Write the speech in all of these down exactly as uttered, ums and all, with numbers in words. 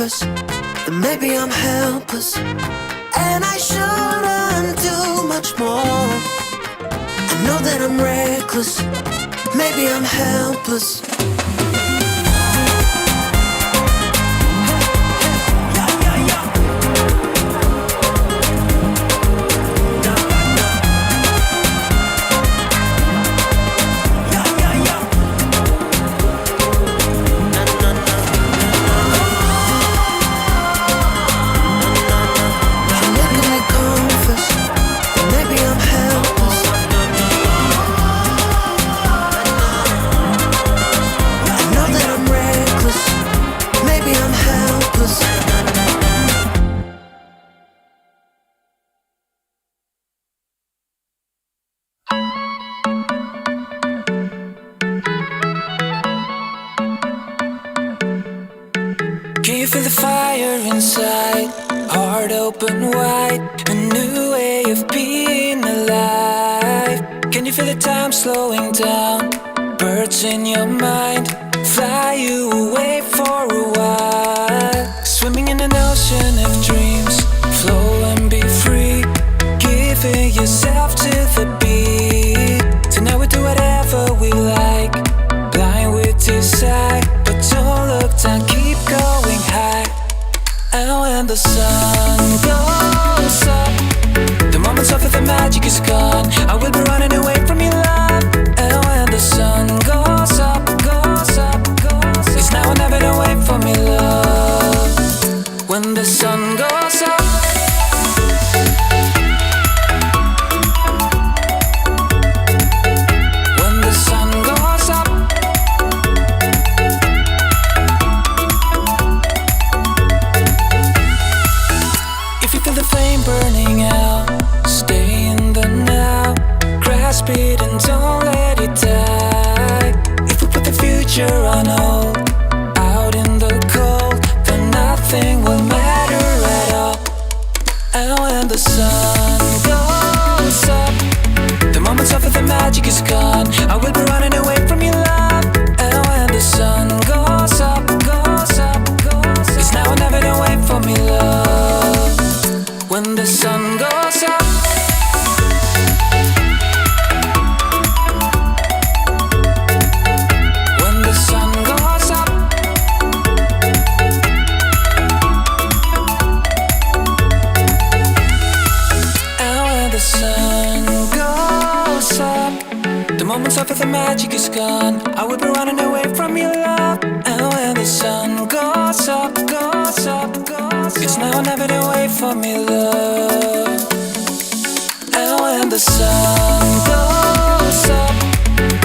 Then maybe I'm helpless, and I shouldn't do much more. I know that I'm reckless, maybe I'm helpless. Can you feel the fire inside? Heart open wide, a new way of being alive. Can you feel the time slowing down? Birds in your mind, fly you away for a while. Swimming in an ocean of dreams, flow and be free. Giving yourself to the beat. Tonight we do whatever we like. Blind with desire, but don't look down, keep going high. And when the sun goes up, the moments of the magic is gone. I will be running away from your love. And when the sun goes up, goes up, goes up, it's now or never away from your love. When the sun goes up, when the sun goes up, if you feel the flame burning out, stay in the now. Grasp it and don't let it die. If we put the future on hold, out in the cold, then nothing will matter at all. And when the sun goes up, the moments of the magic is gone. I will be running away from your love. And when the sun goes up, goes up, goes up, it's now or never away from your love. When the sun goes up, when the sun goes up, and when the sun goes up, the moments of the magic is gone. I will be running away from your love. And when the sun goes up, goes up, goes up, it's now or never away from your love. And when the sun goes up,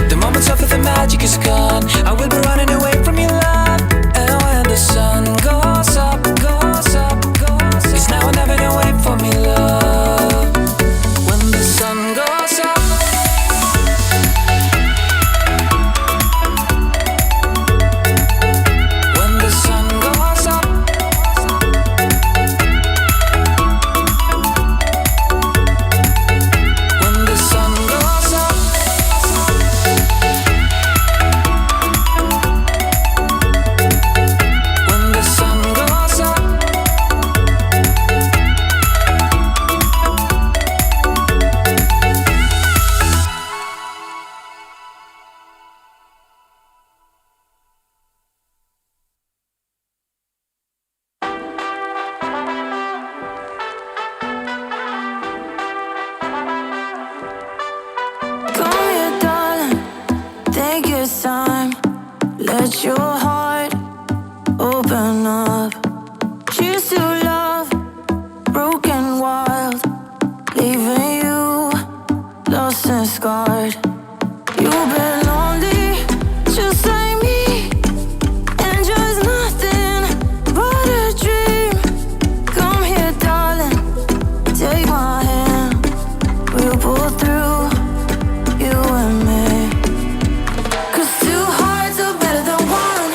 the moments of the magic is gone. I will be running away from your love. And when the sun goes up, goes up, goes up, it's now or never away from your love. When the sun goes up, when the sun goes up, when the sun goes up, when the sun goes up, come here, darling, take your time. Let your heart open up. Cheers to love, broken, wild, leaving you lost and scarred. You've been lonely, just like me, and just nothing but a dream. Come here, darling, take my hand. We'll pull through, you and me. 'Cause two hearts are better than one.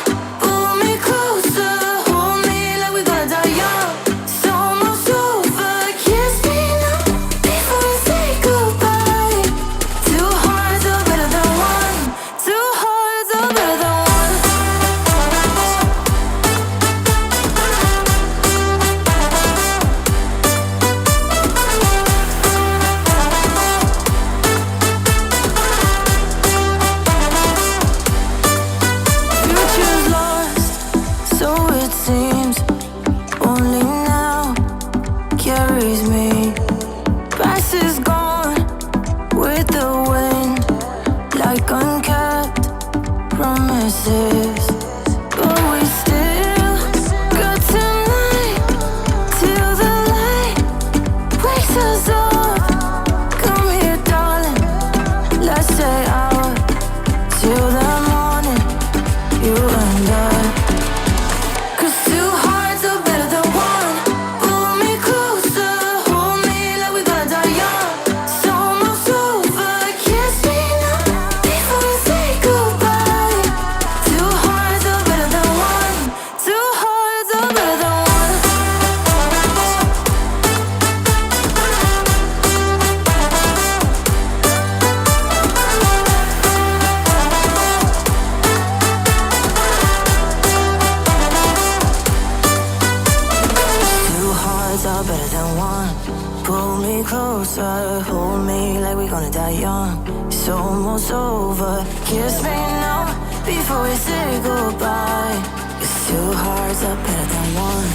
Pull me closer, hold me like we're gonna die young. It's almost over. Kiss me now before we say goodbye. It's two hearts are better than one.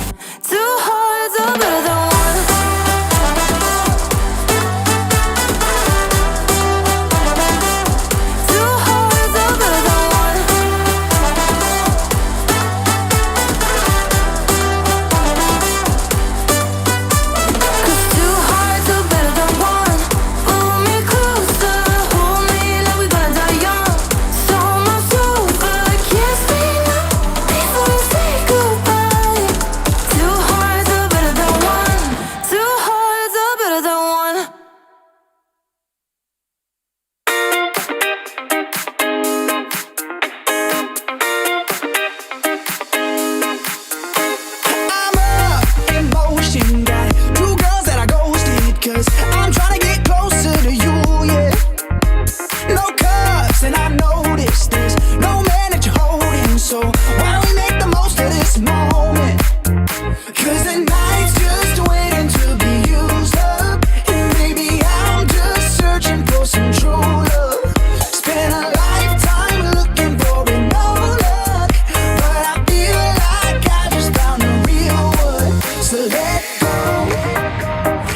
Two hearts are better than one. Two hearts are better than one. 'Cause two hearts are better than one. Pull me closer, hold me like we're gonna die young. It's almost over, kiss me now before we say goodbye. Two hearts are better than one. Two hearts are better than one. I'm a emotion guy. Two girls that I ghosted, 'cause I'm trying to get closer to you, yeah. No cuffs, and I noticed there's no man that you're holding, so why don't we make the most of this moment? 'Cause the night's just waiting to be used up. And maybe I'm just searching for some true love. Spent a lifetime looking for it, no luck. But I feel like I just found the real one. So let go,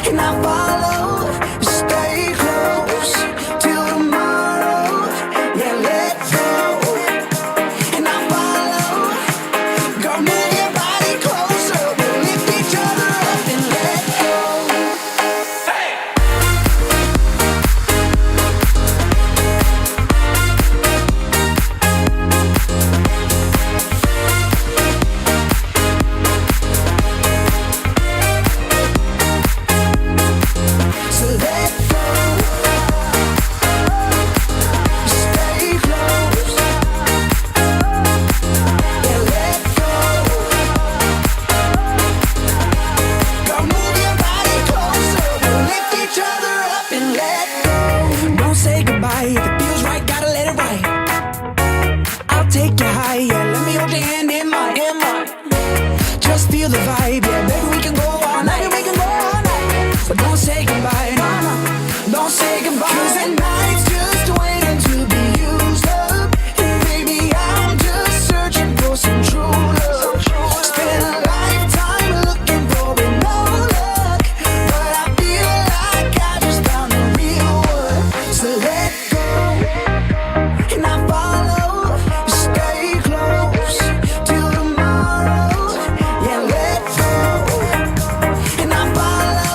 and I follow. Stay close till tomorrow. Yeah, let go, and I follow. Girl, move your body closer. We'll lift each other up and let go. So let go. Stay close. Yeah, let go. Girl, move your body closer. We'll lift each other up and let go. Don't say goodbye if it feels right. Gotta let it right. I'll take you higher. Let me hold your hand in mine. In mine. Just feel the vibe, yeah, baby, we can go all night. Baby, we can go all night. But don't say goodbye, no, no. Don't say goodbye. 'Cause the night's just waiting to be used up. And baby, I'm just searching for some true love. Spent a lifetime looking for it, no luck. But I feel like I just found the real one. So let go, and I follow. Stay close till tomorrow. Yeah, let go, and I follow.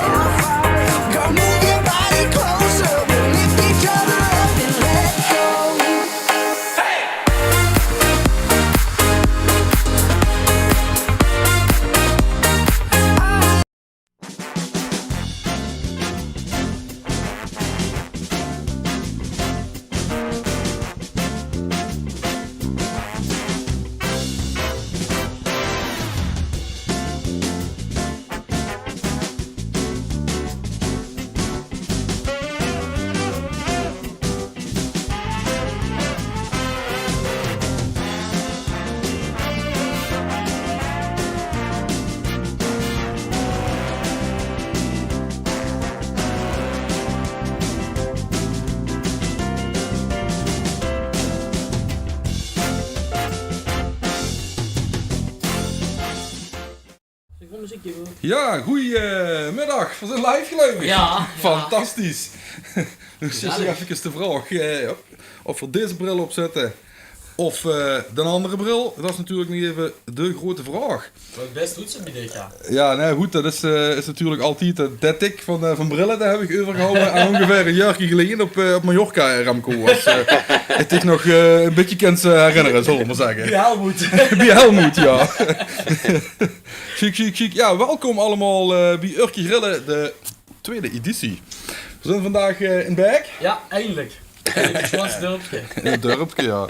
Girl, move your body closer. We'll lift each other up and let go. Jao, goeiemiddag. Veer zeen live, geluif ich. Jao, jao. Fantastisch. Dus is efkes de vraog, eh, of veer deze bril opzètte of, eh, d'n andere bril. Dat is natuurlik nog eve de groete vraog. Wat bès doet ze mit dit jaor? Jao, nee, good, dat is, eh, is natuurlik altied, eh, det tik van, eh, van brille, det höb ich euvergehawwe aan óngeveer ein jaorke geleje op, eh, op Mallorca, eh, Remco. As, eh, ich dich nog, eh, ein bietje kins, eh, herinnere, zölle v'r mer zègke. Bie Helmoet. Bie Helmoet, jao. Sjiek, sjiek, sjiek. Jao, welkom allemaol, eh, bie Urkje Grille, de twiede editie. V'r zeen vandaag, eh, in Baek. Jao, eindelik. In 't sjoonste dörpke. In 't dörpke, jao.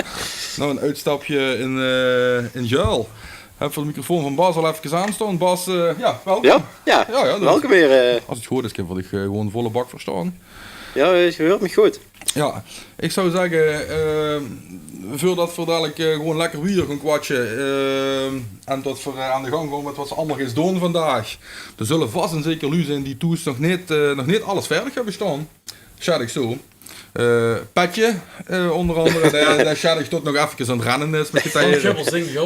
Noe, ein oetstapke in, eh, in Gäöl. Höb v'r de microfoon van Bas al efkes aanstaon. Bas, eh, jao, welkom. Jao, jao, jao, welkom weer, eh. As 't good is, kinne v'r dich, eh, gewoon volle bak verstaon. Jao, eh, geer huurt mich good. Jao, ich zou zègke, eh, veurdat veer dalik, eh, gewoon lekker wiejer gaon kwatsje, eh, en tot veer, eh, aan de gang gaon mit wat se allemaol geis doon vandaag. D'r zulle vas en zeker luuj zeen die thoes nog neet, eh, nog neet alles verdig höbbe staon. Sjat ich zo. Eh, Petje, eh, ónger angere, dae, dae sjat ich tot nog effekes aan 't renne is mit de teiere.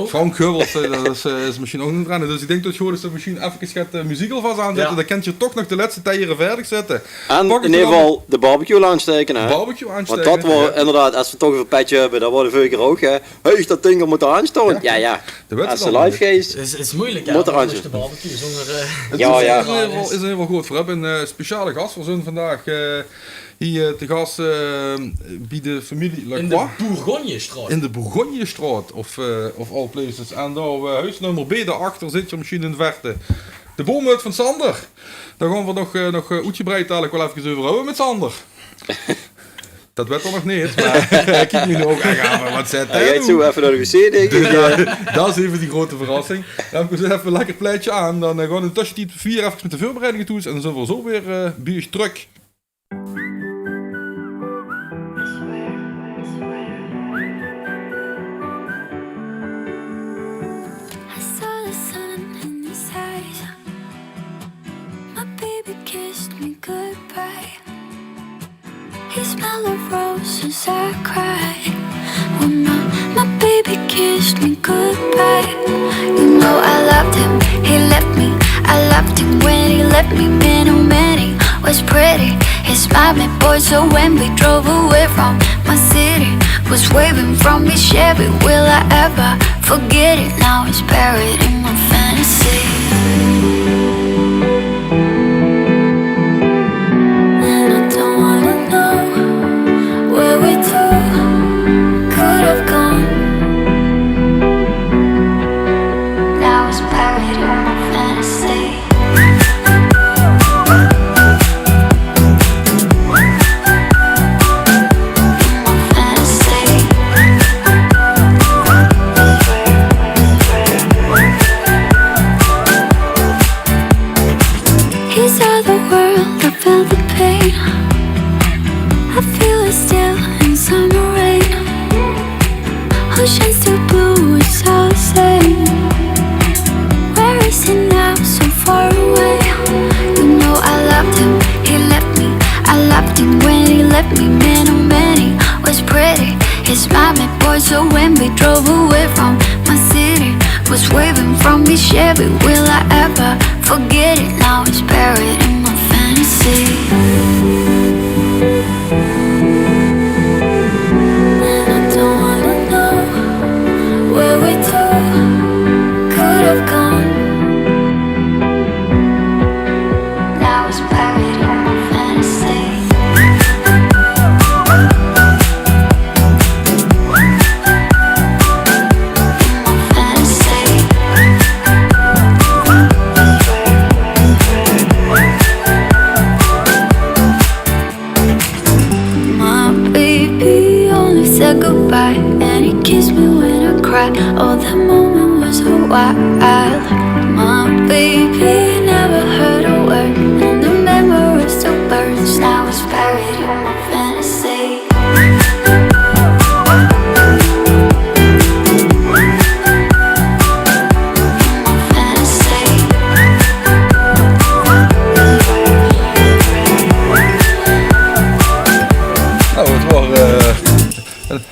Frank Gubbels, eh, dat is, eh, is mesjiens ouch aan 't renne. Dus ich dink tot 't good is tot v'r mesjiens effekes get, eh, meziek alvas aanzètte. Jao. Dan kènt geer toch nog de lètste teiere verdig zètte. En in eder geval de barbecue aanstaeke, hè? Barbecue aanstaeke, jao. Want dat waor inderdaad, es v'r 't toch euver Petje höbbe, dat waor de vörige kier ouch, hè. Höbs dat ding d'r mótte aanstaon? Jao, jao. Es se live geis, is, is meujelik, jao, mót d'r aan zeen. De barbecue zónger, eh, jao, jao. Is in eder geval good. Veer höbbe 'ne, eh, speciale gas. Veer zeen vandaag, eh, hie, eh, te gas, eh, bie de femilie Lacroix. In de Bourgognestraot. In de Bourgognestraot, of, eh, of all places. En dao, eh, hoes nummer B, dao achter zit geer mesjiens in de verte de boomhut van Sander. Dao gaon v'r nog, eh, nog, eh, oetgebreid dalik waal effekes euver höbbe mit Sander. Dat weit 'r nog neet, mer kiek mich noe ouch aan, mer wat zaet 'r noe? Hae geit zo effe nao de wc, dink ich. Dat, dat is effe die groete verrassing. Dan höbbe v'r effe 'n lekker plaetje aan. Dan, eh, gaon v'r in de tössetied wiejer effe mit de veurbereidinge thoes en dan zeen v'r zo weer, eh, bie uch trök. I saw the sun in his eyes. My baby kissed me goodbye. He smelled of roses, I cried. When my, my baby kissed me goodbye. You know I loved him, he left me. I loved him when he left me. Been on many, was pretty. He smiled me, boy, so when we drove away from my city, was waving from his Chevy. Will I ever forget it? Now he's buried in my fantasy. And I don't wanna know where we two could have gone. Now it's buried in my fantasy. He's out the world, I feel the pain. I feel it still in summer rain. Oceans too blue, it's all the same. Where is he now, so far away? You know I loved him, he left me. I loved him when he left me. Man, oh man, he was pretty. He smiled me, boy, so when we drove away from my city, was waving from his Chevy. Will I ever forget it? Now it's buried in my fantasy. And I don't wanna know where we two could have gone. Now it's buried in my fantasy. My baby only said goodbye, and he kissed me when I cried. Oh, that moment was so wild. My baby never heard a word, and the memory still burns. Now it's buried in my fantasy. Nou, het waor, eh,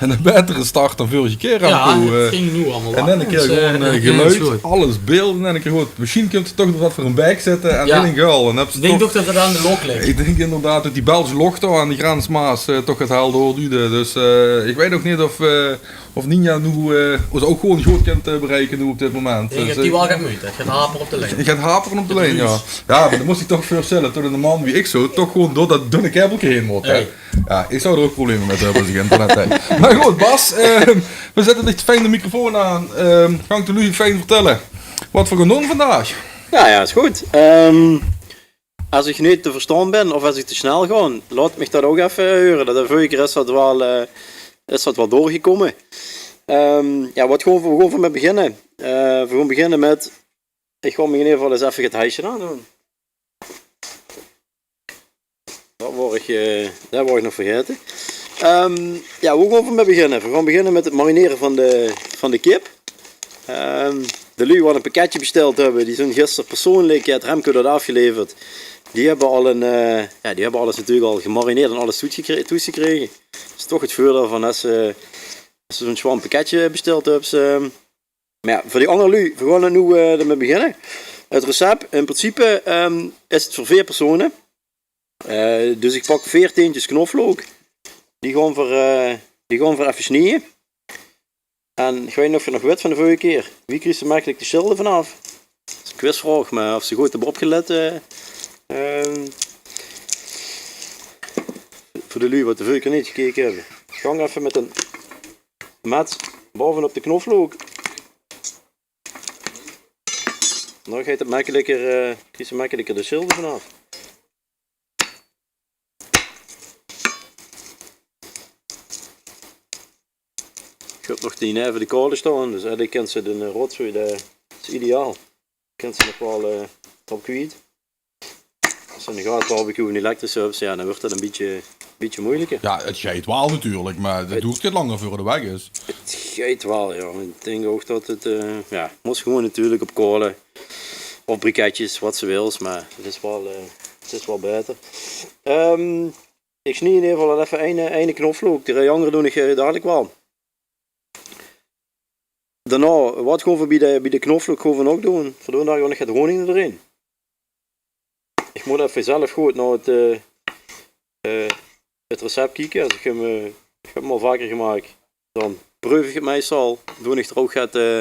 'n, 'n baetere start dan vörige kier, Remco. Jao, het ging noe allemaol lekker. En in eine kier gewoon, eh, geluid, alles beeld, in eine kier good. Mesjiens kump 't toch doordat v'r in Baek zitte en neet in Geul. Ich dink toch det 't aan de lóch ligk. Ich dink inderdaad det die Belsje lóch dao aan de grens Maas, eh, toch get hel doorduujde. Dus, eh, ich weit ouch neet of, eh, of Ninja noe, eh, ós ouch gewoon good kint, eh, bereike noe op dit moment. Ich dink det die waal get meujte haet. 't Geit hapere op de lien. 't Geit hapere op de lien, jao. Jao, mer dan mós se dich toch veurstelle det 'ne man wie ich zo toch gewoon door det dunne kaebelke heen mót, hè. Jao, ich zou d'r ouch probleme mit höbbe es ich internet haw. Mer good, Bas, eh, v'r zètte dich de fijne microfoon aan. Eh, gank de luuj fijn vertèlle waat v'r gaon doon vandaag. Jao, jao, is good. Ehm, es ich neet te verstaon bön of es ich te snel gaon, laot mich det ouch effe heure. Det, de vörige kier is det waal, eh, is det waal doorgekómme. Ehm, jao, waat gaon v'r, v'r gaon v'r mit beginne? Eh, v'r gaon beginne mit, ich gaon mich in eder geval ins effe 't hesje aandoon. Det waor ich, eh, det waor ich nog vergaete. Ehm, jao, wo gaon v'r mèt beginne? V'r gaon beginne mèt 't marinere vaan de, vaan de kip. Ehm, de luuj wat e pakketje besteld höbbe, die zien gister persoonlek, jao, 't Remco dat aofgeleverd. Die höbbe al e, eh, jao, die höbbe alles natuurlek al gemarineerd en alles toesgekre-, toesgekrege. Dat is toch 't veurdeil vaan es, eh, es se zoe'n sjoen pakketje besteld höbs, ehm, Meh jao, veur die anger luuj, v'r goon noe, eh, demèt beginne. 't Recep, in principe, ehm, is 't veur veer persone. Eh, dus iech pak veer teentjes knoflook. Die goon v'r, eh, die goon v'r eve snieje. En iech weit neet of geer 't nog wèt vaan de vörrege kier. Wie kriegs te mekkelek de sjèl d'rvaanaof? Dat is 'n quizvraog, meh of ze good höbbe opgelet, eh, ehm, veur de luuj wat de vörrege kier neet gekeke höbbe. Gaon eve mèt 'n mèt baovenop de knoflook. Daan geit 't mekkeleker, eh, kriegs te mekkeleker de sjèl d'rvaanaof. Iech höb nog die neve de kaole stoon, dus eigelek kins te de, eh, rotzooi, dat is ideaal. Kins te nog wel, eh, op kwiet. Es te 'n gaasbarbecue en elektrische höbs, jao, daan weurt dat e bitteke, bitteke meujelieker. Jao, 't geit wel natuurlek, meh 't doert get langer veur 't eweg is. 't Geit wel, jao. Iech dink ouch tot 't, eh, jao, mós gewoen natuurlek op kaole of briketjes, wat ste wèls, meh 't is wel, eh, 't is wel baeter. Ehm, iech snie in eder geval effe ein, eh, ein knoflook. De angere doen iech, eh, dalek wel. Daonao, wat goon v'r bij de, bij de knoflook goon v'r nog doen? V'r doen dao gewoen nog get honing d'rin. Iech moot effe zelf good nao 't, eh, eh, 't recep kieke. Es iech 'm, eh, iech höb 'm al vaker gemaak, daan preuf iech 't meistal. Doen iech d'r ouch get, eh,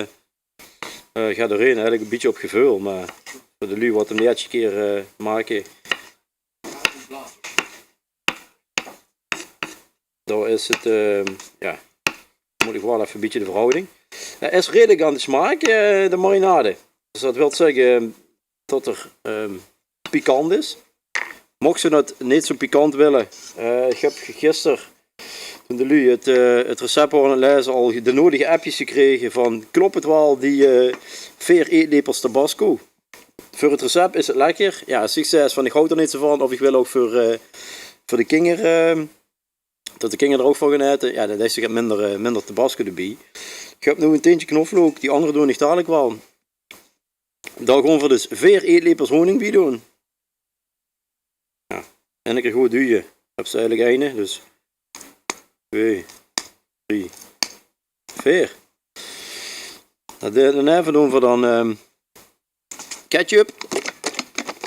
eh, get d'rin. Eigelek e bitteke op geveul, meh veur de luuj wat 'm de ierste kier, eh, make, dao is 't, eh, jao, moot iech wel effe e bitteke de verhouwing. Heer is redelek aon de smaak, eh, de marinade. Dus dat wèlt zègke tot 'r, ehm, pikant is. Mochs te dat neet zoe pikant wèlle, eh, iech höb gister, toen de luuj 't, eh, 't recep waore aon 't leze, al de nuuedege appjes gekrege vaan: klop 't wel, die, eh, veer eetlepels tabasco? Veur 't recep is 't lekker. Jao, es iech zègk vaan iech hou d'r neet zoe vaan, of iech wèl ouch veur, eh, veur de kinger, eh, tot de kinger d'r ouch vaan goon ete, jao, daan deis te get minder, eh, minder tabasco d'rbie. Iech höb noe e teentje knoflook, die angere doen iech dalek wel. Dao goon v'r dus veer eetlepels honing bij doen. Jao, en 'ne kier good duje. Höbs te eigelek eine, dus twee, drie, veer. Daan, daan eve doen v'r daan, ehm, ketchup.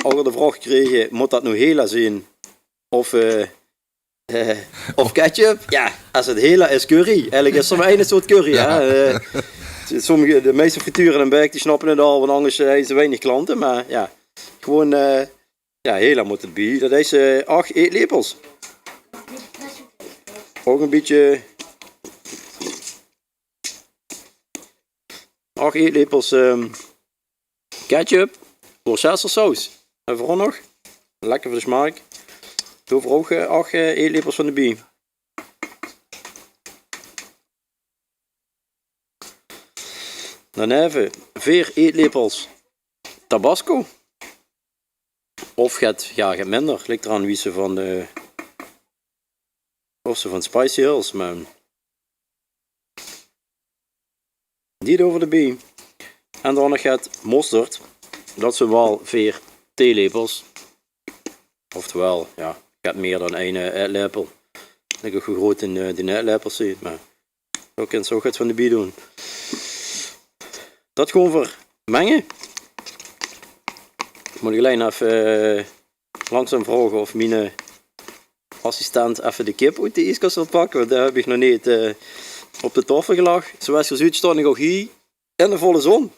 Al de vraog gekrege, moot dat noe Hela zien? Of, eh, eh, of ketchup? Jao, es 't Hela is curry. Eigelek is 't mer ein soort curry, hè? Eh, sommege, de meiste friture in Berk, die snappe 't al, want angers, eh, is 'r weinig klante. Meh jao, gewoen, eh, jao, Hela moot 't bij. Dat is, eh, ach eetlepels. Ouch e bitteke ach eetlepels, ehm, ketchup. Worcestersaus. En veural nog, lekker veur de smaak, doen v'r ouch, eh, ach, eh, eetlepels vaan d'rbie. Daan eve veer eetlepels tabasco. Of get, jao, get minder. Ligk d'raon wie ste vaan de, of ste vaan Spicy hèls, meh die doen v'r d'rbie. En daan nog get mosterd. Dat zien wel veer theelepels. Oftewel, jao, get mie daan eine, eh, aetlepel. Iech weit neet wie groet die, eh, die aetlepels zien, meh dao kins te ouch get vaan d'rbie doen. Dat goon v'r menge. Moot iech allein effe, eh, langzaam vraoge of miene, eh, assistent effe de kip oet de ieskas wèlt pakke, want dat höb iech nog neet, eh, op de taofel gelag. Zoewie geer zuut, stoon iech ouch hei in de volle zon.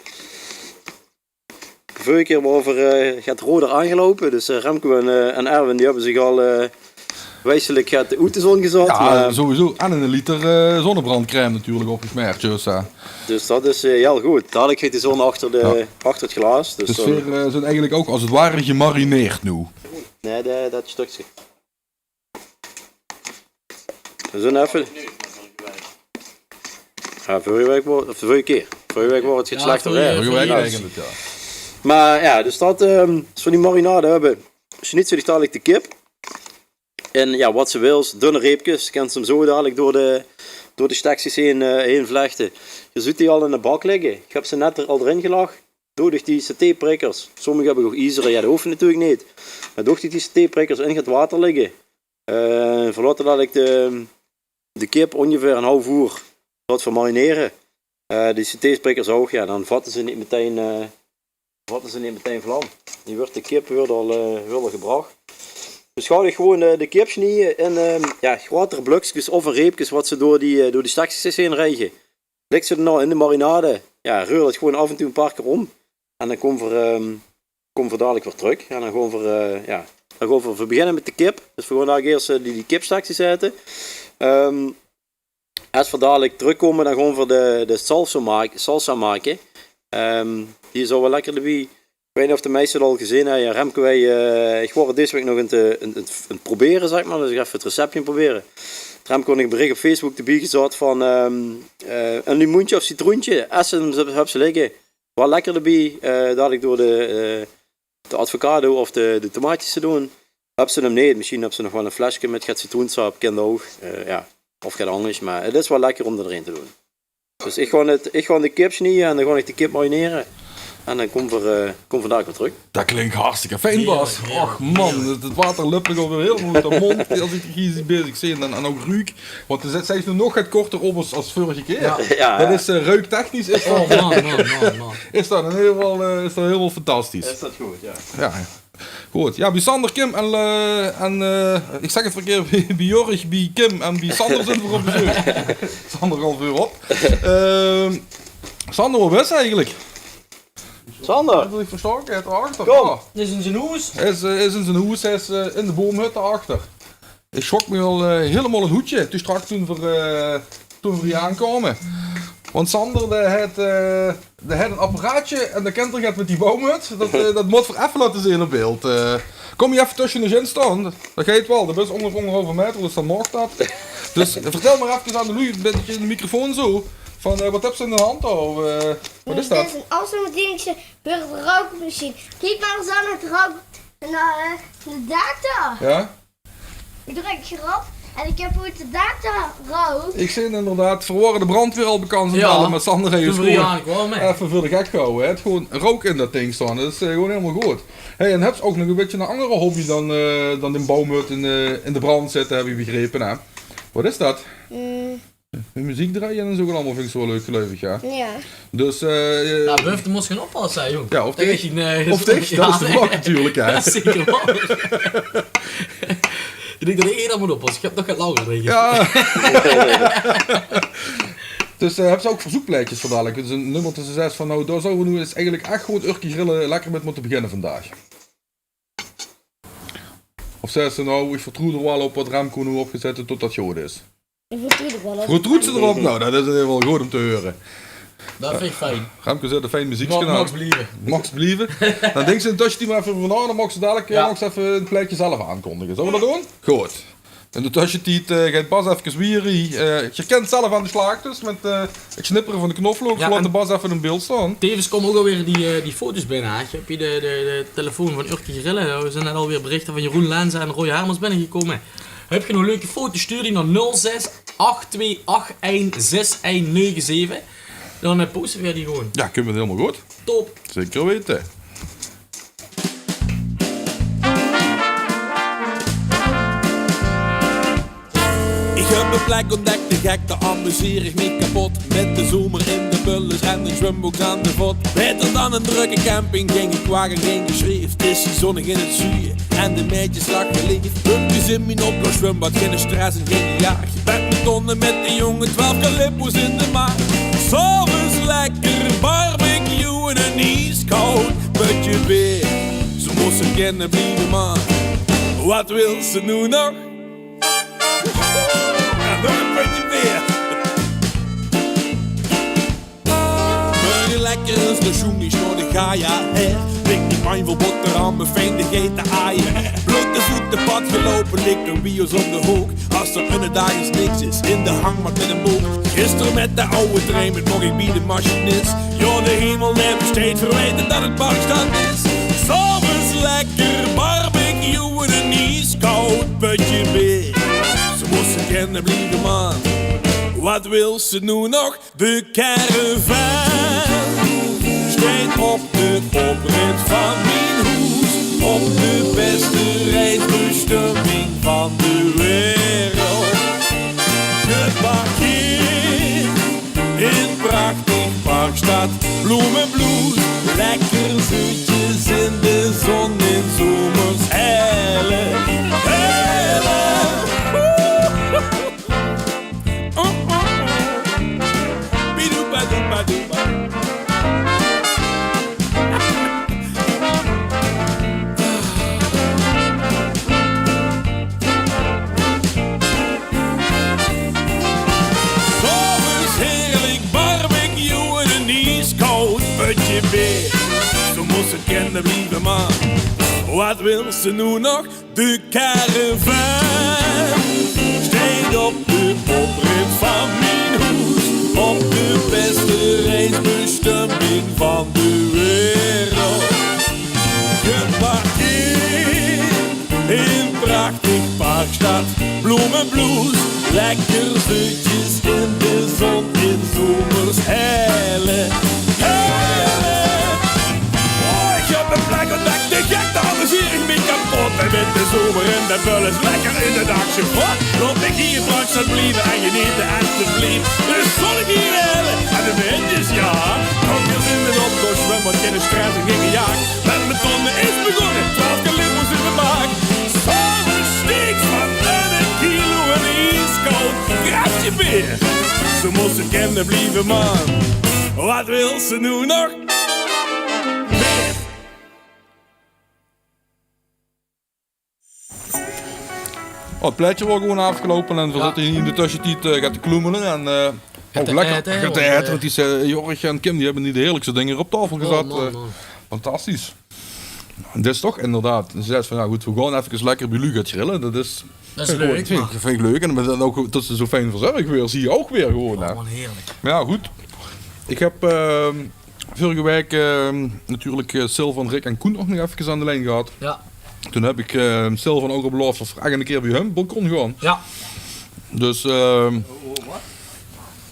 De vörrege kier waore v'r, eh, get roder aongeloupe, dus, eh, Remco en, eh, en Erwin, die höbbe ziech al, eh, wijselek get oet de zon gezat. Jao, meh sowieso. En 'ne liter, eh, zonnebrandcrème natuurlek opgesmeerd, dus, eh. Dus dat is, eh, hiel good. Dalek geit de zon achter de, achter 't glaas. Dus, dus daan veer, eh, zien eigelek ouch es 't ware gemarineerd noe. Nei, de, dat stökske. V'r zien effe, jao, vörrege week waor, of de vörrege kier. Vörrege week waor 't get slechter waer. Vörrege week regende 't, jao. Meh jao, dus dat, ehm, es v'r die marinade höbbe, sniede v'r dalek de kip. En ja, wat ze wils, dunne reepkes, kins ze 'm zo dalik door de, door de stekskes heen, eh, heen vlechte. Ge zuut die al in de bak ligke. Ich höb ze net d'r al d'rin gelag. Doordat die satéprikkers, sommige höbbe ouch iezere, ja, dat hoof natuurlik neet. Mer doordat die satéprikkers in 't water ligke, eh, verlaote dat ich de, de kip óngeveer 'n haaf oer laot vermarinere. Eh, die satéprikkers ouch, ja, dan vatte ze neet metein, eh, vatte ze neet metein vlam. Die wuuert, de kip wuuert al, eh, wuuert al gebrach. Dus gaon ich gewoon de, de kip snieje in, ehm, ja, groter blökskes of in reepkes wat ze door die, eh, door die stekskes heen rege. Lègk ze dan in de marinade. Ja, reur dat gewoon af en toe 'n paar kier óm. En dan kómme v'r, ehm, kómme v'r dalik weer trök. En dan gaon v'r, eh, ja, dan gaon v'r, v'r beginne mit de kip. Dus v'r gaon dalik iers, eh, die, die kipstekskes aete. Ehm, es v'r dalik trökkómme, dan gaon v'r de, de salsa make, salsa make. Ehm, die is ouch waal lekker d'rbie. Ich weit neet of de meiste 't al gezeen höbbe. Ja, Remco, weej, eh, ich waor 't dees waek nog aan 't, eh, aan 't, aan 't probere, zègk mer. Dus ich effe 't receptje probere. Remco haw 'n berich op Facebook d'rbie gezat van, ehm, eh, e limoentje of citroentje. Es ze 'm höbs ligke, waal lekker d'rbie. Eh, dalik door de, eh, de avocado of de, de tomaatjes te doon. Höbs ze 'm neet, mesjien höbs ze nog waal e flesje mit get citroensap, kin ouch. Eh, ja, of get angers, mer 't is waal lekker óm d'r d'rin te doon. Dus ich gaon 't, ich gaon de kip snieje en dan gaon ich de kip marinere. En dan kómme v'r, eh, kómme v'r dalik weer trök. Dat klink hartstikke fijn, Bas. Heerlijk, heerlijk, Och man, heerlijk. 't, 't water löp mich alweer hielemaol oet de móndj es ich dich hie bezig zeen en, en ouch ruuk. Want de zèt, zèt noe nog get korter op es, es vörige kier. Ja. Ja, dat ja. Is, eh, reuktechnisch is dat, Oh man, man, man, man. Is dat in eder geval, eh, is dat hielemaol fantastisch. Is dat good, ja. Ja, ja. Good. Ja, bie Sander, Kim en, eh, en, eh, ich zègk 't verkeerd, bie, bie Jorg, bie Kim en bie Sander zeen v'r op bezeuk. Sander al veurop. Ehm, Sander, wo bis se eigelik? Sander. Höb ich verstaon? Hae is d'r achter. Kóm. Ja. Is in zien hoes. Hae is, eh, is in zien hoes, hae is, eh, in de boumhut d'r achter. Ich sjrok mich al, eh, hielemaol 't hoedje. Toen sjtraks toen v'r, eh, toen v'r hie aankómme. Want Sander, dae haet, eh, dae haet 'n apparaatje en dae kint 'r get mit die boumhut. Dat, eh, dat mót v'r effe laote zeen op beeld. Eh, kóm effe tösse ós in staon. Dat geit waal. Dat is ónger-, óngerhaove maeter, dus dan maag dat. Dus vertèl mer effe aan de luuj, 'n bietje in de microfoon zo. Van, eh, wat höbs se in de hand dao? Eh, wat is dat? Dit is 'n afstandsbedieningsje veur de rookmachien. Kiek mer ins aan, 't rook nao, eh, de daak dao. Ja? Ich drök hie op en ich höb oet de daak dao rook. Ich zeen inderdaad, v'r waore de brandweer al bekans aan 't belle, mer Sander haet ós gewoon effe veur de gek gehawwe, hè. 't Gewoon rook in dat ding staon. Dat is, eh, gewoon hielemaol good. Hey, en höbs se ouch nog e bietje 'n anger hobby dan, eh, dan de boumhut in, eh, in de brand zètte, höb ich begrepe, hè? Wat is dat? Mm. Meziek drejje en zo allemaol vinjs se waal leuk, geluif ich, ja? Ja. Dus, eh, Ja, Buf, doe mós gaon oppasse, hè, jóng. Ja, of dich. Of dich, dat is de vraog natuurlik, hè. Ja, zeker waal. Ich dink dat ich eder mót oppasse. Ich höb nog get langer, dink ich. Ja. Dus, eh, höbs se ouch verzeukplaetje veur dalik? Dus e nummer dat se zaes van, nou, dao zouwe v'r noe ins eigelik ech gewoon Urkje Grille lekker mit mótte beginne vandaag. Of zaes se, nou, ich vertroew d'r waal op wat Remco noe opgezat haet, tot dat good is? Ich vertroew d'r waal op. Vertroewt se d'r op? Nou, dat is in eder geval good óm te heure. Dat vinj ich fijn. Remco zaet, e fijn meziekske. Maag, maag blieve. Maag blieve. Dan dinks se intösse die mer effe van, nou, dan maags se dalik, eh, nog ins effe 't plaetje zelf aankondige. Zölle v'r dat doon? Good. In de tössetied, eh, geit Bas efkes wiejer. Eh, geer kint zelf aan de slaag dus mit, eh, 't snippere van de knoflook. Ja, laot de Bas effe in beeld staon. Tevens kómme ouch alweer die, eh, die foto's binne, hè. Ich höb hie de, de, de telefoon van Urkje Grille. Dao zeen net alweer berichte van Jeroen Lenzen en Roy Hermans binnegekómme. Höb geer nog leuke foto's, stuur die nao nul zes ach twee ach ein zes ein nege zeve. Dan, eh, poste v'r die gewoon. Ja, kump hielemaol good. Top. Zeker weite. Ich höb 'n plek óntdèk, te gek, dao amuseer ich mich kepot. Mit de zomer in de bullers en 'n zwumboks aan de vot. Baeter dan 'n drökke camping, gein gekwaak en gein gesjreef. 't Is hie zónnig in 't zuuje en de maedjes lache leef. Pumpkes in mien opblaoszwumbad, geine stress en gein gejaag. Badmintonne mit de jónge, twelf Calippo's in de maag. 's Aoves lekker barbecuen, 'n iesjkaod pötje beer. Zo mós se kinne blieve, man. Wat wils se noe nog? Ja, nog e pötje beer. Mörge lekker 'n station, ich sjtaon de Gaia, hè. Dik die panje vol botteramme, fijn de geit te aaie. Bloot de voete pad geloupe, lik de Wii-O's óm de hook. Es d'r eine daag ins niks is, in de hangmat mit 'n book. Gister mit de aw trein, mit, moch ich bie de machinist. Jao, de hemel, dae besteit, verwiete dat 't marktstand is. 's Aoves lekker barbecuen, 'n iesjkaod pötje beer. Blieve man, wat wils se noe nog? De caravan steit op de oprit van mien hoes, op de beste reisbestemming van de wereld. Geparkeerd in prachtig Parkstad Bloemenbloes, lekker zoetjes in de zon in zomers helle. Helle. Bidoebadoebadoeba. Zomers heerlijk barbecuen, een ijskoud pötje beer. Ze moste kende blieve, maar wat wil ze noe nog? De caravan steit op de oprit van mien hoes, op de beste reisbestemming van de wereld. Geparkeerd in prachtig Parkstad Bloemenbloes, lekker zoetjes in de zon in zomers helle. Helle. Oh, ich höb ein plek ontdekt, te gek, dao amuseer ich mich kapot. En mit de zomer in de bulle is lekker in de dak gepot. Loop ich hie praktisch blieve en geniete en te blief. De zon hie helle en de windjes, ja. Nog weer zin in optocht, zwembad, geine stress en gein gejaag. Badminton is begonne, twaalf keer limousine gemaak. Same steeks van eine kilo en ijskoud grasje beer. Ze moste kende blieve, man. Wat wil ze noe nog? Oh, 't plaetje waor gewoon aafgeloupe en veer zatte hie in de tössetied, eh, get te kloemele en, eh, get te aete, want die, eh, Jorg en Kim, die höbbe hie de heerlikste dinger op taofel gezat. Fantastisch. Dit is toch inderdaad, ze zaet van, ja good, veer gaon efkes lekker bie luuj get grille. Dat is, dat is leuk, vind ich, vind ich leuk. En dan ouch dat ze zo fijn verzörg waere, zeen ze ouch weer gewoon, hè. Mer ja, good. Ich höb, ehm, vörige waek, ehm, natuurlik, eh, Silvan, Rick en Koen ouch nog efkes aan de lijn gehad. Ja. Toen höb ich, ehm, Silvan ouch al belaof dat veer ech ein kier bie hun balkon gaon. Ja. Dus, ehm,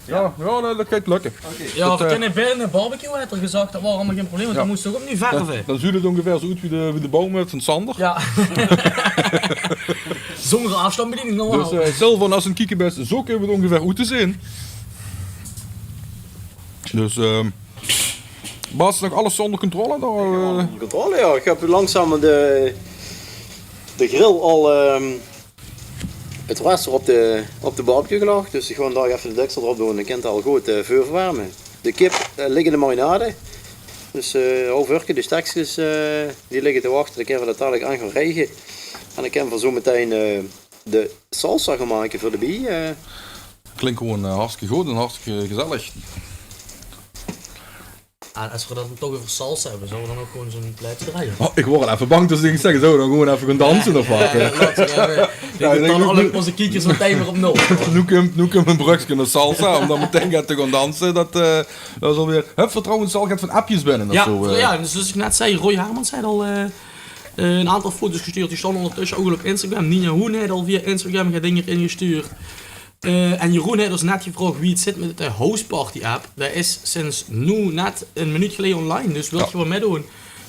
ja, ja, dat, dat geit lökke. Ja, veer kinne binne barbecue, haet 'r gezag, dat waor allemaol gein probleem, want dan mós se ouch opnuuj verve. Dan zuut 't óngeveer zo oet wie de, wie de bouw van Sander. Ja. Zónger aafstandsbediening normaal. Dus, eh, Silvan, es se aan 't kieke bös, zo kinne v'r 't óngeveer oet te zeen. Dus, ehm, Bas, nog alles ónger controle? Dao, eh? Ónger controle, ja. Ich höb langzaam de, de grill al, ehm, 't water op de, op de barbecue gelag. Dus ich gaon dao effe de deksel d'rop doon. Dan kint 'r al good, eh, veurverwerme. De kip, eh, ligk in de marinade. Dus, eh, hou vörke, de stekskes, eh, die ligke te wachte. Dan kinne v'r dat dalik aan gaon rege. En dan kinne v'r zo metein, eh, de salsa gaon make veur de bie, eh. Klink gewoon, eh, hartstikke good en hartstikke gezellig. Ah, es v'r 't dan toch euver salsa höbbe, zölle v'r dan ouch gewoon zo'n plaetje drejje? Oh, ich waor al effe bang dat ze zègke, zölle v'r dan gewoon effe gaon danse of wat, hè? Ja, ja, ja, ja. Ich dink dan noe alle ózze kiekers metein weer op nul. Noe kump, noe kump ein brögske nao salsa, óm dan metein get te gaon danse. Dat, eh, dat is alweer. Höb v'r trouwens al get van appjes binne of zo, eh? Ja, dus, dus ich net zag, Roy Hermans haet al, eh, eh, ein aantal foto's gestuurd. Die staon óngertösse ouch al op Instagram. Nina Hoen haet al via Instagram get dinger ingestuurd. Eh, en Jeroen haet ós net gevraog wie 't zit mit de, eh, houseparty-app. Dae is sinds noe net ein minuut geleje online. Dus wilt geer waal mitdoon,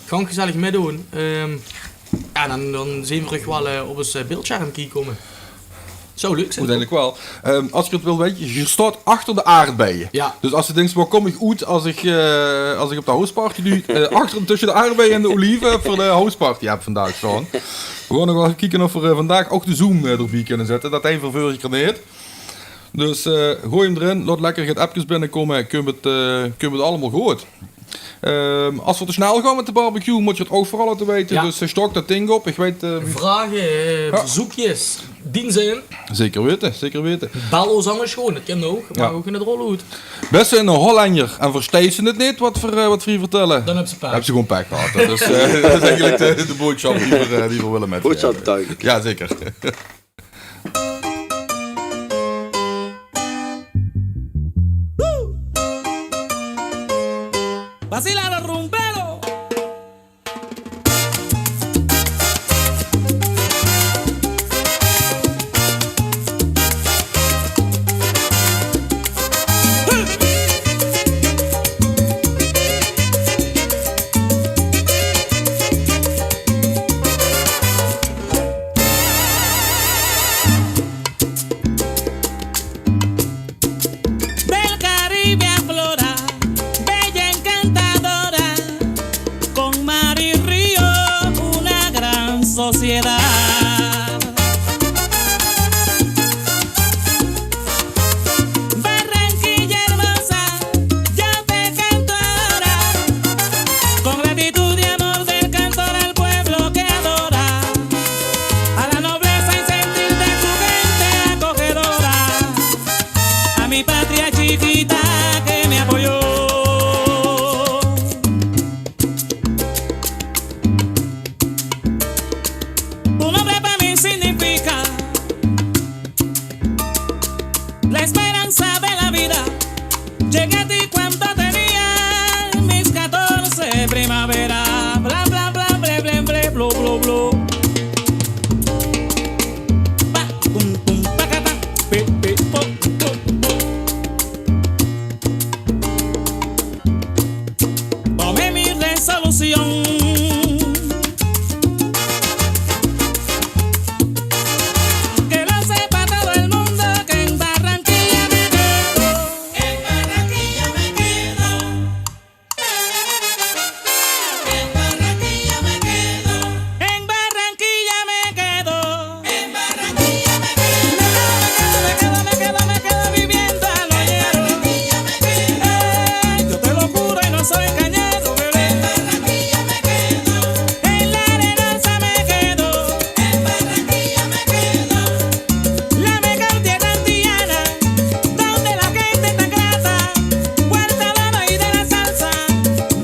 gank gezellig mitdoon. Ehm, ja, dan, dan zeen v'r uch waal, eh, op ós, eh, beeldscherm kieke kómme. Zouw leuk zeen, toch? Oeteindelik waal. Ehm, es geer 't wilt weite, geer staot achter de aardbeie. Ja. Dus es geer dink, wo kóm ich oet es ich, eh, es ich op de houseparty doon? Eh, achter, tösse de aardbeie en de olieve veur de houseparty-app vandaag staon. V'r gaon nog waal kieke of v'r, eh, vandaag ouch de Zoom, eh, d'rbie kinne zètte. Dat haet v'r vörige kier neet. Dus, eh, gooi 'm d'rin, laot lekker get appjes binnekómme, kump 't, eh, kump 't allemaol good. Ehm, es v'r te snel gaon mit de barbecue, mót geer 't ouch veural laote weite. Ja. Dus, eh, stök dat ding op. Ich weit, eh, wie... Vraoge, eh, verzeukskes, dien zin. Zeker weite, zeker weite. Bel ós angers gewoon, dat kin ouch. Mer ouch in 't rolloet. Bès se eine Hollenjer en versteis se 't neet, wat v'r, eh, wat v'r hie vertèlle? Dan höbs se pech. Höbs se gewoon pech gehad, hè. Dus, eh, dat is eigelik de, de boodsjap die v'r, eh, die v'r wille mitgaeve. Boodsjap duidelijk. Ja, zeker. Vacila los rumberos. sociedad. Barranquilla hermosa, yo te canto ahora, con gratitud y amor del cantor al pueblo que adora, a la nobleza y sentir de su gente acogedora, a mi patria chiquita que me apoyó. Tu nombre pa' mí significa la esperanza de la vida. Llegué a ti cuando tenía mis catorce primavera. Bla, bla, bla, ble, ble, ble, blu, blu, blu. Pa, pum, pum, pacata, pi, pi, po, po, po. Tomé mi resolución. Que lo sepa todo el mundo que en Barranquilla me quedo. En Barranquilla me quedo. En Barranquilla me quedo. En Barranquilla me quedo. En Barranquilla me quedo. Me quedo, me quedo, me quedo, me quedo viviendo al ayer. En Barranquilla me quedo. Ey, yo te lo juro y no soy cañero, bebé. En Barranquilla me quedo. En la Arenosa me quedo. En Barranquilla me quedo. La mejor tierra antiana, donde la gente tan grata, puerta de oro y de la salsa.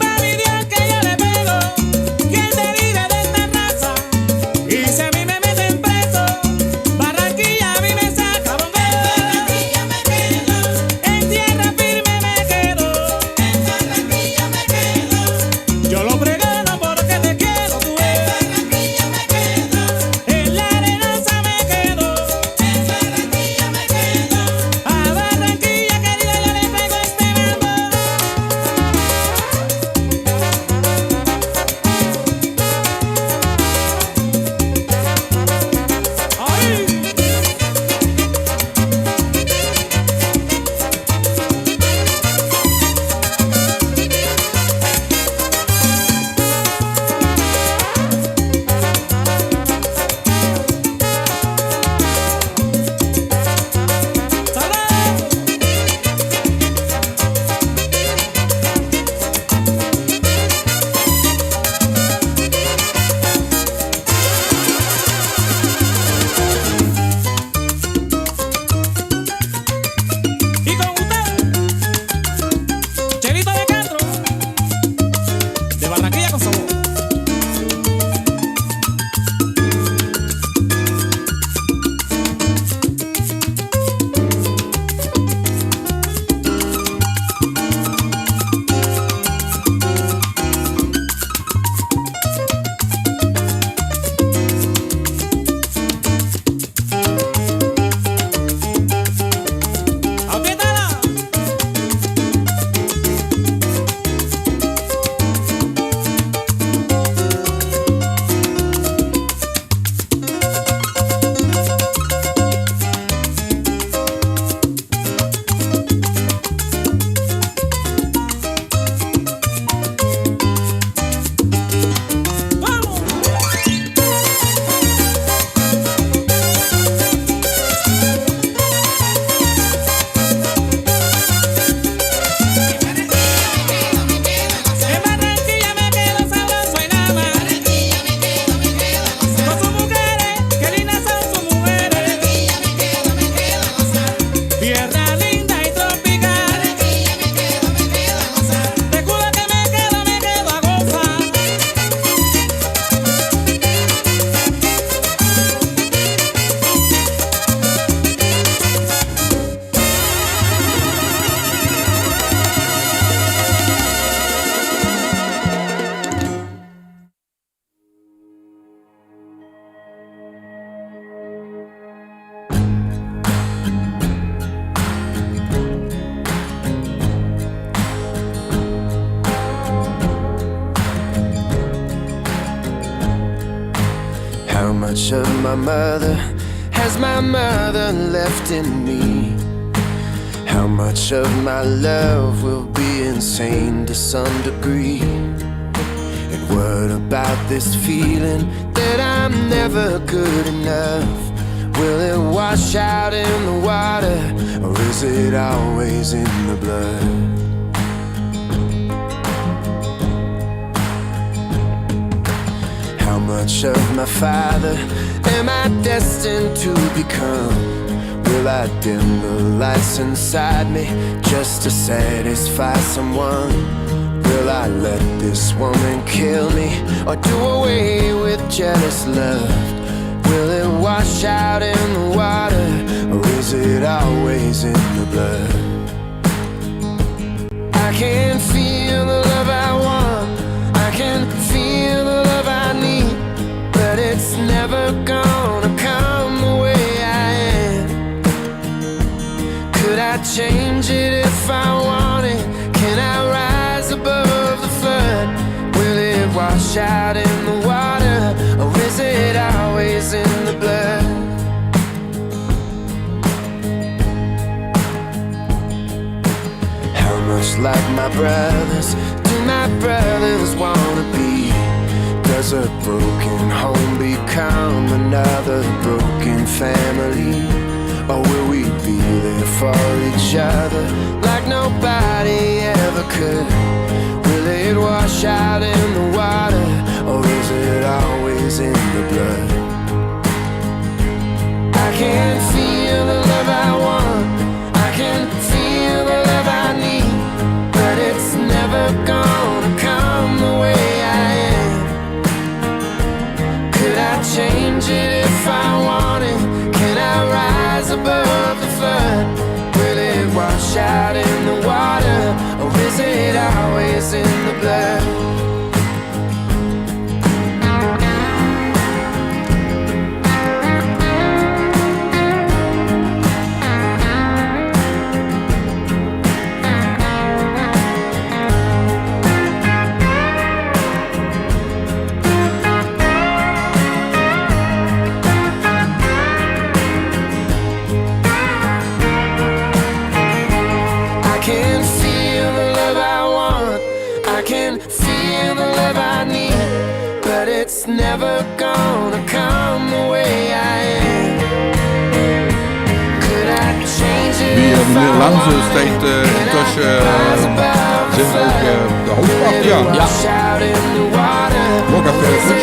Va mi Dios que yo le pego, que él se libre de esta raza. Y si a mí me meten preso, Barranquilla a mí me saca bongo. En tierra firme me quedo. Yo lo pregono porque te quiero, tú ves. En la Arenosa me quedo. A Barranquilla querida yo le pego este mambo. ¡Ay! Y con ustedes, Chelito de Castro, de Barranquilla con sabor. Tierra linda y tropical. Te juro que me quedo, me quedo a gozar. How much of my mother has my mother left in me? How much of my love will be insane to some degree? And what about this feeling that I'm Never good enough. Will it wash out in the water, or is it always in the blood? How much of my father am I destined to become? Will I dim the lights inside me just to satisfy someone? Will I let this woman kill me, or do away with jealous love? Will it wash out in the water, or is it always in the blood? I can feel the love I want, I can feel the love I need, but it's never gonna come the way I am. Could I change it if I wanted? Can I rise above the flood? Will it wash out in the water, or is it always in the blood? How much like my brothers do my brothers wanna be? Does a broken home become another broken family? Or will we be there for each other like nobody ever could? Will it wash out in the water, or is it always in the blood? I can feel the love I want, I can feel the love I need, but it's never gonna come the way I am. Could I change it if I wanted? Can I rise above the flood? Will it wash out in the water, or is it always in the blood? I can feel the love I want, I can feel the love I need, but it's never gonna come the way I am. Could I change it? Bie, eh, meneer Lenzen steit, eh, intösse, eh, zeen ouch, eh, de hoofdparty aan. Jao. Nog effe, eh, goed.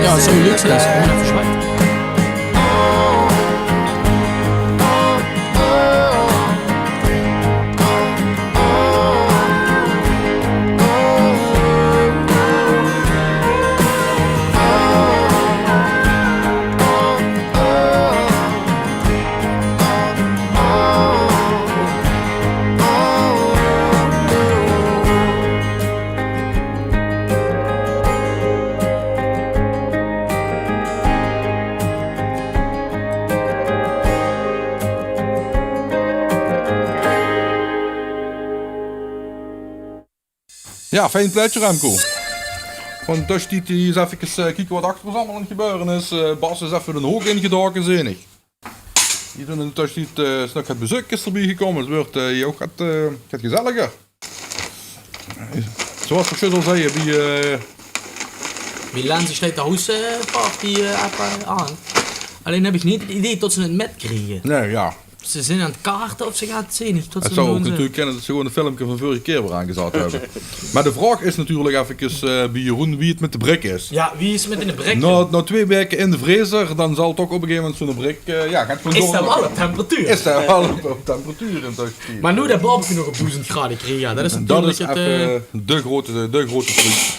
Jao, zoe leuk is det. Gewoon effe zwaai. Jao, fijn plaetje, Remco. Van tössentied hie ins efkes, eh, kieke waat achter ós allemaol aan 't gebeure is. Eh, Bas is effe d'n hook ingedaoke, zeen ich. Hie zeen in de tössentied, eh, is nog get bezeukers d'rbie gekómme. 't Weurt, eh, hie ouch get, eh, get gezelliger. Zoewie ich zjus al zag, bie, eh, bie Lenzen steit de house, eh, party, eh, app, eh, aan. Allein höb ich neet 't idee det ze 't mètkriege. Nae, jao. Ze zeen aan 't kaarte of ze gaon 't zeen. Ich, det zów ouch natuurlik kinne det ze gewoon e filmke van vörige kier weer aangezat höbbe. Mer de vraog is natuurlik efkes, eh, bie Jeroen wie 't mit de brik is. Jao, wie is 't mit de brik? Nao, nao twee waeke in de vriezer, dan zal toch op e gegaeve moment zoe'n brik, eh, jao, geit gewoon door. Is det waal op temperatuur? Is det waal op, op temperatuur in de tössentied? Mer noe det barbecue nog op doezend grade kreeg, jao, det is natuurlik effe, eh, de groete, de groete truc.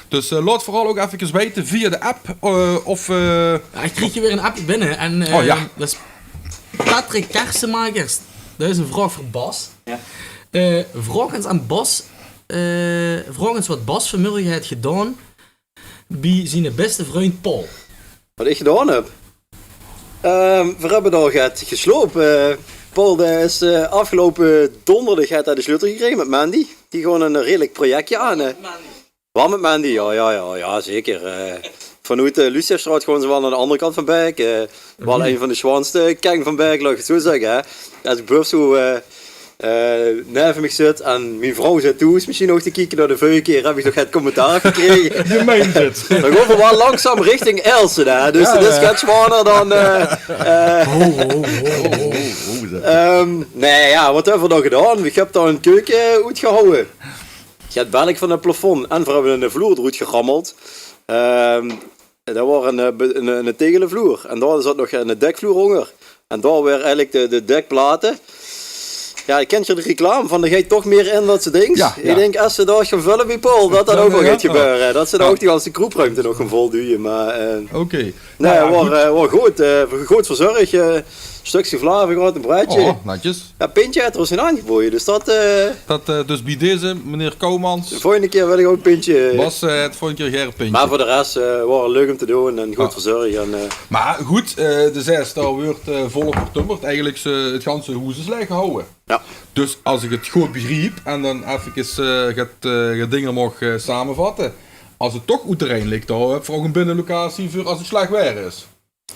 Dus, eh, laot veural ouch efkes weite via de app, eh, of, eh, jao, ich krieg hie weer 'n app binne en, eh, det is Patrick Kersemakers, det is 'n vraog veur Bas. Jao. Eh, vraog ins aan Bas, eh, vraog ins waat Bas vanmorge haet gedaon bie ziene bèste vrundj Paul. Waat ich gedaon höb? Ehm, veer höbbe dao get gesloop. Eh, Paul, dae is, eh, aafgeloupe donderdig haet hae de sleutel gekrege mit Mandy. Die gaon e redelik projectje aan, hè. Waal mit Mandy, jao, jao, jao, jao, zeker. Eh, vanoet de Luciastraot gaon ze waal nao de anger kant van Baek. Eh, waal ein van de sjoonste keng van Baek, laot ich 't zoe zègke, hè. Es ich buf zoe, eh, eh, neve mich zit en mien vrouw zit thoes mesjiens nog te kieke nao de veurige kier, höb ich nog get commentaar gekrege. Gemein dit. Dan gaon v'r waal langzaam richting Aelse, hè. Dus det is get zwaorder dan, eh, eh, Ho, ho, ho, ho. Ehm, nae, jao, waat höbbe v'r dan gedaon? Ich höb dao ein keuke oetgehouwe. Get belk van 't plafond en v'r höbbe de vloer d'roet gerammeld. Ehm, det waor ein, eh, be- ein, ein tegele vloer. En dao zaot nog ein dekvloer ónger. En dao weer eigelik de, de dekplate. Jao, ich kin de reclame van, dao geit toch mier in dan se dinks. Jao, jao. Ich dink, es ze dao gaon völle bie Paul, det det Jao, ouch waal jao, geit jao. Gebeure. Det ze dao ouch die ganse kroepruimte nog gaon voldoeje. Mer, eh, Oké. nae, Nou ja, waor, goed. Eh, waor good, eh, good verzörg. Eh, stökske vlaai, graot ein breidje. Oh, netjes. Jao, pintje haet 'r ós neet aangeboje, dus det, eh, Det, eh, dus bie deze, meneer Kouwmans, de volgende kier wil ich ouch ein pintje. Bas, eh, 't volgende kier gaer ein pintje. Mer veur de res, eh, waor 't leuk óm te doon en good Jao. verzörg. En, eh, Mer good, eh, de zes, dao weurt, eh, volop vertummerd. Eigelik is, eh, 't ganse hoes is laeg gehouwe. Jao. Dus es ich 't good begriep, en dan effekes, eh, get, eh, get dinger maag, eh, samevatte. Es 't toch oet te reine ligk, dan höbbe v'r ouch ein binnelocatie veur es 't slech waer is.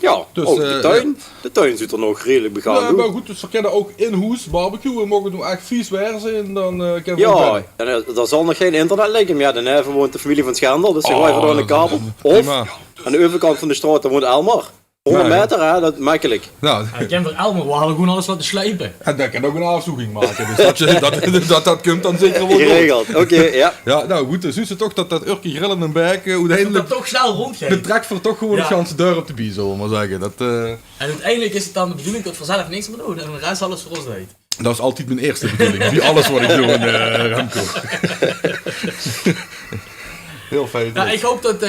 Jao, Dus, ouch eh, de tuin. De tuin zuut d'r nog redelik begaon Jao, oet. Mer good, dus v'r kinne ouch in hoes barbecuen, moge v'r noe ech vies waer zeen, dan, eh, kinne v'r Jao, ouch binne. en, eh, dao zal nog gein internet ligke, mer jao, daoneve woont de femilie van Schendel, dus dan gaon v'r dao aan de kabel. Of Prima. aan de euverkant van de straot, dao woont Elmar. Hóngerd Jao, jao. Meter, hè, det mekkelik. Nou, Jao, ich kin veur Elmar waal gewoon alles laote sjleipe. En dao kan ouch ein aafzoeging make. Dus det, det, det, det kump dan zeker waal good. Geregeld, oké, jao. Jao, nou good, dan zuus se toch det det Urke Grillen en Beke, eh, Det oeteindelik det toch snel róndgeit. betrek v'r toch gewoon 't Jao. ganse dörp d'rbie, zölle v'r mer zègke. Det, eh, En oeteindelik is 't dan de bedoeling det v'r zelf niks mier doon en de res alles veur ós deit. Det is altied mien ierste bedoeling, bie alles waat ich doon, eh, Remco. Hiel fijn. Jao, ich haop det, eh,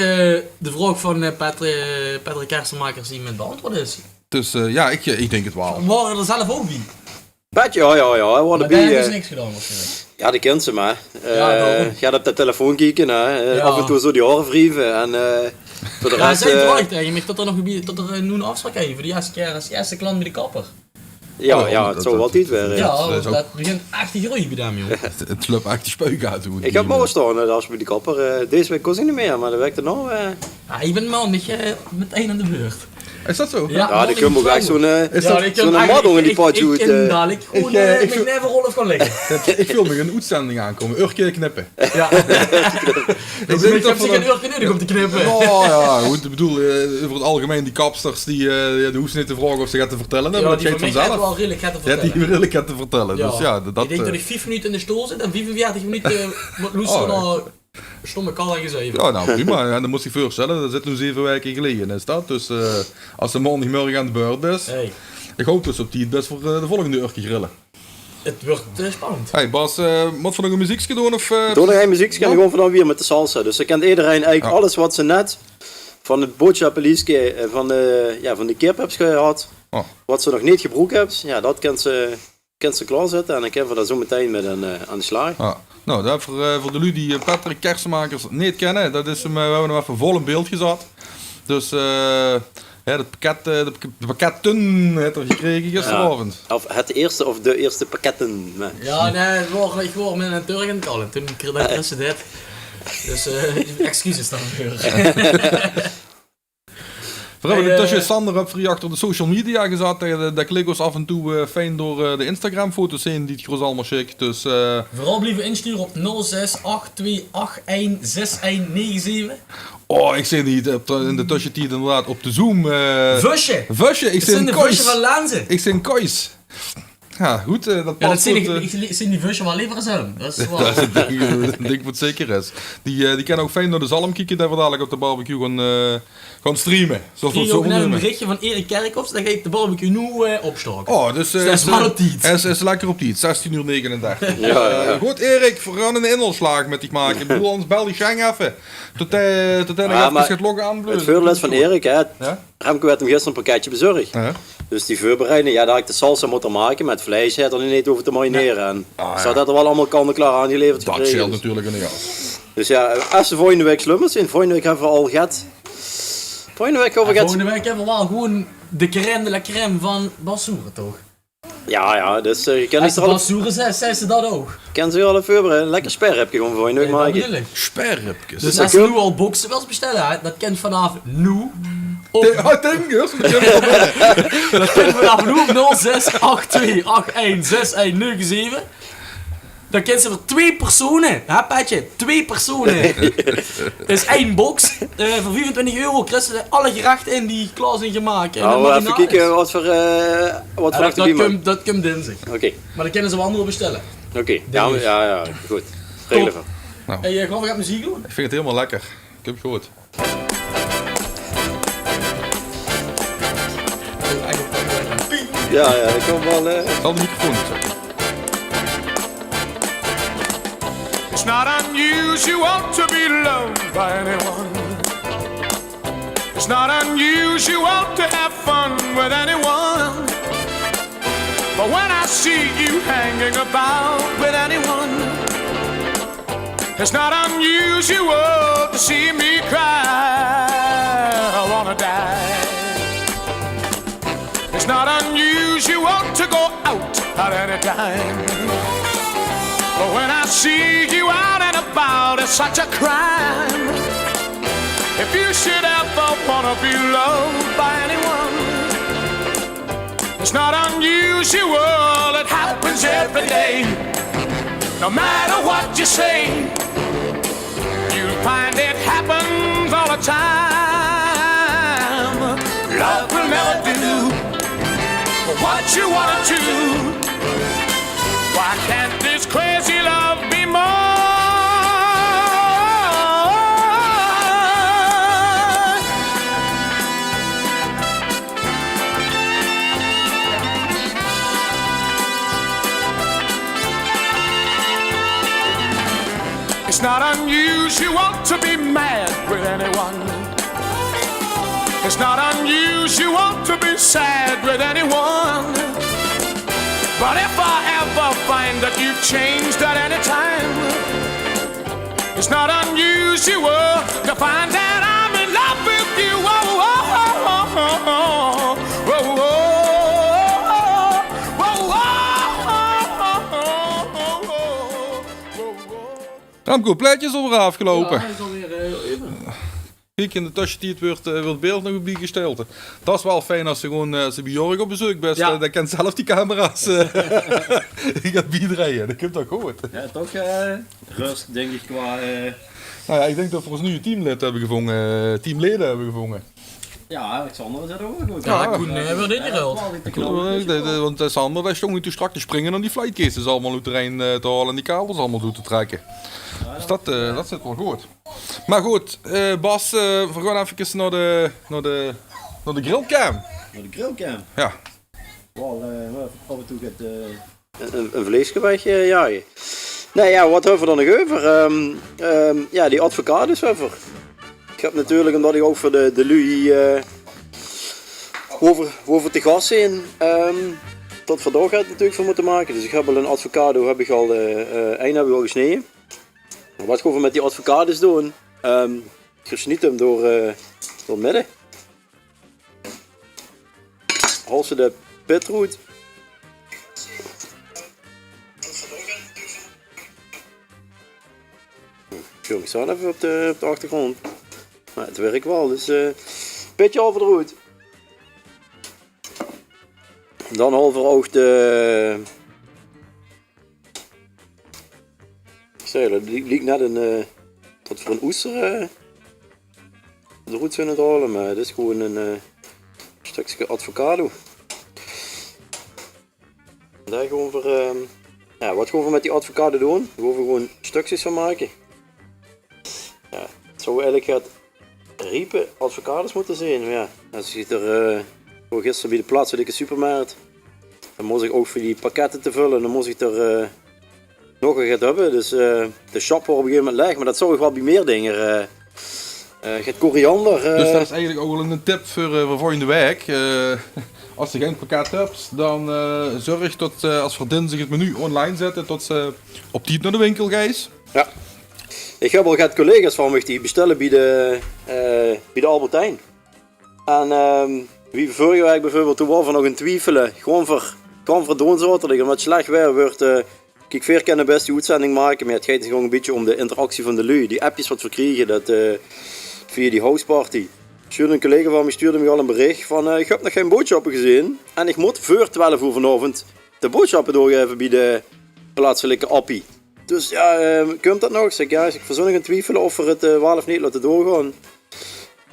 de vraog van, eh, Patrick, Patrick Kersenmakers hie mit beantjwaord is. Dus, eh, jao, ich, eh, ich dink 't waal. Waore d'r zelf ouch bie? Betje, jao, jao, jao, waore Mer d'rbie, dao höbbe eh, ze niks gedaon, waarschijnlik. jao, die kins se mer. Eh, Jao, daorum. Gaot op de telefoon kieke, hè. Eh, Jao. Aaf en toe zoe die haore wrieve en, eh, veur de Jao, res, zag eh, toch taenge mich det d'r nog, det d'r, eh, noe ein aafspraok haet veur de ierste kier es ierste klant bie de kapper. jao, Oh, jao, det, 't zou det, waal tied det, waere. det, Jao, det is ouch det begint ech te greuje bie dae, jóng. 't, 't löp ech de spuug oet, hoor. Ich höb morge sjtaon, eh, es ich bie de kapper, eh, dees waek kós ich neet mier, mer de waek daonao, eh, Jao, ich bön maondig, eh, metein aan de beurt. Is det zoe? Jao, jao, die kump ouch ech zoe'n, eh, Is det zoe'n modder in die pot oet, eh. Dadelik gewoon, Ich, eh, eh, ich mit vul- Neverolf gaon ligke. Ich veul mich ein oetzending aankómme. Urke knippe. Jao. Ich dink det Höbs se gein Urke nudig óm te knippe? Nou jao, good, ich bedoel, eh, euver 't algemein, die kapsters, die, eh, jao, die hoofs se neet te vraoge of ze get te vertèlle höbbe. Jao, Det die geit van mich höbbe vanzelf. waal redelik get te Jao, die vertèlle. redelik get te vertèlle. Dus jao, det, Ich dink eh, det ich vief minute in de sjtool zit en viefenveertig minute, eh, mót loestere nao sjtómme kalle en gezeive. Jao, nou prima. Jao, det mós se dich veurstelle. Det zit noe zeve waeke geleje, is det. Dus, eh, es se maondigmorge aan de beurt bös. Hey. Ich haop dus op tied bös veur, eh, de volgende Urke Grillen. 't Wuuert, eh, spannend. Hey Bas, eh, mótte v'r nog ein meziekske doon of, eh? Doon nog ein meziekske en gaon v'r dan wiejer mit de salsa. Dus dan kint ederein eigelik Jao. alles waat ze net van 't boodsjappeliske, eh, van de, jao, van de kip höbs gehad, Oh. waat ze nog neet gebroek höbs, jao, det kins se, kins se klaorzètte en dan kinne v'r dao zoe metein mit aan, eh, aan de slaag. Jao. Nou, det veur, eh, veur de luuj die, eh, Patrick Kersenmakers neet kinne, det is 'm, eh, v'r höbbe 'm effe vol in beeld gezat. Dus, eh, jao, det pakket, eh, de pak-, de pakketten haet 'r gekrege gisteraovend. Of 't ierste of de ierste pakketten. Mer Jao, nae, 't waor, ich waor mit ein Turk aan 't kalle. Toen kreeg ich dit. Dus, eh, excuses daoveur. V'r höbbe Hey, intösje, eh, Sander, höb v'r hie achter de social media gezat. Det, det klik ós aaf en toe, eh, fijn door, eh, de Instagram-foto's heen die 't gros allemaol sjik. Dus, eh, Veural blieve insjture op nul zes ach twee ach ein zes ein nege zeve. Oh, ich zeen hie op de, in de tösjetied inderdaad op de Zoom, eh, Vösje! Vösje, ich Det zeen zeen de kois. vösje van Lenze. Ich zeen kois. Jao, good, eh, det Jao, det pas zeen good, ich, eh. ich, ich zeen die vösje waal lever es häöm. Det is waor. Det is ein dink, ein dink waat zeker is. Die, eh, die kinne ouch fijn nao de zalm kieke, det v'r dalik op de barbecue gaon, eh, gaon streame. Zölle v'r 't Kreeg zoe ouch net ein neume? berichje van Erik Kerkhoffs, dae geit de barbecue noe, eh, opstaoke. Oh, dus, eh, Det is is, waal eh, op tied. is, is lekker op tied. Zestien oer negenendertig. Jao, jao. Eh, good, Erik, v'r gaon eine inhaalslaag mit dich make. Ich bedoel, anders bel dich Sjeng effe. Tot, eh, tot hae nog effe geit logge aanbleuze. 't Veurdeil is van Erik, hè. Jao? Remco haet 'm gister ein pakketje bezörg. Jao. Dus die veurbereiding, jao, dao had ich de salsa mótte make, mer 't vleis haet 'r neet hove te marinere. En Ah, dus jao. det haet 'r waal allemaol kant en klaor aangeleverd Det gekrege. sjeelt Dus, natuurlik in de jas. dus jao, es ze volgende waek slummers zeen, volgende waek höbbe v'r al get. Volgende waek höbbe v'r En get. volgende waek höbbe v'r waal gewoon de crème de la crème van Bas Soeren, toch? Jao, jao, dus, eh, ich kin Es ze al, Bas Soeren zaet, zaet ze det ouch. kin ze al effe veurbereide. Lekker sperripke gewoon volgende waek Nae, det make. bedoel ich. Sperripkes. Dus det es ze kump. noe al bokse wils bestelle, hè, det kint vanaaf noe. Op Tim, oh, Tim, juist, dat kan ik wel. Tim vanaaf noe op nul zes ach twee ach ein zes ein nege zeve. Dan kins se veur twee persone, hè Petje? Twee persone. Is ein box. Eh, veur viefentwintig euro kris se alle gerechte in die klaor zeen gemaak. En dan maak se effe kieke wat veur, eh, wat veur... Ja, dat, dat kump, dat kump dinsdig. Oké. Maar dan kinne ze wel anger bestelle. Oké, ja, ja, ja, good. Regele v'r. Hey, eh, gaon v'r get meziek doon? Ik vind het helemaal lekker. Ik heb het gehoord. Ja, ja, ik kan wel, eh... Zal de microfoon niet zakken? It's not unusual to be loved by anyone. It's not unusual to have fun with anyone. But when I see you hanging about with anyone, it's not unusual to see me cry. I wanna die. It's not unusual to go out at any time. But when I see you out and about, it's such a crime. If you should ever wanna be loved by anyone, it's not unusual, it happens every day. No matter what you say, you'll find it happens all the time. Love will never do what you wanna do. Why can't this crazy love be mine? It's not unusual to be mad with anyone. It's not unusual to be sad with anyone. But if I ever find that you've changed at any time, it's not unusual to find that I'm in love with you. Whoa, whoa, whoa, whoa, whoa, whoa, whoa, whoa, whoa, whoa, whoa, whoa, whoa. Remco, plaetje is alweer aafgeloupe. Ja, hij is alweer, eh, even. Kiek, in de tössetied weurt, eh, weurt beeld nog op biegesteld. Dat is wel fijn as se gewoon, eh, as se bie Jorg op bezeuk bès, ja, eh, dan kins se zelf die camera's, eh, gaon biedreie. Dat kump toch good. Ja, toch, eh, rust, dink ik, qua, eh... Nou ja, ik dink dat v'r ós nuuj teamlid höbbe gevónje, eh, teamleden höbbe gevónje. Ja, Xander zit er ook wel goed. Ja, ja. Koen, eh, weurt ingeruild. Ja, dat is wel iets te knallen. Koen, eh, de, de, want, eh, Sander, dae stóng noe toe strak te springe óm die flightcases allemaol oet de riem, eh, te haole en die kabels allemaol oet te trèkke. Ja, dus dat, eh, dat zit wel good. Maar good, eh, Bas, eh, v'r gaon efkes nao de, nao de, nao de grillcam. Nao de grillcam? Ja. Wel, eh, af en toe get, eh, ein, ein vleeske weg, eh, jaje. Nee, ja, wat höbbe v'r dan nog euver? Ehm, ehm, ja, die advocados höbbe v'r. Ik höb natuurlik, omdat ik ook veur de, de luuj, eh, woveur, woveur te gas zeen, ehm, tot v'r dao get natuurlik van mótte make. Dus ik höb al ein advocado, höb ik al, eh, eh, ein höb ik al gesneje. Maar wat gaon v'r met die advocados doon? Ehm, geer sniet 'm door, eh, door midde. Haols se de pit d'roet. Jóng, staon effe op de, op de achtergrond. Maar het werk wel, dus, eh, pitje haole v'r d'roet. Dan haole v'r ook de, ik zei, dat li-, liek net ein, eh, wat veur ein oester, eh, d'roet zeen te haole, maar het is gewoon ein, eh, stökske advocado. Dao gaon v'r, ehm, ja, wat gaon v'r met die advocado doon? Dao gaon v'r gewoon stökskes van make. Ja, het zou eigelik get riepe advocados mótte zeen. Maar ja, as ik er, eh, veur gister bie de plaatselijke supermarkt, dan mós ik ook veur die pakkette te völle, dan mós ik er, eh, nog get höbbe. Dus, eh, de sjap waor op ein gegaeve moment laeg, maar dat zörg wel bie mier dinger, eh, eh, get koriander, eh. Dus dat is eigelik ook wel ein tip veur, eh, veur volgende waek. Eh, as se gein pakket höbs, dan, eh, zörg tot, eh, as v'r dinsdig het menu online zètte, tot se op tied nao de winkel geis. Ja. Ik höb al get collega's van mich die bestelle bie de, eh, bie de Albert Heijn. En, ehm, wie v'r vörige waek bieveurbeeld, toen waore v'r nog aan 't twiefele, gaon v'r, gaon v'r doon zaoterdig, omdat 't slech waer weurt, eh, kiek, veer kinne bès die oetzending make, maar het geit gewoon ein bietje óm de interactie van de luuj. Die appjes wat v'r kriege, dat, eh, via die houseparty. Stuurde 'ne collega vaan miech, stuurde miech al e berich vaan, eh, "Iech höb nog gein boodsjappe gezeen. En iech moot veur twelf oor vanaovend de boodsjappe doorgeve bie de plaatselike appie." Dus jao, eh, kump dat nog? Iech zègk, jao, iech veer zien nog in twiefel of veer 't, eh, wel of neet laote doorgoon.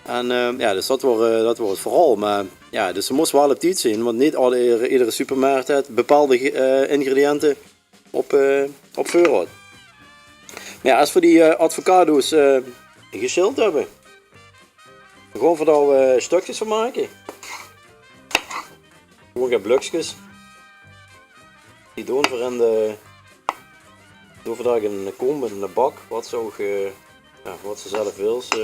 En, eh, jao, dus dat waor, eh, dat waor 't verhaol. Meh jao, dus ze mós wel op tied zien, want neet alle, iedere supermart heet bepaolde, eh, ingrediënte op, eh, op veurraod. Meh jao, es veer die, eh, avocado's, eh, gesjild höbbe, goon veer dao, eh, stökskes vaan make. Gewoen gein blökskes. Die doen veer in de, doen veer dao in de kom, in de bak, wat ze ouch, eh, jao, wat ze zelf wils, eh.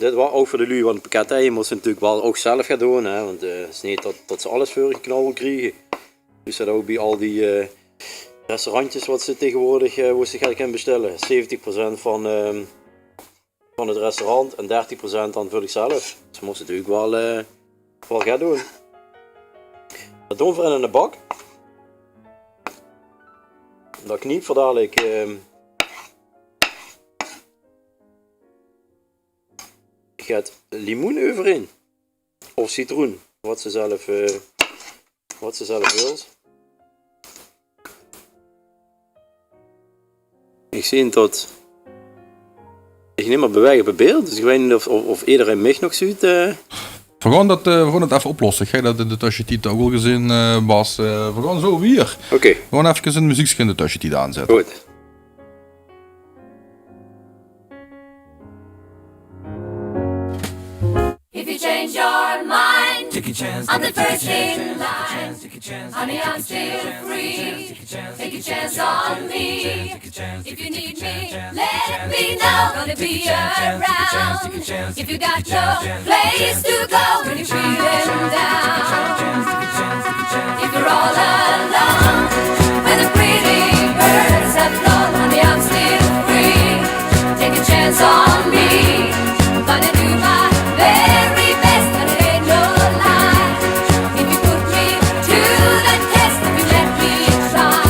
Dit waor ouch veur de luuj vaan 't pakket, hè. Ze mós 't natuurlek wel ouch zelf goon doen, hè, want, eh, 't is neet tot, tot ze alles veurgeknabbeld kriege. Dus dat ouch bie al die, eh, restaurantjes wat ze tegeswoordeg, eh, wo ze geld kinne bestèlle. Zeventig percent vaan, ehm, vaan 't restaurant en dertig percent daan veur ziechzelf. Ze mós 't natuurlek wel, eh, wel goon doen. Dat doen veer in 'ne bak. Dao kniep veer dalek, ehm, get limoen euver in. Of citroen, wat ze zelf, eh, wat ze zelf wils. Iech zeen tot iech neet mie beweeg op 't beeld, dus iech weit neet of, of, of ederein miech nog zuut, eh. Veer goon dat, eh, veer goon dat effe oplosse. Iech höb dat in de tössetied ouch al gezeen, eh, Bas. Eh, veer goon zoe wiejer. Oké. Veer goon effe e meziekske in de tössetied aonzètte. Good. If you change your mind, take a chance on the first in line. Honey, I'm still free. Take a chance on me. If you need me, let me know. Gonna be around. If you got no place to go when you're feeling down. If you're all alone, when the pretty birds have flown, honey, I'm still free. Take a chance on me. Gonna do my very best, and it ain't no lie. If you put me to the test, if you let me try,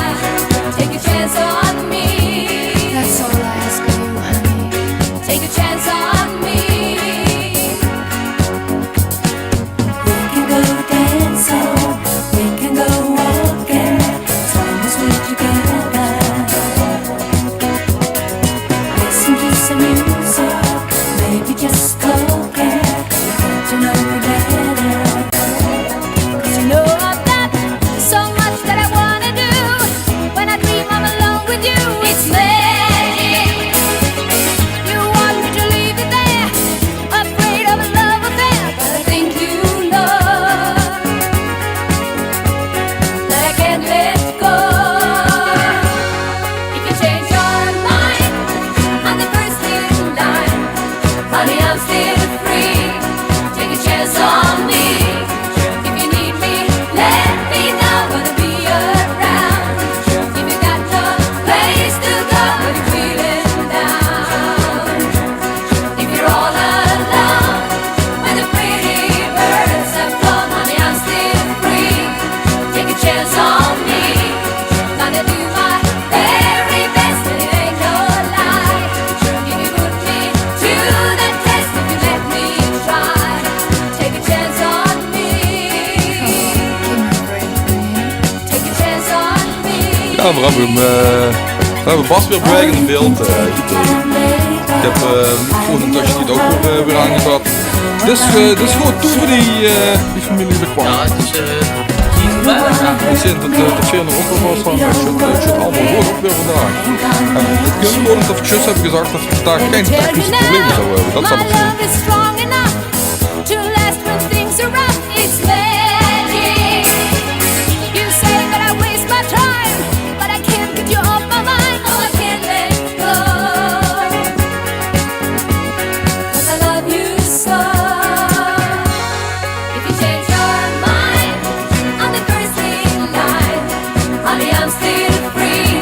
take a chance on me. That's all I ask of you, honey. Take a chance on me. We can go dancing, we can go walking, as long as we're together. Listen to some music, maybe just talking, get to know you better. 'Cause you know I've got so much that I wanna do. When I dream I'm alone with you, it's magic. You want me to leave it there, afraid of a love affair, but I think you know that I can't let go. If you change your mind on the first in line, honey, I'm still free. Take a chance on me. If you need me, let me know. Gonna be around. If you got no place to go when you're feeling down. If you're all alone, when the pretty birds have flown, honey, I'm still free. Take a chance on me. Gonna do my very best, and it ain't no lie. If you put me to the test, if you let me try, take a chance on me. Take a chance on me. Jao, veer höbbe 'm, eh, veer höbbe Bas weer beweeg in beeld, eh, gekrege. Iech höb, eh, mien microfoon in de tössetied ouch weer, eh, weer aongezat. Dus, eh, dus good toe veur die, eh, die femilie De Kwak. Jao, 't is, eh, 't is wel, jao. Iech zeen tot, eh, tot veer nog ouch wel vasthange. 't Zit, eh, 't zit allemaol good op weer vandaag. En 't kump gewoen umtot veer zjus höbbe gezag tot veer vandaag gein technische probleme zouwe höbbe. Dat zal ouch zien. To last when things are rough, it's magic. You say that I waste my time, but I can't get you off my mind. Oh, I can't let go. 'Cause I love you so. If you change your mind, I'm the first in line. Honey, I'm still free.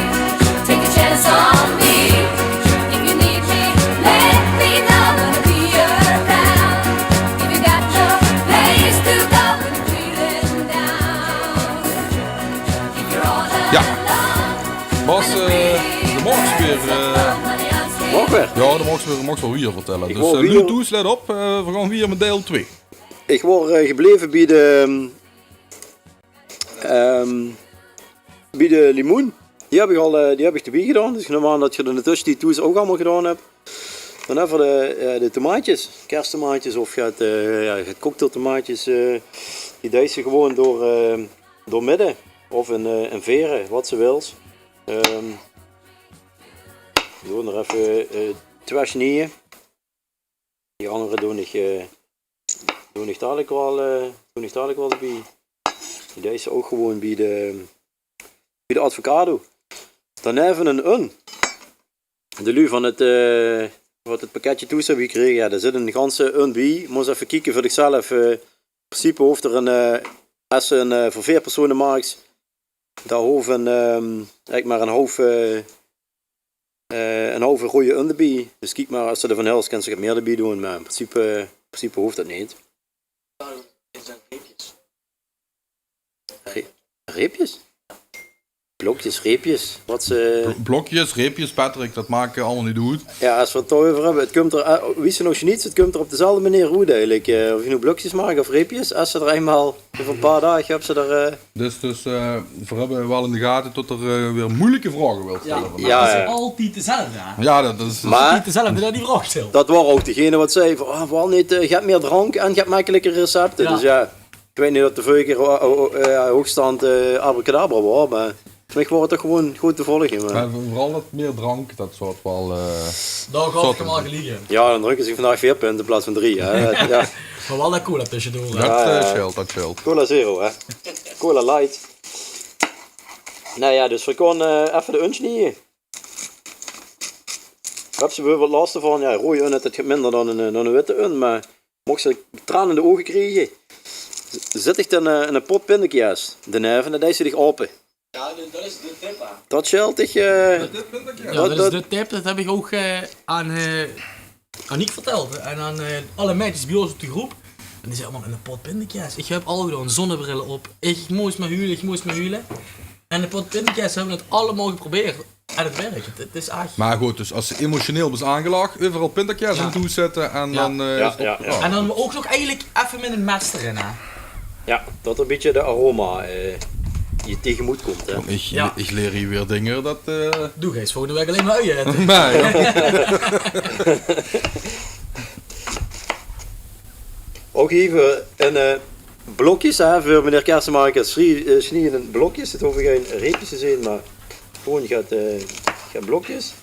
Take a chance on me. If you need me, let me know. Gonna be around. If you got no place to go, Bas, eh, de maks weer, eh, Maag weer? Jao, de maks weer, maks weer wiejer vertèlle. Dus, eh, luuj thoes, let op, eh, veer gaon wiejer mit deil twee. Ich waor, eh, gebleve bie de, ehm, bie de limoen. Die höb ich al, eh, die höb ich d'rbie gedaon. Dus ich num aan det geer det in de tösjetied thoes ouch allemaol gedaon höb. Dan höbbe v'r de, eh, de tomaatjes, kersttomaatjes of get, eh, jao, get cocktailtomaatjes, eh, die deis se gewoon door, eh, doormidde of in, eh, in vere, wat se wils. Ehm, v'r doon d'r effe, eh, twee snieje. Die angere doon ich, eh, doon ich dalik waal, eh, doon ich dalik waal d'rbie. Die deis se ouch gewoon bie de, bie de avocado. Dan effe ein un. De luuj van 't, eh, wat 't pakketje thoes höbbe gekrege, jao, dao zit ein ganse un bie. Mós effe kieke veur dichzelf. Eh, in principe hoof d'r ein, eh, es se ein, eh, veur veer persone maaks, dao hoof ein, ehm, eigelik mer ein haof, eh, eh, ein haof roeje un d'rbie. Dus kiek mer, es se d'rvan hèls, kins se get mieë d'rbie doon. Mer in principe, in principe hoof det neet. Re-, reepjes? Blokjes, reepjes, wat se Blo-, blokjes, reepjes, Patrick, det maak allemaol neet oet. Jao, es v'r 't dao euver höbbe, 't kump d'r, eh, wie se noe snieps, 't kump d'r op dezelfde meneer oet eigelik. Eh, of se noe blokjes maaks of reepjes, es se d'r einmaol euver ein paar daag höbs se d'r, eh, Dus, dus, eh, v'r höbbe waal in de gate det d'r, eh, weer meujelike vraoge wilt stèlle vandaag. Jao, jao. Altied dezelfde, hè? Jao, det, det is Mer altied dezelfde dae die vraog stèlt. Det waor ouch degene waat zag van, ah, waal neet, eh, get mieë drank en get mekkeliker recepte. Jao. Dus jao, ich weit neet of de vörige kier ho-, ho-, eh, hoogstand, eh, abracadabra waor, mer veur mich waor 't toch gewoon good te volge, mer Jao, veural det mieë drank, det zou 't waal, eh, Dao gaof ich 'm waal geliek in. Jao, dan drunke ze vandaag veer pinte in plaats van drie, hè. Jao. Mer waal det cola tösjedoor, hè. Det, eh, sjeelt, det sjeelt. Cola Zero, hè. Cola Light. Noe jao, dus v'r gaon, eh, effe de un snieje. Höbs se bieveurbeeld las d'rvan, jao, roeje un, det geit minder dan ein, eh, dan ein witte un, mer mochs se tranen in de ouge kriege, zèt dich dan, eh, ein pot pindakaas d'rnaeve, det deis se dich aope. Jao, det, det is de tip, hè. Det sjeelt dich, eh, Jao, det, det is det de tip. Det höb ich ouch, eh, aan, eh, aan Aniek vertèld en aan, eh, alle meidjes bie ós op de groep. En die zagte allemaol: "Eine pot pindakaas." Ich höb al gedaon, zonnebril op. Ich mós mer huile, ich mós mer huile. En de pot pindakaas höbbe v'r 't allemaol geprobeerd. En 't wirk. 't, 't is ech Mer good, dus es se emotioneel bis aangelag, euveral pindakaas Jao. in thoes zètte en Jao. dan, eh, Jao, is 't op. jao, jao. En dan ouch nog eigelik effe mit ein mes d'rin, hè. Jao, det 'r ein bietje de aroma, eh, dich tegemoet kump, hè. Ich, Jao. ich leer hie weer dinger, det, eh, Doe geis volgende waek allein mer ui aete. Nae, jao. Ouch hie weer in, eh, blokjes, hè, veur meneer Kersemarkes. Snie-, eh, snieje in blokjes. 't Hove gein reepjes te zeen, mer gewoon get, eh, get blokjes.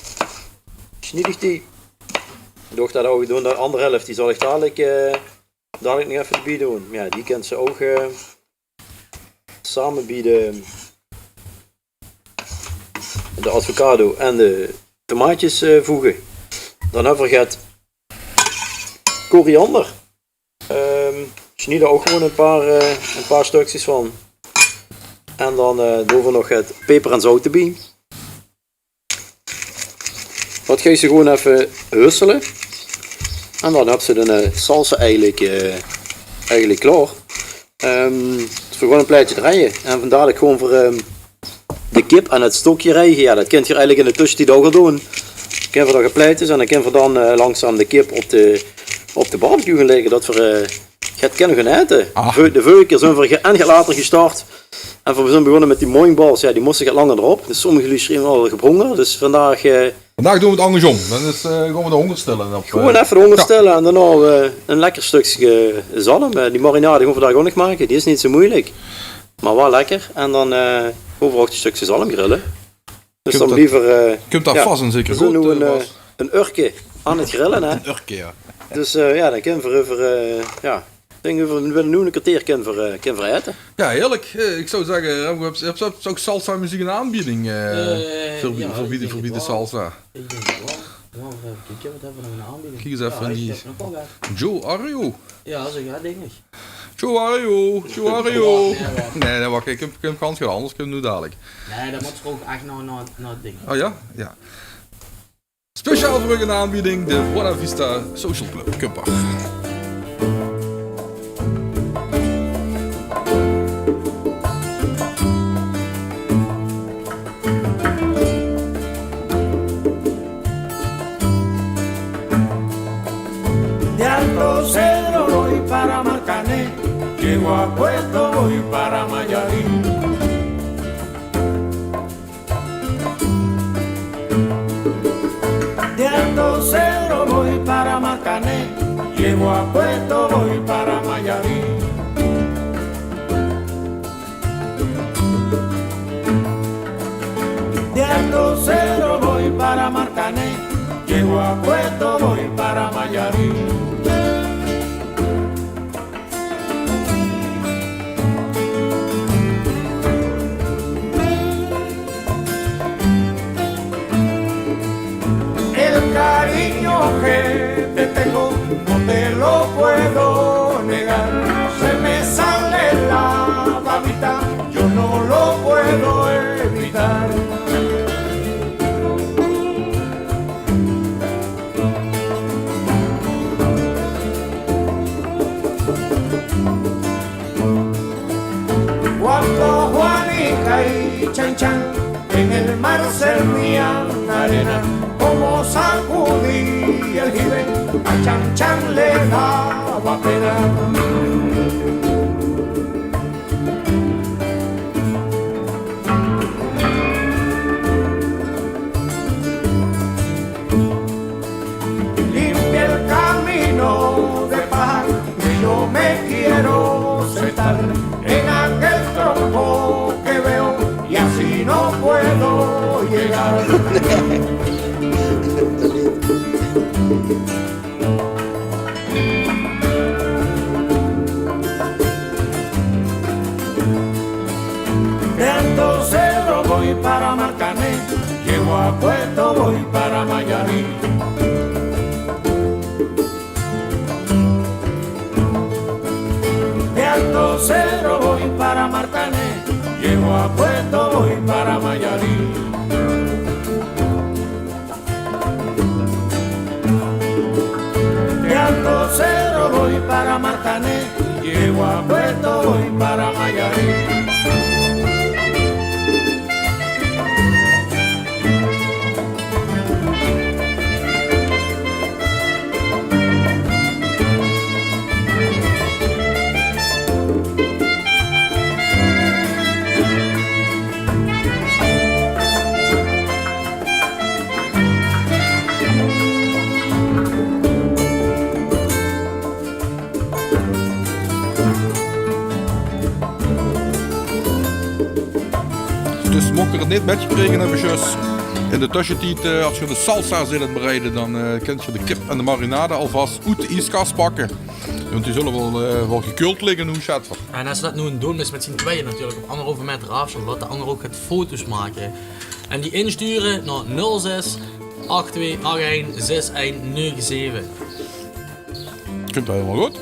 Snie ich die. Doch, det ouch doon, de anger helf, die zal ich dalik, eh, dalik nog effe d'rbie doon. Jao, die kins se ouch, eh, same bie de, de avocado en de tomaatjes, eh, voege. Dan höbbe v'r get koriander. Ehm, snie d'r ouch gewoon ein paar, eh, ein paar stökskes van. En dan, eh, doon v'r nog get peper en zout d'rbie. Det geis se gewoon effe hussele. En dan höbs se de, eh, salsa eigelik, eh, eigelik klaor. Ehm, dus v'r gaon ein plaetje drejje. En van dalik gewoon veur, ehm, de kip aan 't stokje rege. Jao, det kint geer eigelik in de tösjetied ouch al doon. Kint v'r dan get plaetjes en dan kint v'r dan, eh, langzaam de kip op de, op de barbecue gaon lègke. Det v'r, eh, get kinne gaon aete. Ah. Veur, de vörige kier zeen v'r ge-, en get later gestart. En v'r zeen begós mit die moingballs. Jao, die móste get langer d'rop. Dus sommige luuj sjrieve al gebronger. Dus vandaag, eh, Vandaag doon v'r 't angersóm. Dan is, eh, gaon v'r de hónger stille op, Gewoon eh, effe de hónger stille en daonao, eh, ein lekker stökske zalm. Eh, die marinade gaon v'r vandaag ouch nog make. Die is neet zo meujelik. Mer waal lekker. En dan, eh, gaon v'r ouch ein stökske zalm grille. Dus dan blieve v'r, eh, Kump dao vas en zeker good, eh, Bas. Ein urke aan 't grille, hè? Ein urke, jao. Dus, eh, jao, dan kinne v'r euver, eh, jao, ich dink euver, binne noe ein kerteer kinne v'r, eh, kinne v'r aete. Jao, heerlik. Eh, ich zou zègke, eh, höbs, höbs, höbs ouch salsa-meziek in aanbieding, eh, veur bie, veur bie de salsa? Ich dink waal. Waal effe kieke, wat höbbe v'r nog in aanbieding? Kiek ins effe in die Joe Arrow. Jao, zoe, jao, dink ich. Joe Arrow, Joe Arrow. Nae, nae, wach, ich höb, ich höb gans get angers, ich höb noe dalik. Nae, dan mót v'r ouch ech nao, nao, nao 't ding. Oh jao? Jao. Speciaal veur uch in aanbieding de Buena Vista Social Club Kumpach. A Puerto voy para Mayarí. De Alto Cedro voy para Marcané, llego a Puerto voy para Mayarí. De Alto Cedro voy para Marcané, llego a Puerto voy para Mayarí. El cariño que te tengo no te lo puedo negar. Se me sale la babita, yo no lo puedo evitar. Cuando Juanica y Chan Chan en el mar servían arena, como sacudía el jibe, a Chan Chan le daba pena. Limpia el camino de paja, que yo me quiero sentar en aquel tronco que veo y así no puedo llegar. De Alto Cedro voy para Marcané, llego a Puerto voy para Mayarí. De Alto Cedro voy para Marcané, llego a Puerto voy para Mayarí. De Alto Cedro voy para Marcané, llego a Puerto voy para Mayarí. Dus mocht geer 't neet mitgekrege höbbe, zjus, in de tössetied, eh, es geer de salsa zit aan 't bereide, dan, eh, kènt geer de kip en de marinade alvas oet de ieskas pakke. Want die zulle waal, eh, waal gekeuld ligke noe, sjat v'r. En es geer det noe doon mit, mit zien twieë natuurlik, op anderhalve meter aafstand, laot de anger ouch get foto's make. En die insture nao nul zes ach twee ach ein zes ein nege zeve. Kump hielemaol good.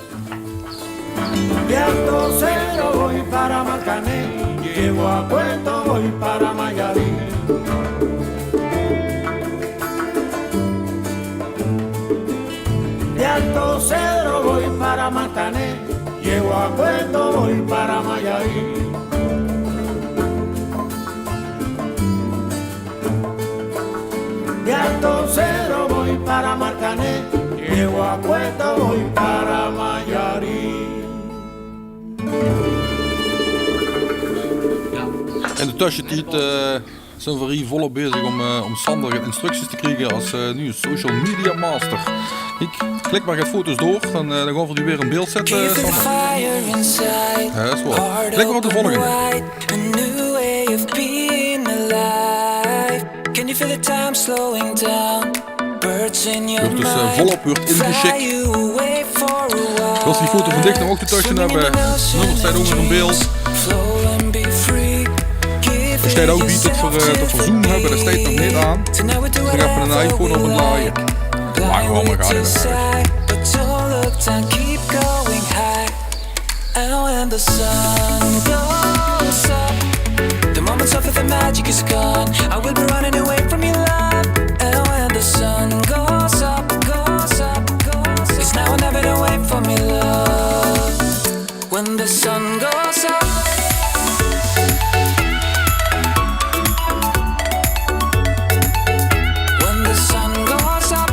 De Alto Cedro voy para Marcané, llego a Puerto voy para Mayarí. De Alto Cedro voy para Marcané, llego a Puerto voy para Mayarí. De Alto Cedro voy para Marcané, llego a Puerto voy para Mayarí. In de tössetied, eh, zeen v'r hie volop bezig óm, eh, óm Sander get instructies te kriege es, eh, nuuj social media master. Kiek, klik mer get foto's door, dan, eh, dan gaon v'r die weer in beeld zètte, Sander. Jao, is waor. Klik mer op de volgende. Weurt dus, eh, volop weurt ingesjik. Wils se die foto van dich nog ouch d'rtösje höbbe? Nummer steit ouch nog in beeld. D'r steit ouch bie tot v'r, eh, tot v'r zoom höbbe, det steit nog neet aan. Dus ich höb ein iPhone op 't laaie. Mer gewoon, mer gaon. And when the sun goes up, the moment of the magic is gone. I will be running away from your love. And when the sun goes up, goes up, goes up, it's now or never away from your love. When the sun goes up. When the sun goes up.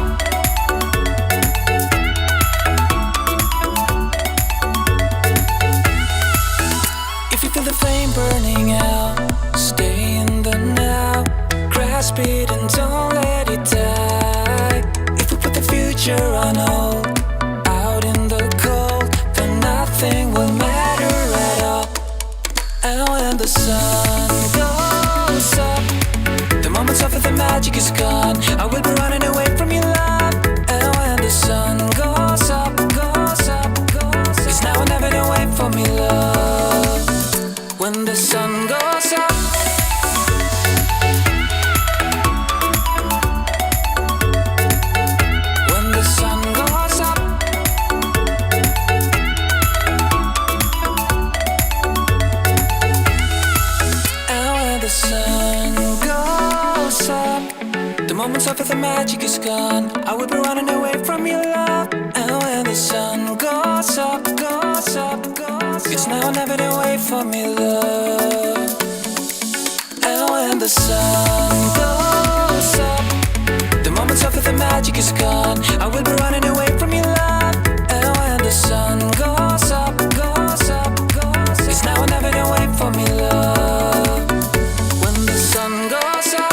And don't let it die. If we put the future on hold, out in the cold, then nothing will matter at all. And when the sun goes up, the moments of the magic is gone. I will be running away from your love. And when the sun goes up, goes up, goes up, it's now or never, don't wait for me, love. When the sun goes up. When the sun goes up. And when the sun goes up. The moments of the magic is gone. I will be running away from your love. And when the sun goes up, goes up, goes up, it's now or never, don't wait for me, love. And when the sun goes up, the moments of the magic is gone. I will be running away from your love. And when the sun goes up, goes up, goes up, it's now or never, don't wait for me, love. When the sun goes up.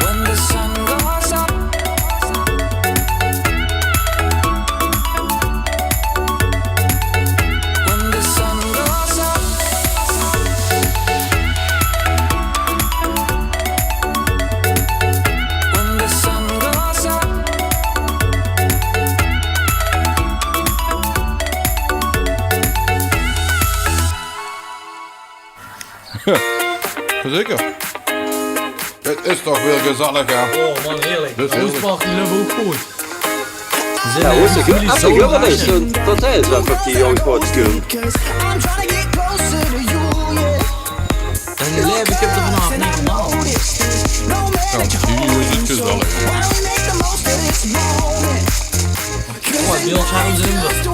When the sun goes up. When the sun goes up. When the sun goes up. Zeker. Het is toch weer gezellig, hè? Oh man, heerlijk. Dus heerlijk. Oostpark, die lopen ook goed. Jao, hoor, ze gullen niks. Dat is wat die jong pot kump. En die leven, ik heb er vanaf niet normaal. Jao, die is het gezellig. Oh, die was hard in de.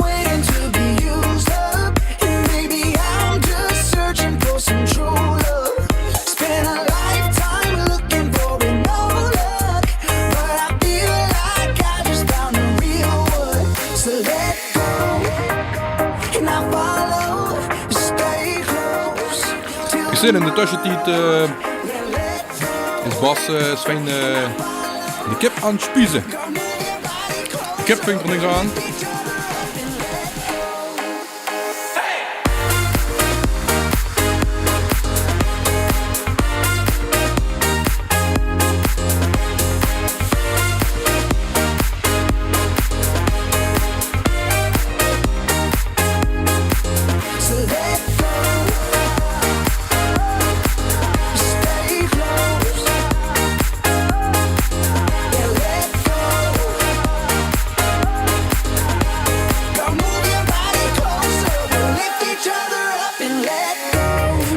Ik zit in de tussentied, eh, is Bas, eh, is fijn, eh, de kip aan het spiezen. De kip vind ik er niks aan.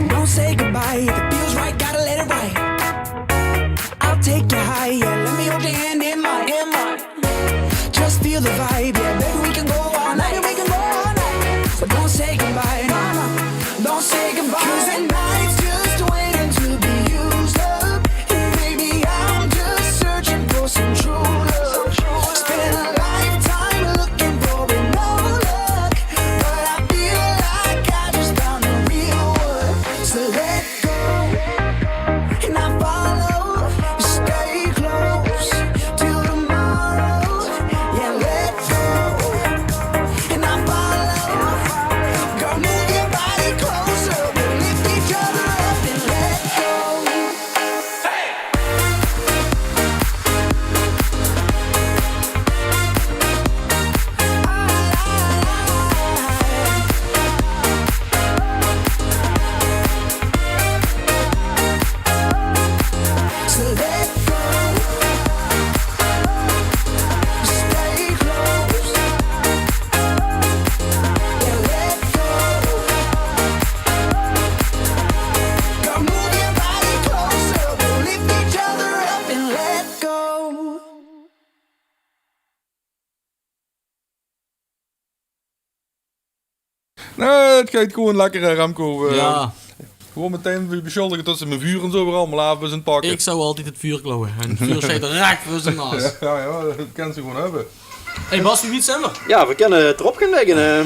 Don't say goodbye, if it feels right, gotta let it ride. I'll take you higher, let me hold your hand in mine, in mine. Just feel the vibe, yeah, baby, we can go all night. Baby, we can go all night. So don't say goodbye, no, no. Don't say goodbye. 'Cause the night's just waiting to be used up. And baby, I'm just searching for some true love. Spend a lifetime looking for it, no luck. But I feel like I just found the real one. So let go. And I follow, stay close till tomorrow. Yeah, let go. And I follow. Girl, move your body closer. We'll lift each other up and let go. Nae, het geit gewoen lekker, hè, Remco. Eh, jao. Gewoen metein weer besjuldige tot ze mien vuur en zoe weer allemaol aaf zien pakke. Ik zou altied het vuur klauwe. En het vuur steit rech veur zien naas. Jao, jao, det kins se gewoen höbbe. Hey Bas, wie wied zeen v'r? Jao, v'r kinne het d'rop gaon lègke, eh.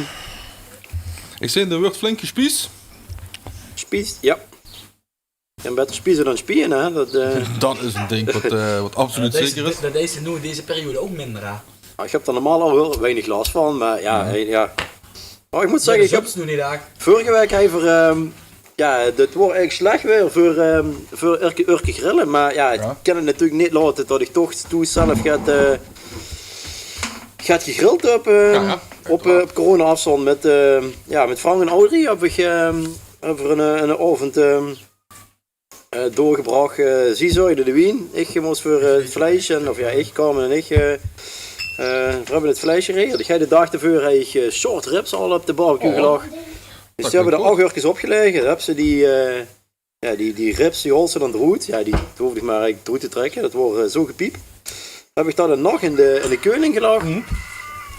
Ik zeen, d'r wuuert flink gespies. Spies, ja. En beter spiezen dan spieën, hè. Dat, eh, Dat is ein dink wat, eh, wat absoluut Deze, zeker is. Dat is noe in deze periode ouch minder, hè? Maar ich höb d'r normaal al hiel weinig las van, maar ja, Mhm. eh, ja. Maar ich mót zègke, ich höb Soms noe neet echt. Vörige waek höbbe v'r, ehm, ja, dit woor eigelik slech waer veur, ehm, veur Urke, Urke Grille. Maar ja, ich Ja. kan 't natuurlik neet laote dat ich toch toe zelf get, eh, get gegrild höb, ehm, Ja, ja. op, eh, op corona-aafstand. Mit, ehm, ja, mit Frank en Audrey höb ich, ehm, höbbe v'r ein, eh, ein aovend, ehm, eh, doorgebrach. Eh, zie zörgde de wien, ich mós veur, eh, 't vleis. En, of ja, ich, Carmen en ich, eh, eh, v'r höbbe 't vleis geregeld. Ich haw de daag d'rveur haw ich, eh, short ribs al op de barbecue Oh. gelag. Dus Dat die höbbe d'r klinkt ouch örkes opgelegge. Höbbe ze die, eh, ja, die, die ribs, die haols se dan d'roet. Ja, die, die hoofde ich maar eigelik d'roet te trèkke. Dat woor, eh, zo gepiep. Höb ich dat 'n nach in de, in de keuling gelag. Mhm.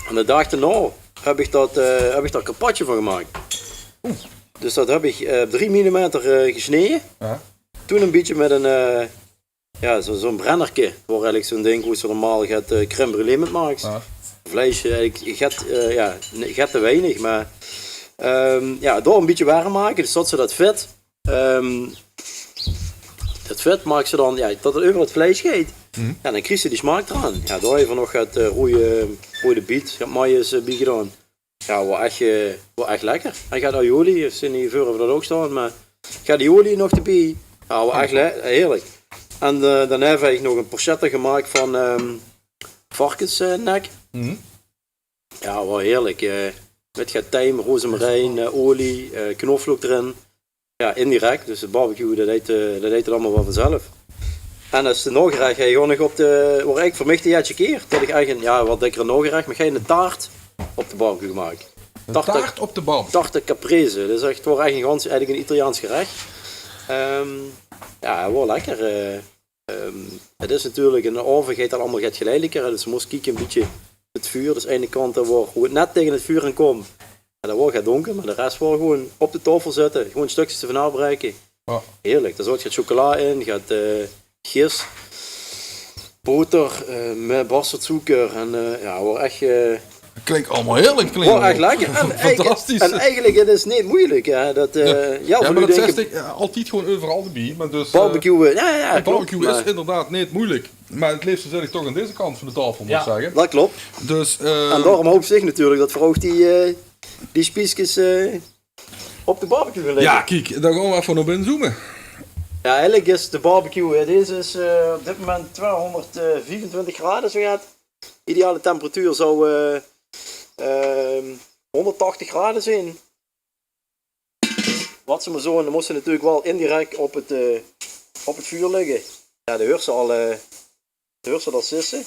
En de daag d'rnao höb ich dat, eh, höb ich d'r carpaccio van gemaak. Dus dat höb ich, eh, op drie millimeter, eh, gesneje. Ja. Toen 'n bietje mit 'n, eh, ja, zo, zo'n brennerke. Woor eigelik zo'n dink wo se normaal get, eh, crème brûlée mit maaks. Ja. Vleis, eh, eigelik get, eh, ja, ne-, get te weinig, maar, ehm, ja, door 'n bietje werm make, dus dat se dat vet, ehm, dat vet maaks se dan, ja, dat 't euver 't vleis geit. Mhm. Ja, dan kriegs se die smaak d'raan. Ja, dao haw ich nog get, eh, roeje, roeje biet, get maïs, eh, bie gedaon. Ja, woor ech, eh, woor ech lekker. En get aioli, ich zeen hie veur höbbe v'r dat ouch staon, maar get aioli nog d'rbie. Ja, woor ech le-, heerlik. En, eh, daonao höb ich nog 'n porchetta gemaak van, ehm, varkensnek. Mhm. Ja, woor heerlik. Eh, mit get tijm, rozemarijn, eh, olie, eh, knoflook d'rin. Ja, indirek. Dus 't barbecue, dat deit, eh, dat deit 't allemaol waal vanzelf. En es naogerech, hè, gewoon nog op de, woor eigelik veur mich de ierste kier dat ich eigelik, ja, waal dikker naogerech, maar gein taart op de barbecue gemaak. Ein taart op de barbecue. Tarte caprese. Dat is ech, woor ech 'n gans, eigelik 'n Italiaans gerech. Ehm, ja, woor lekker. Eh, ehm, 't is natuurlik, in d'n aove geit dat allemaol get geleideliker, hè, dus se mós kieke 'n bietje 't vuur. Dus aan de eine kant, eh, woor, wo 't net taenge 't vuur aan kump, ja, dat woor get donker, maar de res woor gewoon op de taofel zitte, gewoon stökskes d'rvan aafbraeke. Ja. Heerlik. Dao zoot get chocola in, get, eh, gis, boter, eh, mit basterdzoeker en, eh, ja, woor ech, eh, Klink allemaol heerlik. Klink woor ech allemaol lekker. En eigelik, fantastisch. En eigelik, 't is neet meujelik, hè. Dat, eh, ja, Ja, veur maar noe dat dink zègk ich, ich, eh, altied gewoon euveral d'rbie. Maar dus, eh, barbecue, ja, ja, ja, en klop, barbecue maar is inderdaad neet meujelik. Maar 't leefste zit ich toch in deze kant van de taofel, mót ich Ja. zègke. Dat klop. Dus, eh, En daorum haop ich natuurlik dat v'r ouch die, eh, die spieskes, eh, op de barbecue gaon lègke. Ja, kiek, dan gaon v'r effe nao binne zoome. Ja, eigelik is de barbecue, hè, deze is, eh, op dit moment tweehonderdviefentwintig grade, zo get. Ideale temperatuur zou, eh, ehm, honderdtachtig grade zeen. Wat se maar zo, en dan mós se natuurlik waal indirek op 't, eh, op 't vuur lègke. Ja, de huurs se al, eh, de huurs se al sisse.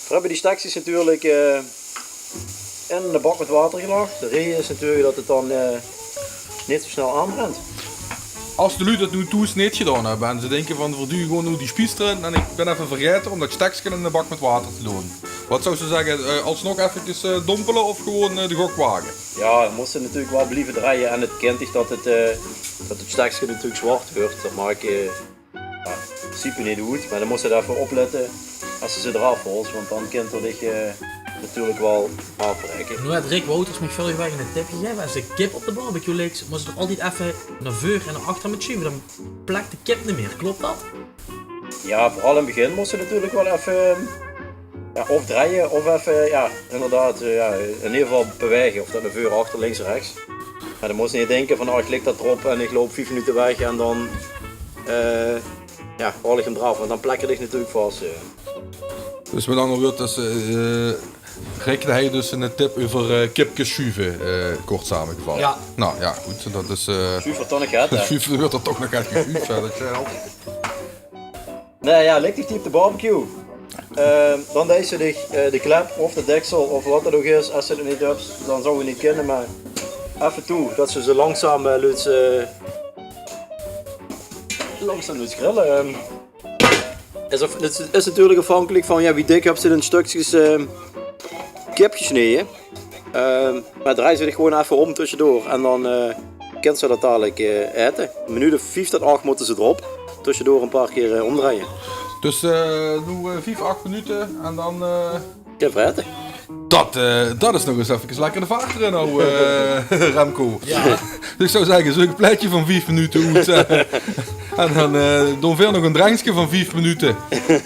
V'r höbbe die stekskes natuurlik, eh, in de bak mit water gelag. De raeje is natuurlik dat 't dan, eh, neet zo snel aanbrent. Es de luuj dat noe thoes neet gedaon höbbe en ze dinke van: "Verduuj gewoon noe die spies d'rin en ich bin effe vergaete óm dat stekske in de bak mit water te doon." Wat zouws se zègke, eh, alsnog effekes, eh, dompele of gewoon, eh, de gok wage? Ja, dan mós se natuurlik waal blieve drejje en 't kint dich dat 't, eh, dat 't stekske natuurlik zwart wuuert. Dat maak, eh, ja, in principe neet oet, maar dan mós se d'r effe op lètte es se ze d'raaf haols, want dan kint 'r dich, eh, natuurlik waal aafbraeke. Noe haet Rick Wouters mich vörrige waek 'ne tip gegaeve. Es se kip op de barbecue lèks, mós se d'r altied effe nao veur en nao achter mit sjuve. Dan plek de kip neet mier. Klop dat? Ja, veural in 't begin mós se natuurlik waal effe, ehm, ja, of drejje of effe, ja, inderdaad, eh, ja, in eder geval bewaege. Of dat nao veur, achter, links, rechs. Maar dan mós se neet dinke van: "Oh, ich lèk dat d'rop en ich loup vief minute weg en dan, eh, ja, haol ich 'm d'raaf." Want dan plek 'r dich natuurlik vas, eh. Dus mit anger wäörd, dus, eh, Rick haet dus 'ne tip euver, eh, kipkes sjuve, eh, kort samegevat. Ja. Nou ja, good, dat is, eh, Sjuuf 'r toch nog get, hè? Sjuuf, dan wuuert 'r toch nog get gesjuuf, ja, dat is wel. Nee, ja, lèk dich die op de barbecue. Eh, dan deis se dich, eh, de klep of de deksel of wat 't ouch is, es se 't neet höbs, dan zou 't neet kinne, maar effe toe, dat se ze langzaam, eh, leuts, eh, langzaam leuts grille. Ehm, is, of, 't is natuurlik aafhankelik van, ja, wie dik höbs se in stökskes, ehm, kip gesneje. Ehm, maar drej ze dich gewoon effe óm tösjedoor en dan, eh, kins se dat dalik, eh, aete. 'n Minuut of vief tot ach mótte ze d'rop. Tösjedoor 'n paar kier, eh, ómdreje. Dus, eh, noe, eh, vief, ach minute en dan, eh, Kins se aete. Dat, eh, dat is nog ins effe lekker de vaart d'rin hawwe, eh, Remco. Ja. Dus ich zou zègke, zoe'n plaetje van vief minute oet. Eh, en dan eh doon veer nog ein drenkske van vief minute.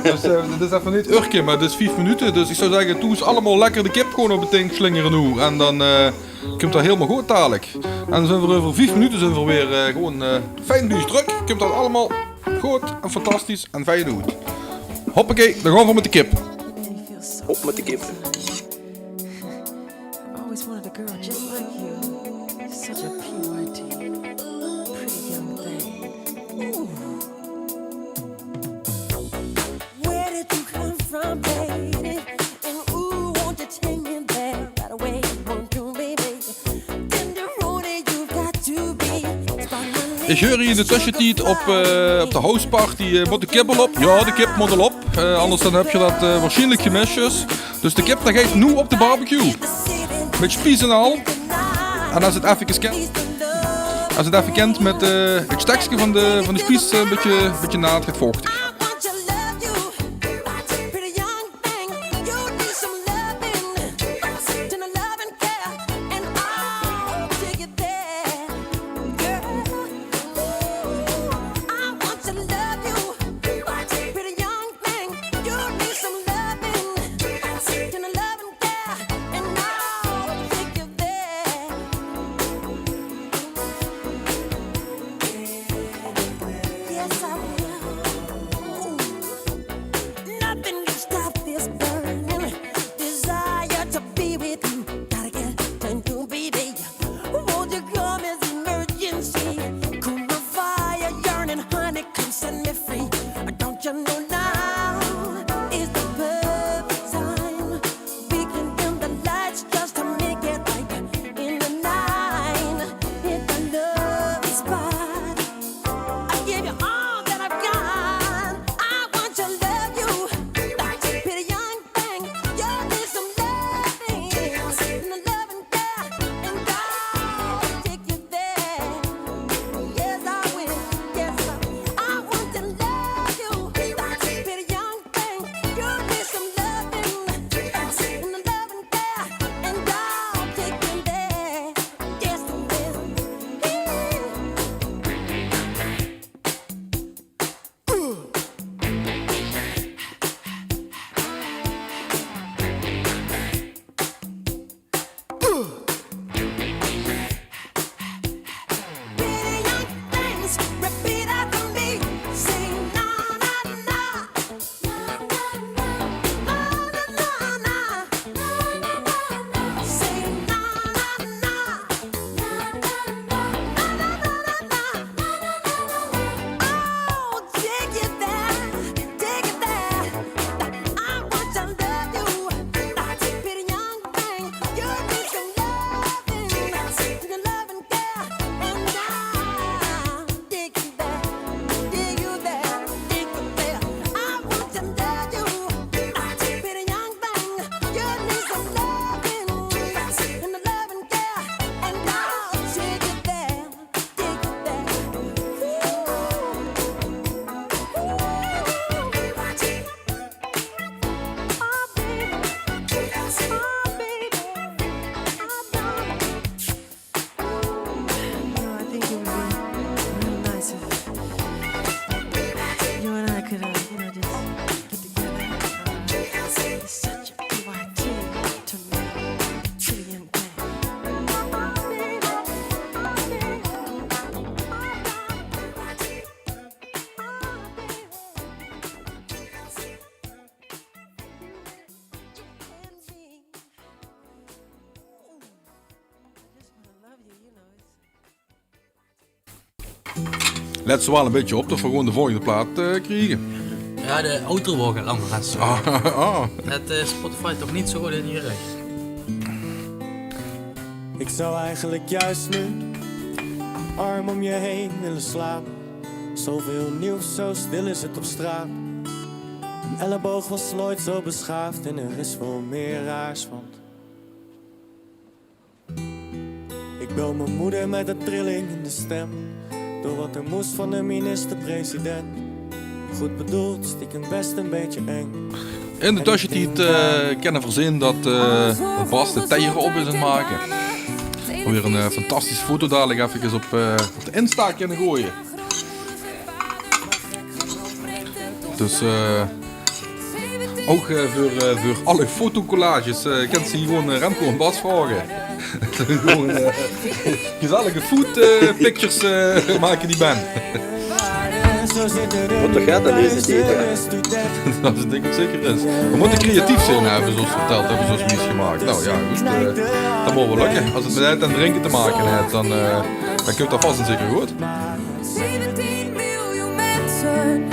Dus eh det is effe neet urke, mer det is vief minute. Dus ich zou zègke, doot allemaol lekker de kip gewoon op 't dink slingere noe. En dan eh kump det hielemaol good dalik. En dan zeen veer euver vief minute zeen veer weer eh gewoon eh fijn bie uch trök. Kump det allemaol good en fantastisch en fijn oet. Hoppakee, dan gaon veer mit de kip. Op mit de kip. I've always wanted a girl just like you. Such a P Y T. Pretty young thing. Ooh. Where did you come from, baby? And ooh, won't you take me there right away? Won't you, baby? Tenderoni, you've got to be. Ich heur hie in de tössetied op eh op de houseparty eh mót de kip al op. Jao, de kip mót al op. Eh anders dan höbs se det eh waarsjienlik gemis. Dus de kip dae geit noe op de barbecue. Mit spies en al. En es 't effe kènt, es 't effe kènt mit eh 't stekske van de van de spies eh bietje bietje naat, geit vochtig. You know, I think it would be real nice if you and I could, uh, you know, just get together. Uh, it's such a P Y T to me. Pretty young thing. Lèt ze waal e bietje op det veer gewoon de volgende plaat eh kriege. Ja, de outro waor langer. Ah, ah. Het eh, Spotify toch niet zo goed in hier. Ik zou eigenlijk juist nu arm om je heen willen slapen. Zoveel nieuws, zo stil is het op straat. Een elleboog was nooit zo beschaafd en er is wel meer raars, want ik bel mijn moeder met een trilling in de stem. Door wat er moest van de minister-president. Goed bedoeld, stiekem best een beetje eng. In de tössetied eh kinne veer zeen det eh Bas de teier op is aan 't make. Weer ein eh, fantastisch foto dalik efkes op, eh, op de Insta kinne goeie. Dus eh, ouch eh, veur, eh, veur alle fotocollages eh, kins se gewoon eh, Remco en Bas vraoge. Gewoon eh, gezellige food eh, pictures eh, make die bende. Wat toch gaat aan deze tied, hè? Det is dink ich zeker is. Veer mótte creatief zeen, höbbe ze ós vertèld, höbbe ze ós mies gemaak. Nou ja, good. eh, det mót waal lökke. Es 't mit eten en drinke te make haet, dan, eh, dan kump det vas en zeker good. Zeventien miljoen mensen.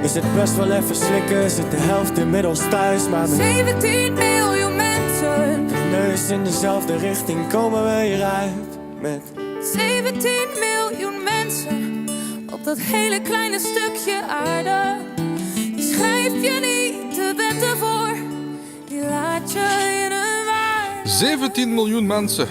Is het best wel even slikken, zit de helft inmiddels thuis, maar met zeventien miljoen mensen. Neus in dezelfde richting komen we hieruit. Met zeventien miljoen mensen op dat hele kleine stukje aarde. Die schrijf je niet de wetten voor, die laat je in hun waarde. Zeventien miljoen minse.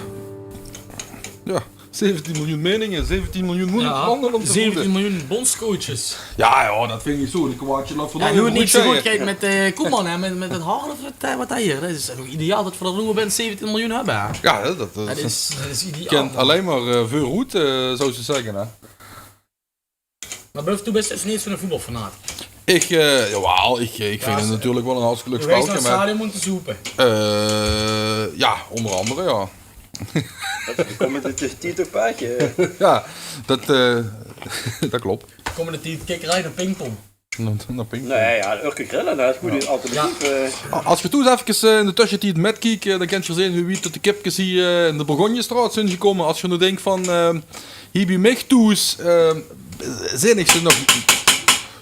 Ja, zeventien miljoen meninge, zeventien miljoen moeilijk plannen om te zeventien voeden. Miljoen bondscoaches. Ja, ja, det vinj ich zo. Ein kwaartje laot veur Ja, nu het niet zo goed kijkt met eh Koeman, hè, met, met het hart of het, eh, wat hij hier. Het is toch ideaal det v'r det roer bent zeventien miljoen höbbe, hè? Ja, det, det Det is, is, det is ideaal. kint allein mer eh, veuroet, eh, zou ze zegge, hè. Maar Buff, doe bent dus niet zo'n voetbalfanaat. Ich, eh, jawaal, ich, eh, ich vinj 't natuurlik waal ein hartstikke leuk Doe geeft naar spelke, het mer stadion om te zoepen. eh, ja, ónger angere, ja. Komende tied toch paadje. Ja, det, eh, det klop. Komende tied kikkerij en pingpong. Nog, nog ping. Nee, ja, Urke Grillen, det is goed alternatief. eh. Es geer toe efkes eh, in de tössetied mitkiek, eh, dan kint geer zeen wie wied tot de kipkes hie eh, in de Bourgognestraot zeen gekómme. Es geer noe dink van, eh, hie bie mich thoes, eh, zeen ich ze nog.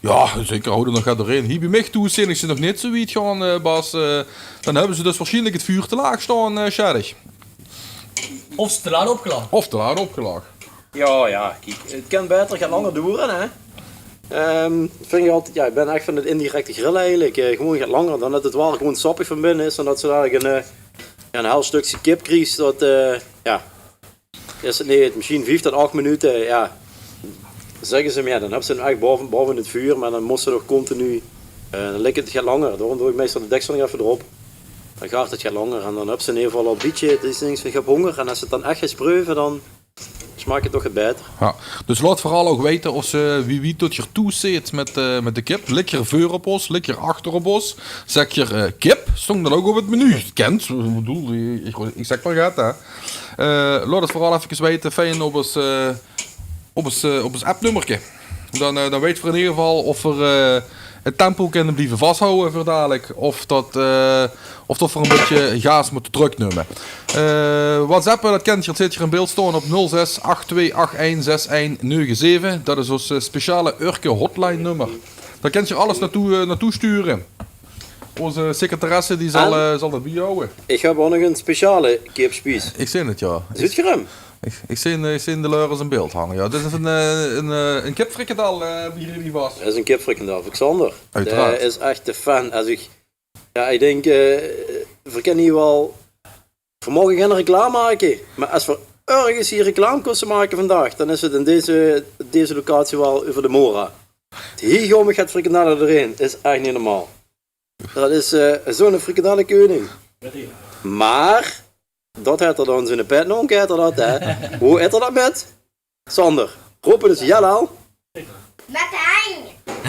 Ja, zeker, hou d'r nog get doorheen. Hie bie mich thoes zeen ich ze nog neet zo wied gaon, eh, Bas. Eh, dan höbbe ze dus waarsjienlik 't vuur te laag staon, eh, sjat ich. Of ze te laat opgelag. Of te laat opgelag. Ja, ja, kiek, het kan baeter get langer doere, hè. Ehm, det vinj ich altied, ja, ich bin ech van het indirecte grillen eigelik. Eh, gewoon get langer, dan det het waal gewoon sappig van binne is en det se dalik ein, eh, ja, ein hel stökske kip kriegs, det, eh, ja, is het neet, mesjien vief tot ach minute, ja. Zegge ze, mer ja, dan höbs se 'm ech baove, baove het vuur, mer dan mós se nog continu, eh, dan lik het get langer. Daorum doon ich meistal de deksel nog effe d'rop. Dan gaart het get langer en dan höbs se in eder geval al ein bietje, det is niks van, ich höb hónger. En es se het dan ech geis preuve, dan smaak het toch get baeter. Ja, dus laot veural ouch weite of ze, wie wied tot geer thoes zeet mit, eh, mit de kip. Lik geer veur op ós, lik geer achter op ós. Zèk geer eh, kip, stóng dan ouch op het menu. Kint, ich bedoel, ich, ich zèk mer get, hè. Eh, laot het veural efkes weite, fijn op ós, eh, op ós, eh, op ós appnummerke. Dan, eh, dan weite v'r in eder geval of v'r eh, het tempo kinne blieve vashawwe veur dalik. Of det, eh, of det v'r ein bietje gaas mótte tröknumme. Eh, WhatsAppe, det kint geer, zeet geer in beeld staon op nul zes ach twee ach ein zes ein nege zeve. Det is ós eh, speciale Urke hotline-nummer. Dao kint geer alles naotoe, eh, naotoe sture. Ós secretaresse die zal, En? eh, zal det biehawwe. Ich höb ouch nog ein speciale kipspies. Ich zeen het, ja. Zuut geer 'm? Ich, ich zeen, eh, ich zeen de leur in beeld hange. Ja, dit is ein, eh, ein, eh, ein kipfrikandel, eh, bie Rudy Vos. Det is ein kipfrikandel van Xander. Oeteraard. Dae is ech de fan. Es ich, ja, ich dink, eh, v'r kinne hie waal, v'r moge gein reclame make, mer es v'r örges hie reclame kóste make vandaag, dan is het in deze, deze locatie waal euver de Mora. Hie gaon ich het frikandelle d'rin, is ech neet normaal. Det is eh, zo'n frikandellekeuning. Mer det haet 'r dan in zien pet nog, haet 'r det, hè. Wie haet 'r det mit? Sander, roop 'ns Jalal. Mit de henj.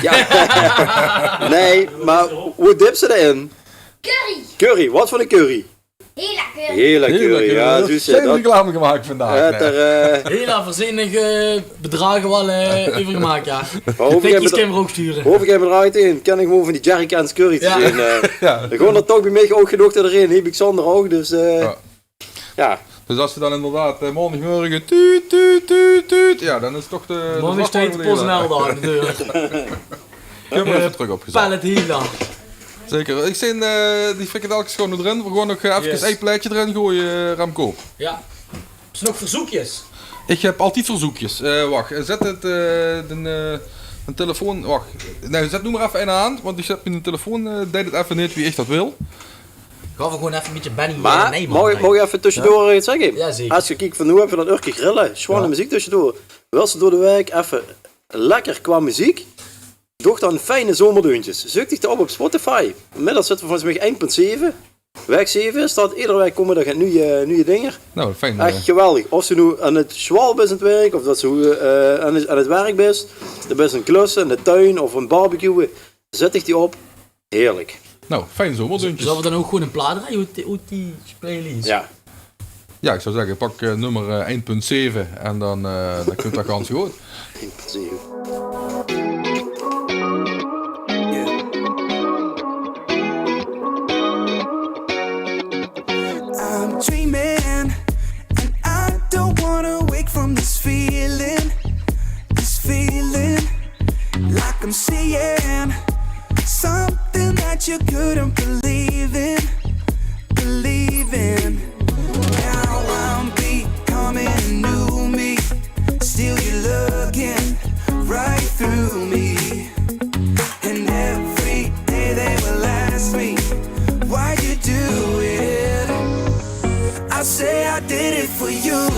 Ja. Nee, mer wie dips se det in? Curry. Curry, wat veur ein curry? Hele curry. Hele curry, ja, zuus se. Gein reclame gemaak vandaag. Ja, Nee. ter, eh, Heel aanverzienig eh bedragen wel eh overgemaakt, ja. Hoef ich Tikjes gein kan je er ook sturen. Hoef ich gein bedrag te in, kan ich gewoon van die jerrycans curry te Ja. zeen. eh. Ja. Dan gaon d'r toch bie mich ouch genóg d'rin, hie bie Xander ouch, dus eh, Ja. ja. Dus es ze dan inderdaad eh, maondigmorge tuut, tuut, tuut, tuut, ja, dan is toch de, de Morgen vrachtwagen steekt PostNL weer daar aan de deur. Kump effe trök opgezat. Pallet Hila. Zeker. Ich zeen eh, die frikandelkes gewoon d'rin. V'r gaon nog eh, effe Yes. ein plaetje d'rin goeie, eh, Remco. Ja. Is er nog verzoekjes? Ich höb altied verzoekjes. Eh, wach, eh, zèt het, eh, de, eh, de telefoon, wach. Nee, zèt noe mer effe ein aan, want ich höb miene telefoon, eh deit het effe neet wie ich det wil. Gaon v'r gewoon effe ein bietje Benny Mer eh, Nijman maag ich, bij. Maag ich effe tösjedoor get zègke? Ja, zeker. Es se kiek van, noe höbbe v'r det Urke Grillen, sjwaan Ja. meziek tösjedoor. Wils se door de waek effe lekker qua meziek, doch dan fijne zomerdeuntjes. Zeuk dich dao op op Spotify. Inmiddels zitte v'r volges mich ein punt zeve. Waek zeve is dat. Eder waek kómme d'r get nuuj, nuuj dinger. Nou, fijn. Ech geweldig. Of ze noe aan 't sjwalbe bis aan 't werk, of dat ze, eh, aan 't, aan 't werk bis, de bis aan 't klusse in de tuin of aan 't barbecuen, zèt ich die op. Heerlik. Nou, fijn zo. Wat dink geer? Zölle v'r dan ouch gewoon 'n plaat drejje oet die, oet die playlist? Ja. Ja, ich zou zègke, pak, eh, nummer, eh, ein punt zeve en dan, eh, dan kump dat gans good. Ein punt zeve. I'm dreaming, and I don't wanna wake from this feeling, this feeling. Like I'm seeing something that you couldn't believe in, believe in. Now I'm becoming a new me. Still you're looking right through me. And every day they will ask me, "Why you do it?" I say, "I did it for you."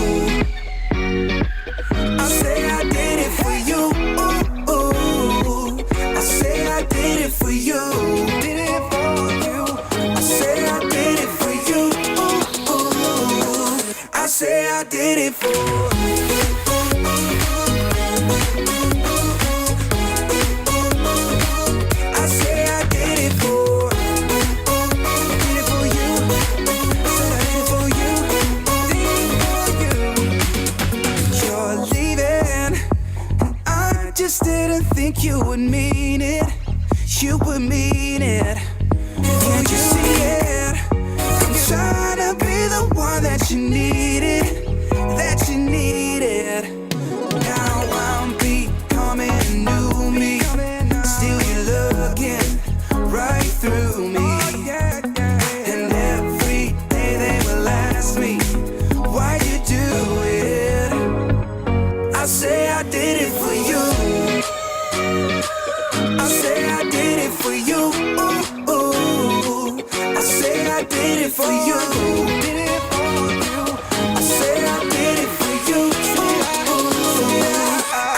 I say I did it for you. Ooh, ooh. I say I did it for you. Did it for you. I say I did it for you. Ooh, ooh. I say I did it for. I say I did it for. Did it for you. I said I did it for you. Did it for you. You're leaving. I just didn't think you would mean it. You would mean it. Can't you see it? I'm trying to be the one that you needed, that you needed. Now I'm becoming a new me. Still you're looking right through me. And every day they will ask me, "Why you do it?" I say I did it for you. I say I did it for you. Ooh, ooh. I say I did it for you. Did it for you. I say I did it for you. Ooh, ooh.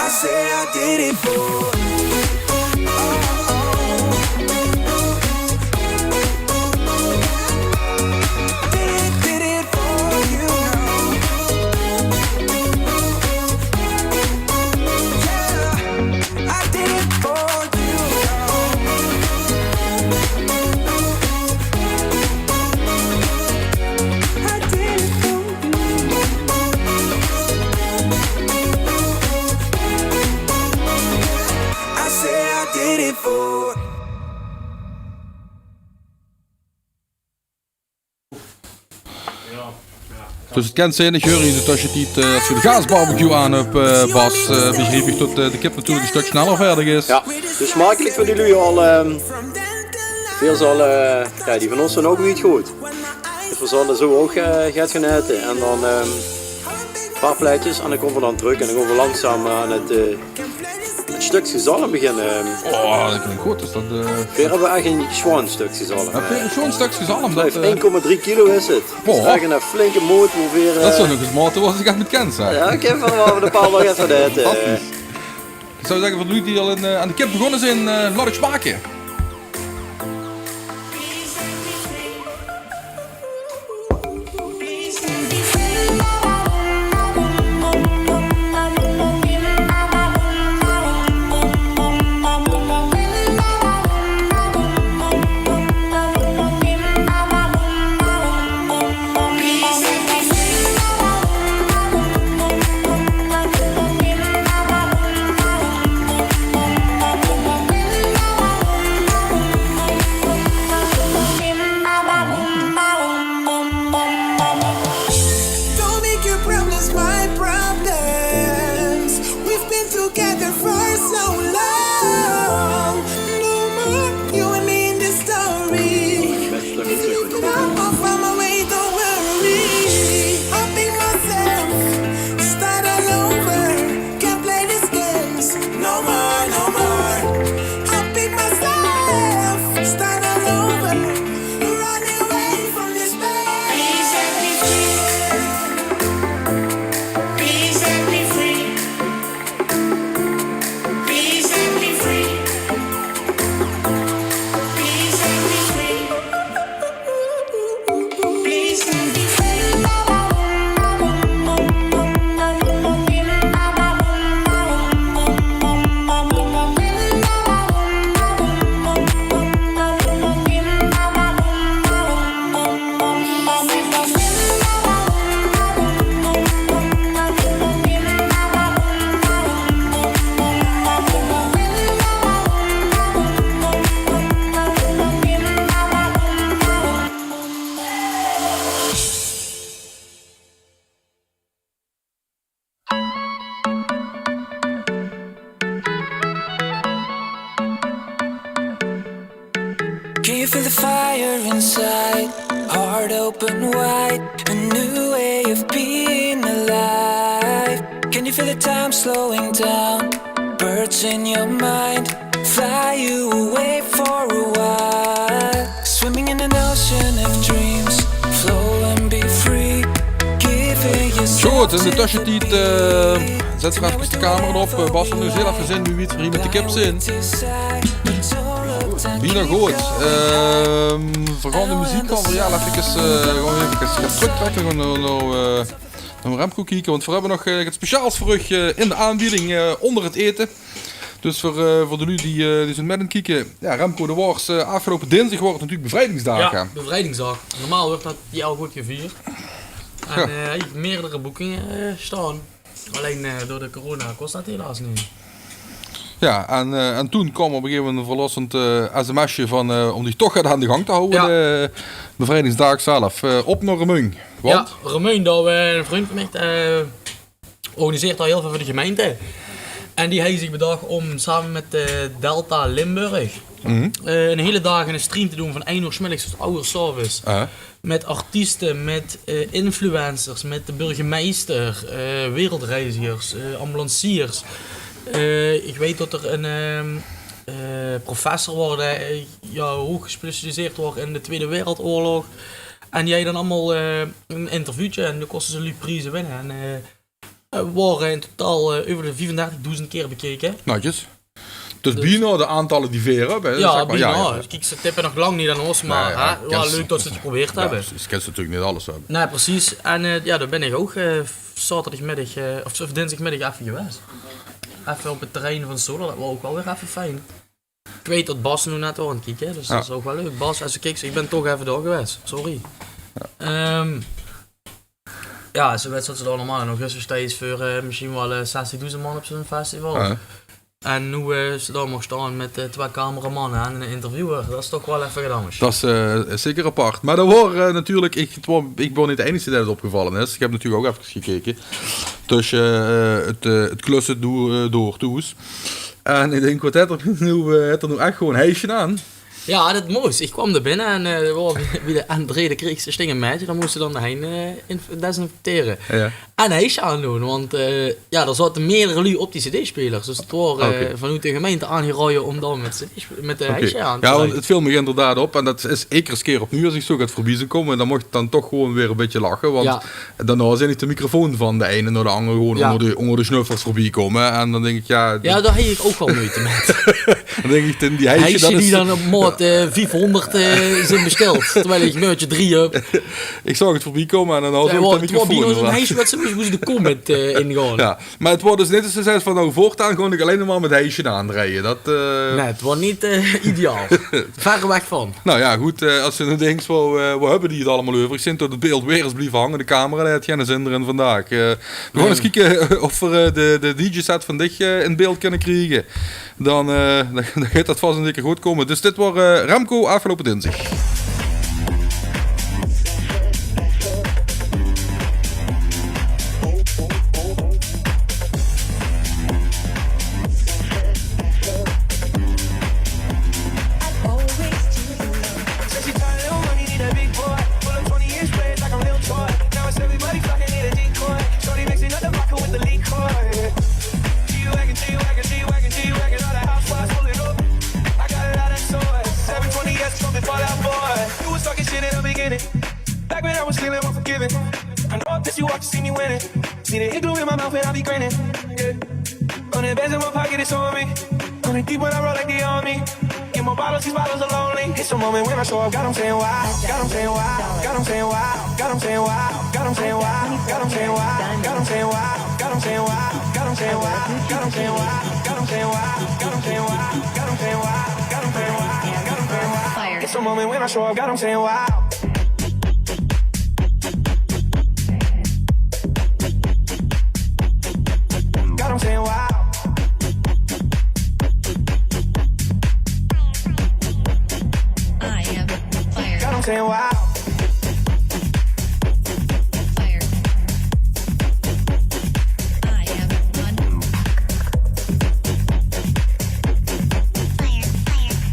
I say I did it for. Did it, did it for you. Yeah, I did it for you. I did it for you. I say I did it for. Dus 't kènt zeen, ich heur in de tössetied, eh, es se de gaasbarbecue aan höbs, eh, Bas, eh, begriep ich tot, eh, de kip natuurlik e stök sneller vaerdig is. Ja, dus smakelik veur die luuj al, ehm, veer zalle, eh, ja, die van ós zeen ouch neet good. Dus veer zalle zo ouch, eh, get gaon aete. En dan, ehm, e paar plaetjes en dan kómme veer dan trök en dan gaon veer langzaam aan 't, eh, 't stökske zalm beginne. Oh, dat klink good. Dus dat, eh, veer höbbe eigelik e sjoon stökske zalm. Höb veer e sjoon stökske zalm? Blief ein komma drie kilo is 't. Boah. Dus eigelik 'n flinke moot, wo veer, dat is, eh, nog ins mote wo se get mit kèns, hè? Ja, ich höb d'r waal e paar van effe, eh. Fantastisch. Ich zou zègke, veur de luuj die al in, eh, aan de kip begós zeen, eh, laot 't smake. Don't make your problems my problems. We've been together for so long. No more you and me in this story. If you come off from my way, don't worry. I'll be myself. Start all over. Can't play these games. No more, no more. I'll be myself. Start all over. Run away from this pain. Please set me free. Please set me free. Please You feel the fire inside, heart open wide, a new way of being alive. Can you feel the time slowing down? Birds in your mind, fly you away for a while. Swimming in an ocean of dreams, flow and be free. Giving yourself. Sjoon, in de tössetied, eh, zèt v'r efkes de camera op. Eh, Bas, noe zeen v'r efkes wie wied v'r hie mit de kip zeen. Wie dan good. Ehm, v'r gaon de meziek gaon v'r, jao, laot ich efkes, eh, gewoon efkes gaon tröktrèkke. Gewoon nao, nao, eh, nao Remco kieke, want v'r höbbe nog, eh, get speciaals veur uch, eh, in de aanbieding, eh, ónger 't ete. Dus veur, eh, veur de luuj die, eh, die zeen mit aan 't kieke, jao, Remco, de waors, eh, aafgeloupe dinsdig waor 't natuurlik bevrijdingsdaag, hè? Jao, bevrijdingsdaag. Normaal wuuert dat hiel good gevierd. En, jao, eh, ich höb meerdere boekinge, eh, staon. Allein, eh, door de corona kós dat helaas neet. Jao, en, eh, en toen kwaam op e gegaeve moment e verlossend, eh, sms'je van, eh, óm dich toch get aan de gang te hawwe, jao, de bevrijdingsdaag zelf. Eh, op nao Remunj. Want? Jao, Remunj, dao, eh, 'ne vrundj van mich, eh, organiseert al hiel väöl veur de gemeinte. En die haw zich bedach óm same mit, eh, Delta Limburg, eh, 'ne hiele daag 'ne stream te doon van ein oor 's middigs tot acht oor 's aoves. Aha. Mit artieste, mit, eh, influencers, mit de burgemeister, eh, wereldreizigers, eh, ambulanciers. Eh, ich weit tot d'r 'ne, ehm, eh, professor waor, dae, eh, jao, hoog gespecialiseerd waor in de Twiede Wereldoorlog. En die haw dan allemaol, eh, e interviewtje en dao kóste ze luuj prieze winne. En, eh, eh, waor in totaal, eh, euver de viefendertigdoezend kier bekeke. Netjes. Dus, dus bienao de aantalle die veer höbbe, hè, jao, zègk mer. Bienao. Jao, jao. Kiek, ze tippe nog lang neet aan ós, mer, hè, waal leuk tot ze 't geprobeerd höbbe. Precies. Kins natuurlik neet alles höbbe. Nae, precies. En, eh, jao, dao bön ich ouch, eh, zaoterdigmiddig, eh, of, of dinsdigmiddig effe gewaes. Effe op 't terrein van Soler, dat waor ouch waal weer effe fijn. Ich weit tot Bas noe net waor aan 't kieke, hè, dus dat is ouch waal leuk. Bas, es se kieks, ich bön toch effe dao gewaes. Sorry. Jao. Ehm, Jao, es se wèts wat ze dao allemaol in augustus steeds veur, eh, mesjien waal, eh, zestigdoezend man op zoe'n festival. Jao, jao. En noe, eh, es se dao moogs staon mit, eh, twie cameramanne en 'ne interviewer, dat is toch waal effe get angers. Dat is, eh, zeker apart. Mer dat waor, eh, natuurlik, ich, 't waor, ich bön neet de einigste dae 't opgevalle is. Ich höb natuurlik ouch effe gekeke tösse, eh, 't, eh, 't klusse doe-, eh, door thoes. En ich dink, wat haet 'r noe, eh, haet 'r noe ech gewoon heisje aan? Jao, dat mós. Ich kwaam dao binne en, eh, waor wie, wie de entree, de kreegs te sting e maedje, dan mós te dan de hein, eh, inf-, desinfectere. Jao. En heisje aandoon, want, eh, jao, d'r zaote meerdere luuj op die cd-spelers. Dus 't waor, eh, vanoet de gemeinte aangeraoje óm dan mit cd-sp-, mit de heisje aan te doon. Oké. Jao, want 't veel mich inderdaad op, en dat is edere kier opnuuj es ich zoe get veurbie zeen kómme, en dan mót ich dan toch gewoon weer e bietje lache, want daonao zeen ich de microfoon van de eine nao de angere gewoon ónger de, ónger de snuffers veurbie kómme. En dan dink ich, jao, jao, dao haw ich ouch waal meujte mit. Dan dink ich, die heisje, heisje dat is die dan op maot, eh, viefhóngerd, eh, zeen besteld. Terwiel ich maotje drie höb. Ich zaog 't veurbie kómme en dan haw ze ouch de microfoon. Jao, 't waor, 't waor bienao zoe'n heisje wat ze mós-, móste de comment, eh, ingaon. Jao, mer 't waor dus neet 'n succes van, noe veurtaan gaon ich allein nog mer mit heisje aanrieje. Dat, eh, nae, 't waor neet, eh, ideaal. Wied weg van. Noe jao, good, eh, es se noe dinks, wo, eh, wo höbbe die 't allemaol euver? Ich zeen tot 't beeld weer is blieve hange. De camera, dae haet geine zin d'rin vandaag. Eh, v'r gaon ins kieke of v'r, eh, de, de dj-set van dich, eh, in beeld kinne kriege. Dan, eh, dan, dan geit dat vas en zeker good kómme. Dus dit waor, eh, Remco aafgeloupe dinsdig. Says she tired of little money, need a big boy. Pull up twenty inch blades like I'm Lil Troy. Now it's everybody talking, need a decoy. Shorty mixing up the vodka with the liquor. G-Wagon, G-Wagon, G-Wagon, G-Wagon. All the housewives pull it up. I got a lot of toys. Seven twenty S from the Fall Out Boy. You was talking shit in the beginning. Back when I was feeling unforgiving. I know this you want to see me winning. See the igloo in my mouth and I be grinning. Yeah. Hundred bands in my pocket, it's on me. Hundred deep when I roll like the army. Get more bottles, these bottles are lonely. It's a moment when I show up. God, I'm saying wow. God, I'm saying wow. God, I'm saying wow. It's a moment when I show up. God, I'm saying wow. God, I'm saying wow. I am fire. God, I'm saying wow. Fire. I am on. Fire, fire, fire.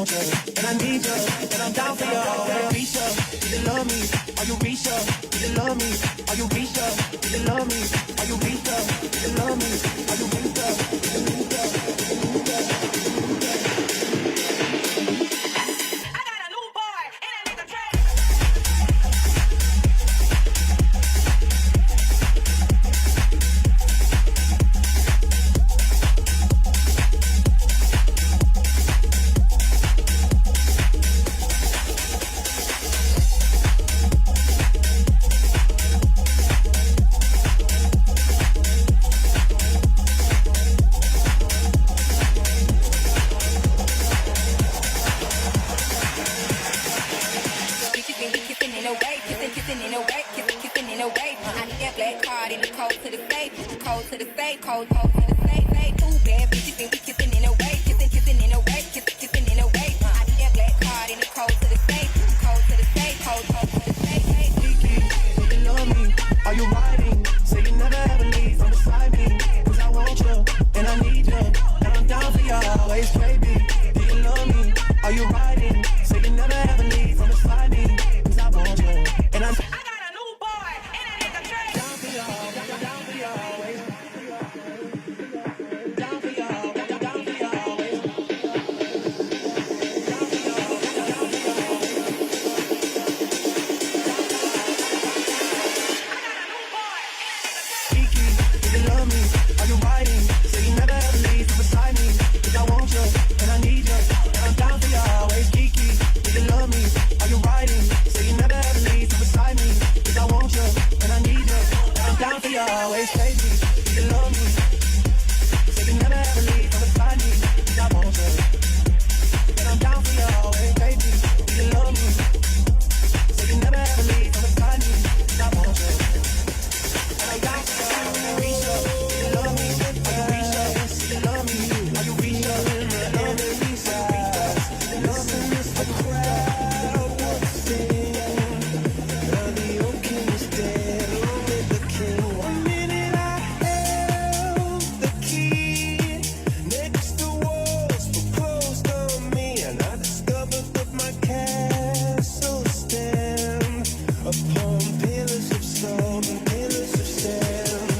And I need you, and I'm down for you. Reach up, do you love me? Are you reach up? Do you love me? Are you reach up? Do you love me? Are you reach up? Do you love me? Are you reach up? Do you reach up? Do you reach up? I got a new boy and a nigga trash. Bitches been kissing in a way, kissing, kissing in a way, kissing, kissing in a way. I need that black card and the code to the safe, code to the safe, code, code to the safe, safe. Two bad bitches been kissing in a way, kissing, kissing in a way, kissing, kissing in a way. I need that black card and the code to the safe, code to the safe, code, code to the safe, safe. Kiki, do you love me? Are you riding? Say you never ever leave from beside me. 'Cause I want you, and I need you, and I'm down for you always, baby. Do you love me? Are you riding? Say you never ever leave from beside me. 'Cause I want you, and I I got a new boy and a nigga trash. Down for you, down for you always. Down for you, down for you always. Kiki, do you love me? Are you riding? Say you never ever leave from beside me. 'Cause I want you, and I need you, and I'm down for you always. Kiki, do you love me? Are you riding? Say you never ever leave from beside me. 'Cause I want you, and I need you, and I'm down for you always, baby. Do you love me? Say you never ever leave from beside me. 'Cause I want you, and I'm down for you always, baby. Do you love me? Say you never ever leave from beside me. 'Cause I want you. Next the walls were closed on me, and I discovered that my castle stand upon pillars of stone and pillars of sand.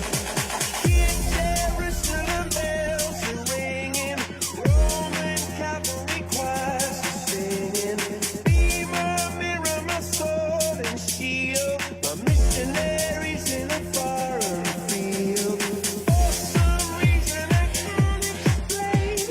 Here Jerusalem bells are ringing, Roman cavalry choirs are singing. Be my mirror, my sword and shield, my missionaries in a foreign field. For some reason I can't explain,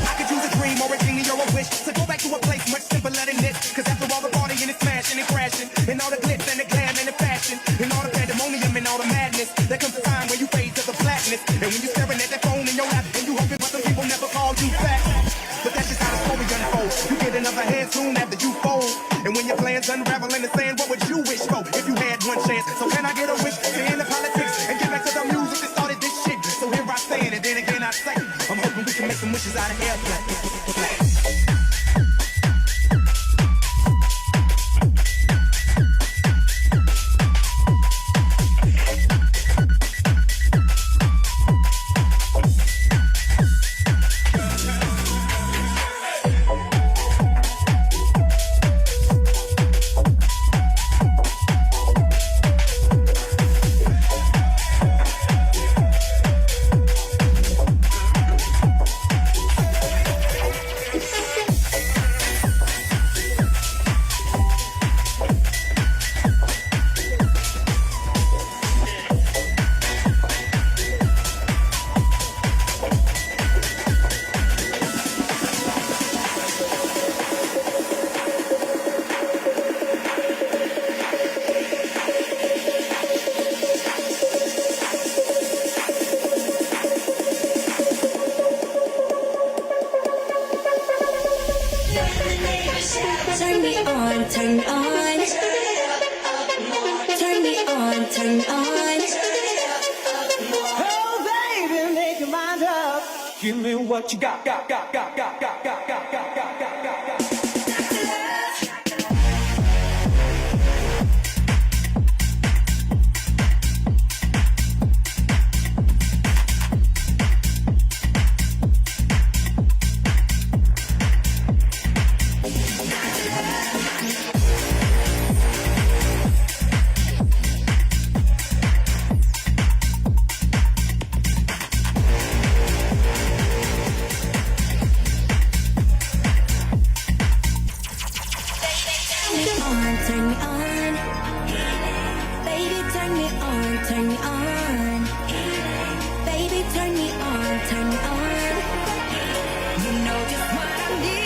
I could use a dream or a genie or a wish to go back to a place much simpler than this. 'Cause after all the partying and smashing and crashing, and all the glitz and the glam and the fashion, and all the pandemonium and all the madness, there comes a time where you fade to the blackness. And when you're staring at that phone in your lap, and you hoping, but some people never call you back. But that's just how the story unfolds. You get another hand soon after you fold. And when your plans unravel in the sand, what would you wish for if you had one chance? So can I get a wish to end the politics and get back to the music that started this shit? So here I stand, and then again I say, I'm hoping we can make some wishes out of airplay. Turn me on, turn me on. Turn me on, turn me on. Oh, baby, make your mind up. Give me what you got, got, got, got. Turn me on, turn me on. Baby, turn me on, turn me on. Baby, turn me on, turn me on. You know just what I need.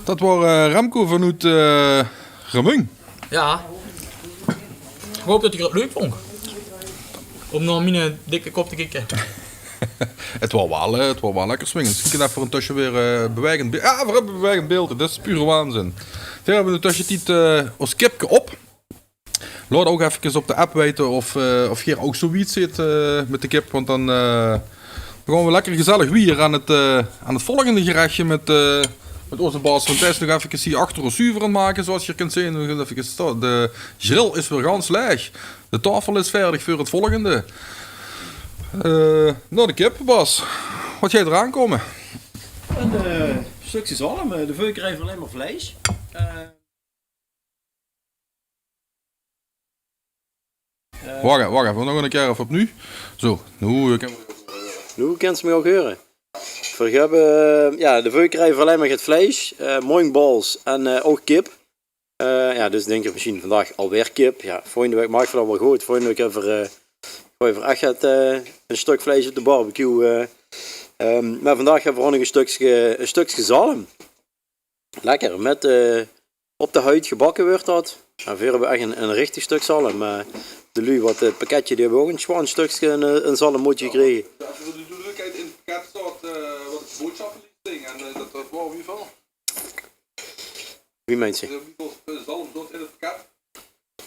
Dat waor, eh, Remco vanoet, eh, Remunj. Jao. Ich haop det geer 't leuk vónj. Óm nao miene dikke kop te kieke. 't Waor waal, eh, 't waor waal lekker swingend. Kiek, effe veur 'n tösje weer, eh, bewaegend beeld. Jao, veer höbbe bewaegend beeld. Det is pure waanzin. Veer höbbe in de tössetied, eh, ós kipke op. Laot ouch efkes op de app weite of, eh, of geer ouch zoe wied zit, eh, mit de kip, want dan, eh, dan gaon v'r lekker gezellig wiejer aan 't, eh, aan 't volgende gerechje mit, eh, mit ózze Bas. Want hae is nog efkes hie achter ós zuver aan 't make, zoeas geer kint zeen. Nog efkes, de grill is weer gans laeg. De taofel is vaerdig veur 't volgende. Eh, nao de kip, Bas. Waat geit d'r aankómme? Ein, eh, stökske zalm, eh, de veuk kriege allein mer vleis. Eh, Wach, wach effe, nog ein kier effe opnuuj. Zo, noe, eh, kin- Noe kins se mich ouch heure. Veer höbbe, eh, jao, de veuk kriege allein mer 't vleis, eh, mongballs en, eh, ouch kip. Eh, jao, dus dinke veer mesjien vandaag alweer kip. Jao, volgende waek maak v'r dat waal good. Volgende waek höbbe veer, eh, goeie veer ech 't, eh, ein stök vleis op de barbecue, eh. Ehm, mer vandaag höbbe veer ouch nog ein stökske, ein stökske zalm. Lekker, mit, eh, op de huid gebakke wuuert dat. Jao, veer höbbe ech ein, ein richtig stök zalm. Eh, de luuj waat 't pakketje, die höbbe ouch ein sjoon stökske, ein, eh, ein zalmmootje gekrege. Jao, es de dudelikheid in 't pakket staot, eh, waat 't boodsjappelisting en, eh, dat, dat waor wie väöl? Wie meins se? Eh, wieväöl, eh, zalm zit in 't pakket?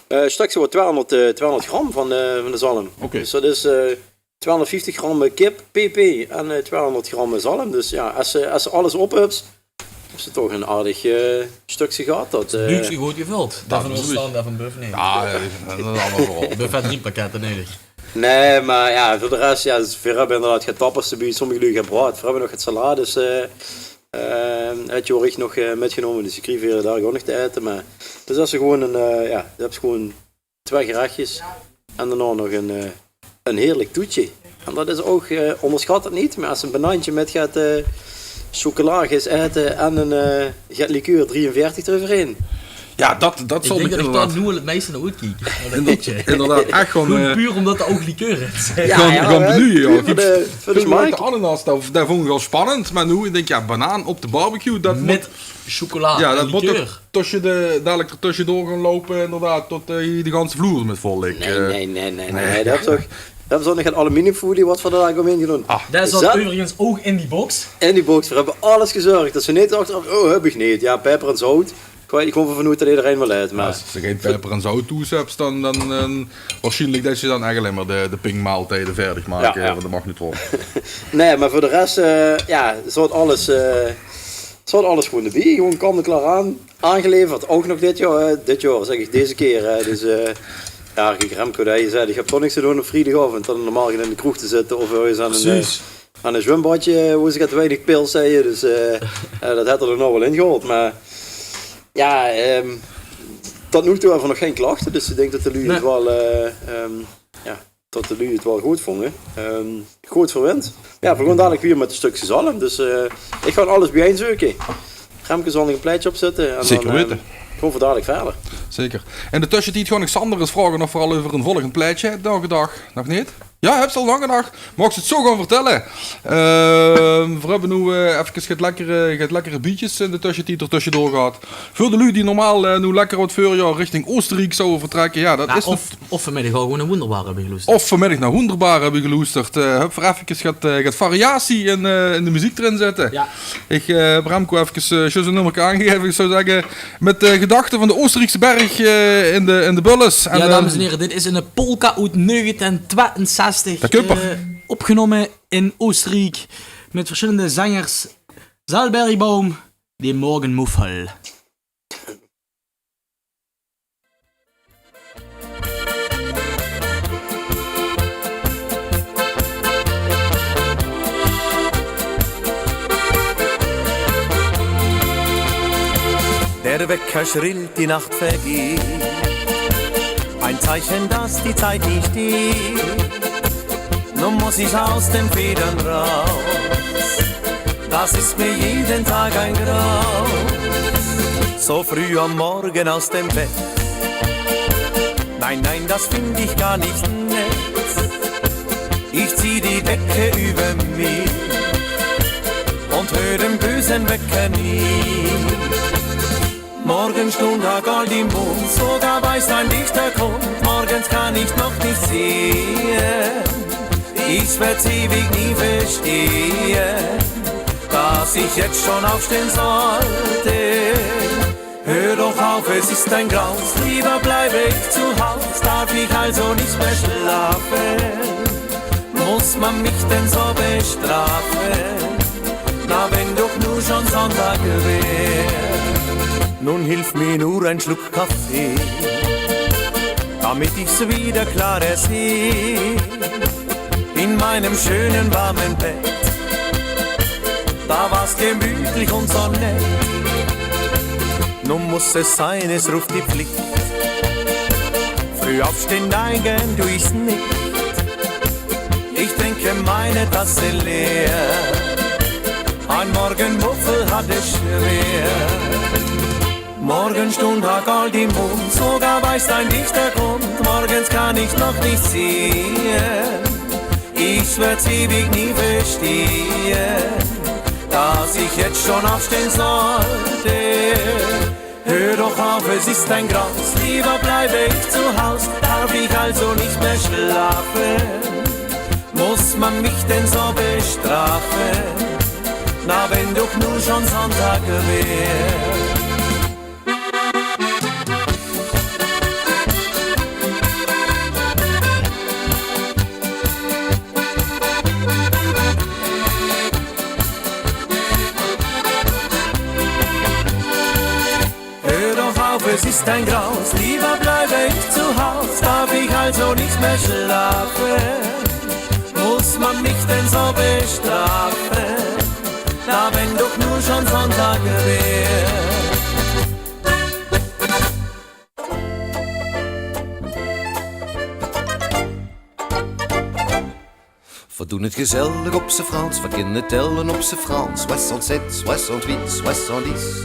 Eh, stökske waat twieëhóngerd, eh, twieëhóngerd gram van, eh, van de zalm. Oké. Dus dat is, eh, twieëhóngerdvieftig gram, eh, kip, P P en, eh, twieëhóngerd gram, eh, zalm. Dus jao, es se, es se alles op höbs, höbs se toch ein aardig, eh, stökske gehad. Dat, eh, Buukske good gevöld. Dae van ós staon, dae van bove neet. Jao, eh, dat is allemaol veural. Buffet drie pakkette nudig. Nae, mer jao, veur de res, jao, dus veer höbbe inderdaad get tappers d'rbie, sommige luuj get braod. Veer höbbe nog get salades, eh, eh, haet Jorik nog, eh, mitgenómme, dus die kriege veer dao ouch nog te aete. Mer dus es se gewoon ein, eh, jao, dan höbs se gewoon twee gerechjes en daonao nog ein, eh, ein heerlik toetje. En dat is ouch, eh, óngersjat 't neet, mer es se ein banaantje mit get, eh, chocola geis aete en ein, eh, get liqueur drieënveertig d'reuverhaer. Jao, dat, dat zal mich inderdaad. Ich dink dat ich dao noe al 't meiste nao oetkiek. Nao dat liedje. Inderdaad, ech gewoon, gewoon, eh, puur ómdat d'r ouch liqueur in zit. Jao, gewoon, jao, gewoon hè, benuuje, jao. Veur de, veur de smaak. De ananas, dat, dat vónj ich al spannend, mer noe, ich dink, jao, banaan op de barbecue, dat mót, chocola en liqueur. Jao, dat mót toch tösse de, dalik d'r tössedoor gaon loupe, inderdaad, tot, eh, de ganse vloer d'rmit vol ligk. Nae, eh. Nae, nae, nae, nae, nae. Dat is toch, dat is ouch nog 't aluminiumfolie wat v'r dao dalik ómhaer gaon doon. Ah. Dat zat euverigens ouch in die box. In die box, veer höbbe alles gezörg. Dat ze neet dachte, oh, höb ich neet. Jao, peper en zout. Ich gaon, ich gaon d'rvan oet dat ederein waal haet, mer... Jao, es se gein peper en zout thoes höbs, dan, dan, eh, waarsjienlik det se dan eigelik allein mer de, de pingmaaltije vaerdig maaks, jao, jao, van de Magnetron. Nae, mer veur de res, eh, jao, zaot alles, eh, zaot alles gewoon d'rbie. Gewoon kant-en-klaor aan, aangeleverd. Ouch nog dit jaor, hè. Dit jaor, zègk ich, deze kier, hè. Dus, eh, jao, kiek, Remco, dae zag, ich höb toch niks te doon op vriedigaovend. Dan normaal in de kroeg te zitte of örges aan ein, eh, aan ein zwumbadje, wo ze get weinig pils zagte. Dus, eh, eh, dat haet 'r d'r nog waal ingehaold. Mer jao, ehm, tot noe toe höbbe v'r nog gein klachte. Dus ich dink tot de luuj 't waal, eh, ehm, jao, tot de luuj 't waal good vónge. Ehm, good verwind. Jao, v'r gaon dalik wiejer mit e stökske zalm. Dus, eh, ich gaon alles bie-ein zeuke. Remco zal nog e plaetje opzètte en dan, ehm, gaon v'r dalik wiejer. Zeker wete. En in de tössetied gaon ich Sander ins vraoge of v'r al euver e volgend plaetje höbbe nagedach. Nog neet? Jao, höbs se al nagedach? Maags se 't zo gaon vertèlle? Ehm, v'r höbbe noe, eh, efkes get lekkere, get lekkere bietjes in de tössetied d'r tössedoor gehad. Veur de luuj die normaal, eh, noe lekker wat veurjaor richting Oostenriek zouwe vertrèkke, jao, dat is of, of vanmiddig al gewoon nao Wunderbar höbbe geloesterd. Of vanmiddig nao Wunderbar höbbe geloesterd. Eh, höbbe v'r efkes get, eh, get variatie in, eh, in de meziek d'rin zitte. Jao. Ich, eh, höb Remco efkes, eh, zjus e nummerke aangegaeve. Ich zou zègke, mit de gedachte van de Oostenriekse berg, eh, in de, in de bulles. En, jao, eh, dames en hiere, dit is 'n polka oet negentien twieënzestig, eh, opgenómme in Oostenriek mit versjillende zengers. Zalbergbaum, de Morgenmuffel. Der Wecker schrillt, die Nacht vergeht. Ein Zeichen, dass die Zeit nicht steht. Nun muss ich aus den Federn raus. Das ist mir jeden Tag ein Graus. So früh am Morgen aus dem Bett. Nein, nein, das find ich gar nicht nett. Ich zieh die Decke über mich und hör den bösen Wecker nie. Morgenstund, der goldene Mond, sogar weiß ein lichter Grund. Morgens kann ich noch nicht sehen. Ich werd's ewig nie verstehen, dass ich jetzt schon aufstehen sollte. Hör doch Auf, es ist ein Graus, lieber bleibe ich zu Haus. Darf ich also nicht mehr schlafen? Muss man mich denn so bestrafen? Na, wenn doch nur schon Sonntag wär. Nun hilf mir nur ein Schluck Kaffee, damit ich's wieder klarer seh. In meinem schönen warmen Bett, da war's gemütlich und so nett. Nun muss es sein, es ruft die Pflicht. Früh aufstehen, nein, gern tu ich's nicht. Ich trinke meine Tasse leer. Ein Morgenmuffel hat es schwer. Morgenstund hat Gold im Mund, sogar weiß ein Dichter kommt. Morgens kann ich noch nicht sehen. Ich werd's ewig nie verstehen, dass ich jetzt schon aufstehen sollte. Hör doch auf, es ist ein Graus, lieber bleibe ich zu Haus. Darf ich also nicht mehr schlafen? Muss man mich denn so bestrafen? Na, wenn doch nur schon Sonntag wär. Hör doch auf, es ist ein Graus, lieber bleibe ich zu Haus. Darf ich also nicht mehr schlafen? Muss man mich denn so bestrafen? Na, wenn doch nur schon Sonntag wär. Veer doen 't gezellig op z'n Frans, veer kinne telle op z'n Frans. Soixante-sept, soixante-huit, soixante-dix.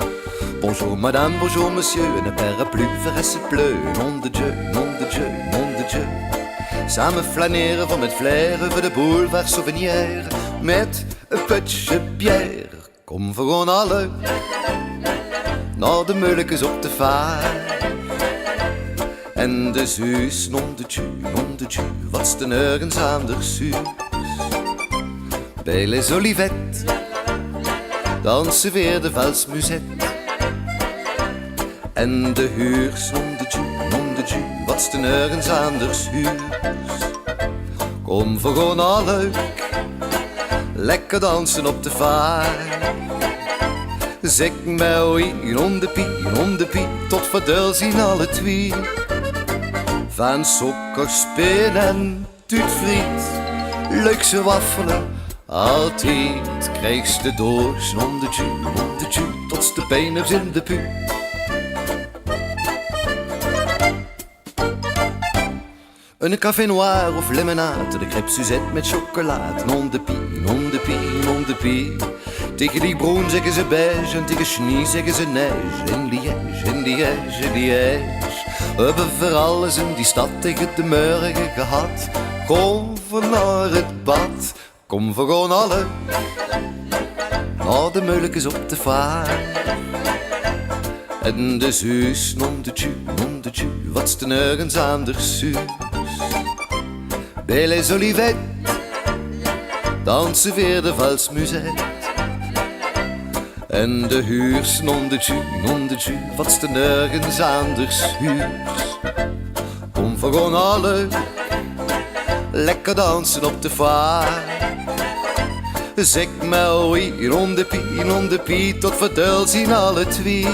Bonjour madame, bonjour monsieur, 'ne paraplu, veer reste bleu. Nom de Dieu, nom de Dieu, nom de Dieu. Same flanere veer mit flair euver de boulevard Souvenir mit e pötsje bier. Kom, veer gaon alle nao de Meulekes op de Vaar. En de Zuus, nom de Dieu, nom de Dieu, wat ste nörges aanders zuus. Bij les Olivettes danse veer de valse musette. En de Huurs, nom de Dieu, nom de Dieu, wat ste nörges aanders huurs. Kom, veer gaon alle lekker danse op de Vaar. Zèk mer oei, nom de pie, nom de pie, tot veer döl zien alle twie. Vaan sókkerspin en tuutfriet, leukse waffele, altied kriegs te doors, nom de Dieu, nom de Dieu, tot ste pijn höbs in de puu. Eine café noir of limonade, de crêpe Suzette mit chocolaat. Nom de pie, nom de pie, nom de pie. Tege liechbroen zègke ze beige en tege snie zègke ze neige. In Liège, in Liège, in Liège höbbe veer alles in die stad tege de mörge gehad. Kom veer nao 't bad. Kom, veer gaon alle nao de Meulekes op de Vaar. En de Zuus, nom de Dieu, nom de Dieu, wat ste nörges aanders zuus. Bij les Olivettes danse veer de valse musette. En de Huurs, nom de Dieu, nom de Dieu, wat ste nörges aanders huurs. Kom, veer gaon alle lekker danse op de Vaar. Zèk mer oei, nom de pie, nom de pie, tot veer döl zien alle twie.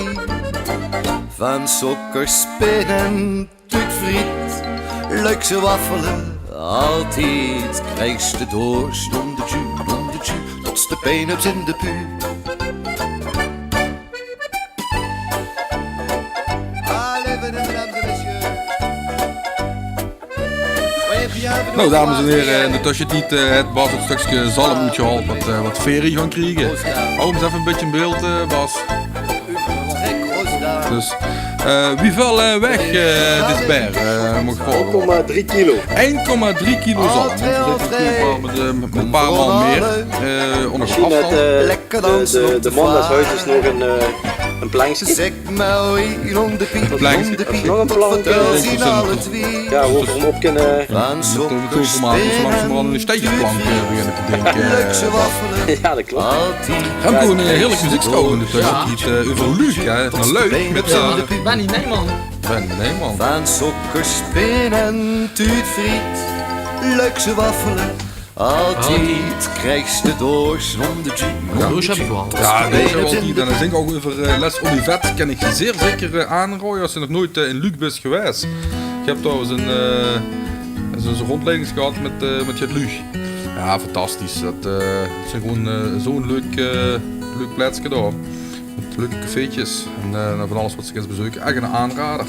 Vaan sókkerspin en tuutfriet, leukse waffele, altied kriegs te doors, nom de Dieu, nom de Dieu, tot ste pijn höbs in de puu. Allez, venez, mesdames et messieurs. Nou, dames en heren, in de tössetied, eh, haet Bas 't stökske zalm oetgehaold wat, eh, wat veer hie gaon kriege. Hou 'm ins effe e bietje in beeld, eh, Bas. Dus, eh, wieväöl, eh, weeg, eh, dit beer, eh, mót ich vraoge? Ein komma drie kilo. Ein komma drie kilo zalm. Dit is natuurlik waal mit, eh, mit e paar man mieë, eh, ónger aafstand. Misschien het, eh, de, de, de man des huizes nog een, eh, Ein plankske. Zèk mer, wie, rond de piet, rond de piet, nog ein plankske. Vertèl ze alle twee. Jao, wie v'r 'm op kinne. Van sokkerspin en tuutfriet. Langzamerhand ein steigerplank, eh, beginne te dinke. Leukse waffele. Jao, det klop. Remco, ein heerlik meziekske in de tuin. Jao. Get, eh, euver Luuk, hè. Van Luuk mit, eh, Benny Neyman. Benny Neyman. Van sokkerspin en tuutfriet. Leukse waffele. Altied kriegs te doors zónger jus. Jao, doors höb ich waal. Jao, doors höb ich waal. En ich dink ouch euver, eh, Les Olivettes kin ich dich zeer zeker, eh, aanraoje es se nog noeats, eh, in Luuk bis gewaes. Ich höb dao ins ein, eh, ins ein rondleiding gehad mit, eh, mit Jet Luug. Jao, fantastisch. Det, eh, det is gewoon, eh, zo'n leuk, eh, leuk plaetske dao. Mit leuke cafeetjes en, eh, van alles waat se kins bezeuke. Ech ein aanrader.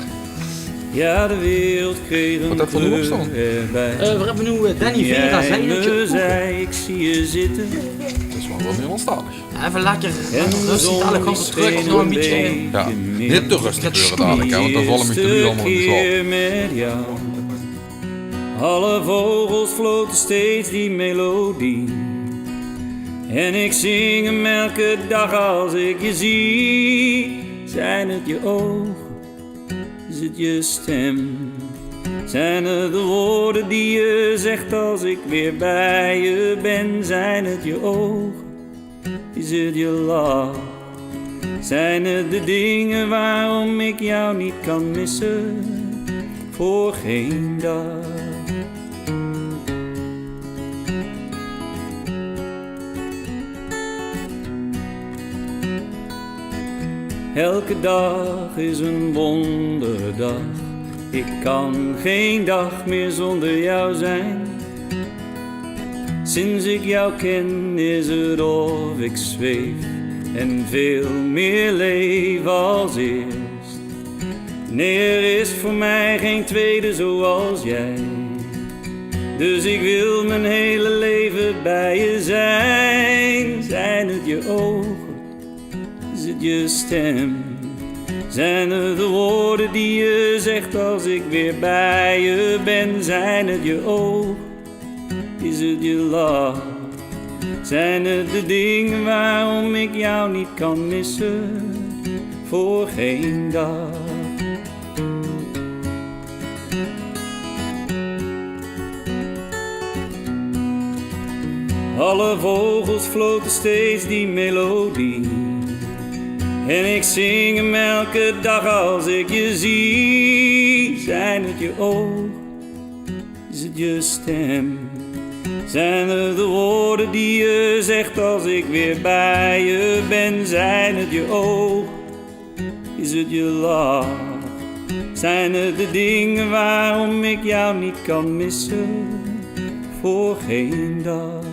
Jao, de wereld kreeg ein kleur d'rbie. Waat höbbe v'r nog staon? Eh, v'r höbbe noe, eh, Danny Vera, Zèj 't je oge. Ich zeen dich zitte. Det is waal, waal Nederlandstalig. Jao, effe lekker, lekker rustig, dalik gaon v'r trök nao ein bietje. Jao, neet te rustig waere dalik, hè, want dan valle mich de luuj allemaol in de slaop. Alle vogels flote steeds die melodie. En ik zing hem elke dag als ik je zie. Zijn het je ogen? Is het je stem? Zijn het de woorden die je zegt als ik weer bij je ben? Zijn het je ogen? Is het je lach? Zijn het de dingen waarom ik jou niet kan missen? Voor geen dag. Elke dag is een wonderdag. Ik kan geen dag meer zonder jou zijn. Sinds ik jou ken is het of ik zweef en veel meer leef als eerst. Nee, er is voor mij geen tweede zoals jij. Dus ik wil mijn hele leven bij je zijn. Zijn het je ogen? Is het je stem? Zijn het de woorden die je zegt als ik weer bij je ben? Zijn het je ogen? Is het je lach? Zijn het de dingen waarom ik jou niet kan missen? Voor geen dag. Alle vogels floten steeds die melodie. En ik zing hem elke dag als ik je zie. Zijn het je ogen? Is het je stem? Zijn het de woorden die je zegt als ik weer bij je ben? Zijn het je ogen? Is het je lach? Zijn het de dingen waarom ik jou niet kan missen? Voor geen dag.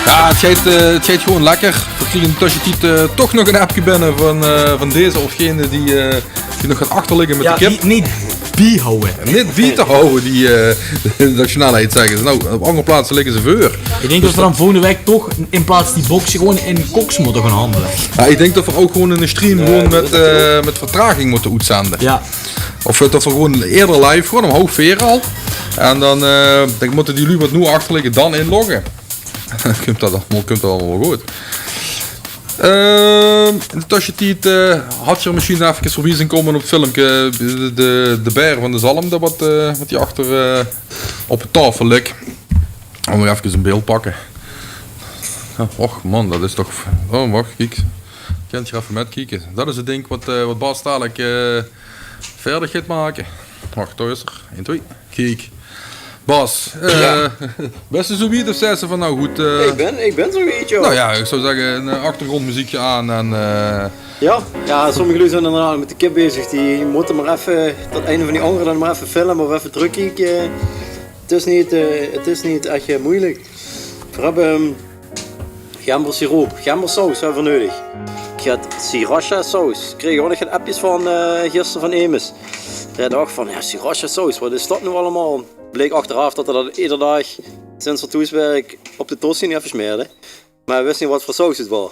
Jao, 't geit, eh, 't geit gewoen lekker. Veer kriege in de tössetied, eh, toch nog ein appke binne van, eh, van deze of gene die, eh, die nog geit achterligke mit de kip. Neet, neet biehawwe. Neet bie te hawwe, die, eh, dat snelheid, zègke ze. Noe, op anger plaatse ligke ze veur. Iech dink tot veer daan volgende waek toch in plaats die boks gewoen in koks mote goon handele. Jao, iech dink tot veer ouch gewoen in de stream gewoen mit, eh, mit vertraging mote oetzende. Jao. Of, eh, tot veer gewoen eerder live goon, um half veer al. En daan, eh, daan mote die luuj wat noe achterligke daan inlogge. Kump dat allemaol, kump dat allemaol wel good. Ehm, in de tössetied, eh, had geer mesjiens efkes veurbie zeen koume op 't filmke, de, de, de beer vaan de zalm, dat wat, eh, wat hie achter, eh, op de taofel ligk. Gaon v'r efkes in beeld pakke. Jao, och man, dat is toch, oh, wach, kiek. Kint geer effe mètkieke. Dat is 't dink wat, eh, wat Bas dalek, eh, veerdig geit make. Wach, dao is 'r. Ein, twie. Kiek. Bas, eh, bis te zoe wied of zaes te vaan, noe good, eh, Iech bin, iech bin zoe wied, jao. Noe jao, iech zouw zègke, ein, eh, achtergrondmeziekske aan en, eh, Jao, jao, sommige luuj zien inderdaad mèt de kip bezig. Die mote mer effe, tot eine vaan die angere daan mer effe filme of effe trökkieke. 't Is neet, eh, 't is neet ech, eh, meujelek. Veer höbbe, ehm, gembersiroop, gembersaus höbbe veer neudig. Geer höb sriracha saus. Kreeg iech ouch nog get appkes vaan, eh, gister vaan Emes. Dee dach vaan, jao, sriracha saus, wat is dat noe allemaol? Bleek achteraaf tot 'r dat eder daag, sinds 'r thoes wèrk, op de tosti effe smeerde. Meh heer wis neet wat veur saus 't waor.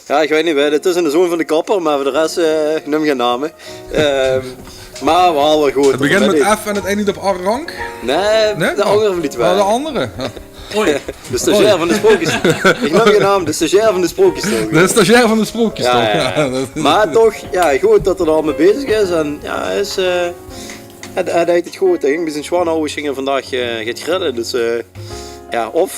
Jao, iech weit neet, 't is in de zoon vaan de kapper, meh veur de res, eh, iech num gein name. Ehm, meh waal, waal good. 't Begint mèt F en 't eindig op rank? Nein, de angere vaan die twie. Oh, de angere. Jao. De stagiair vaan de sprookjes. Iech num gein name, de stagiair vaan de sprookjes, toch? De stagiair vaan de sprookjes, toch? Jao, jao. Meh toch, jao, good tot 'r dao mèt bezig is. En jao, heer is, eh, heer, heer deit 't good. Heer góng bij zien sjoonouwers, góng 'r vaandaog, eh, get grille. Dus, eh, jao, of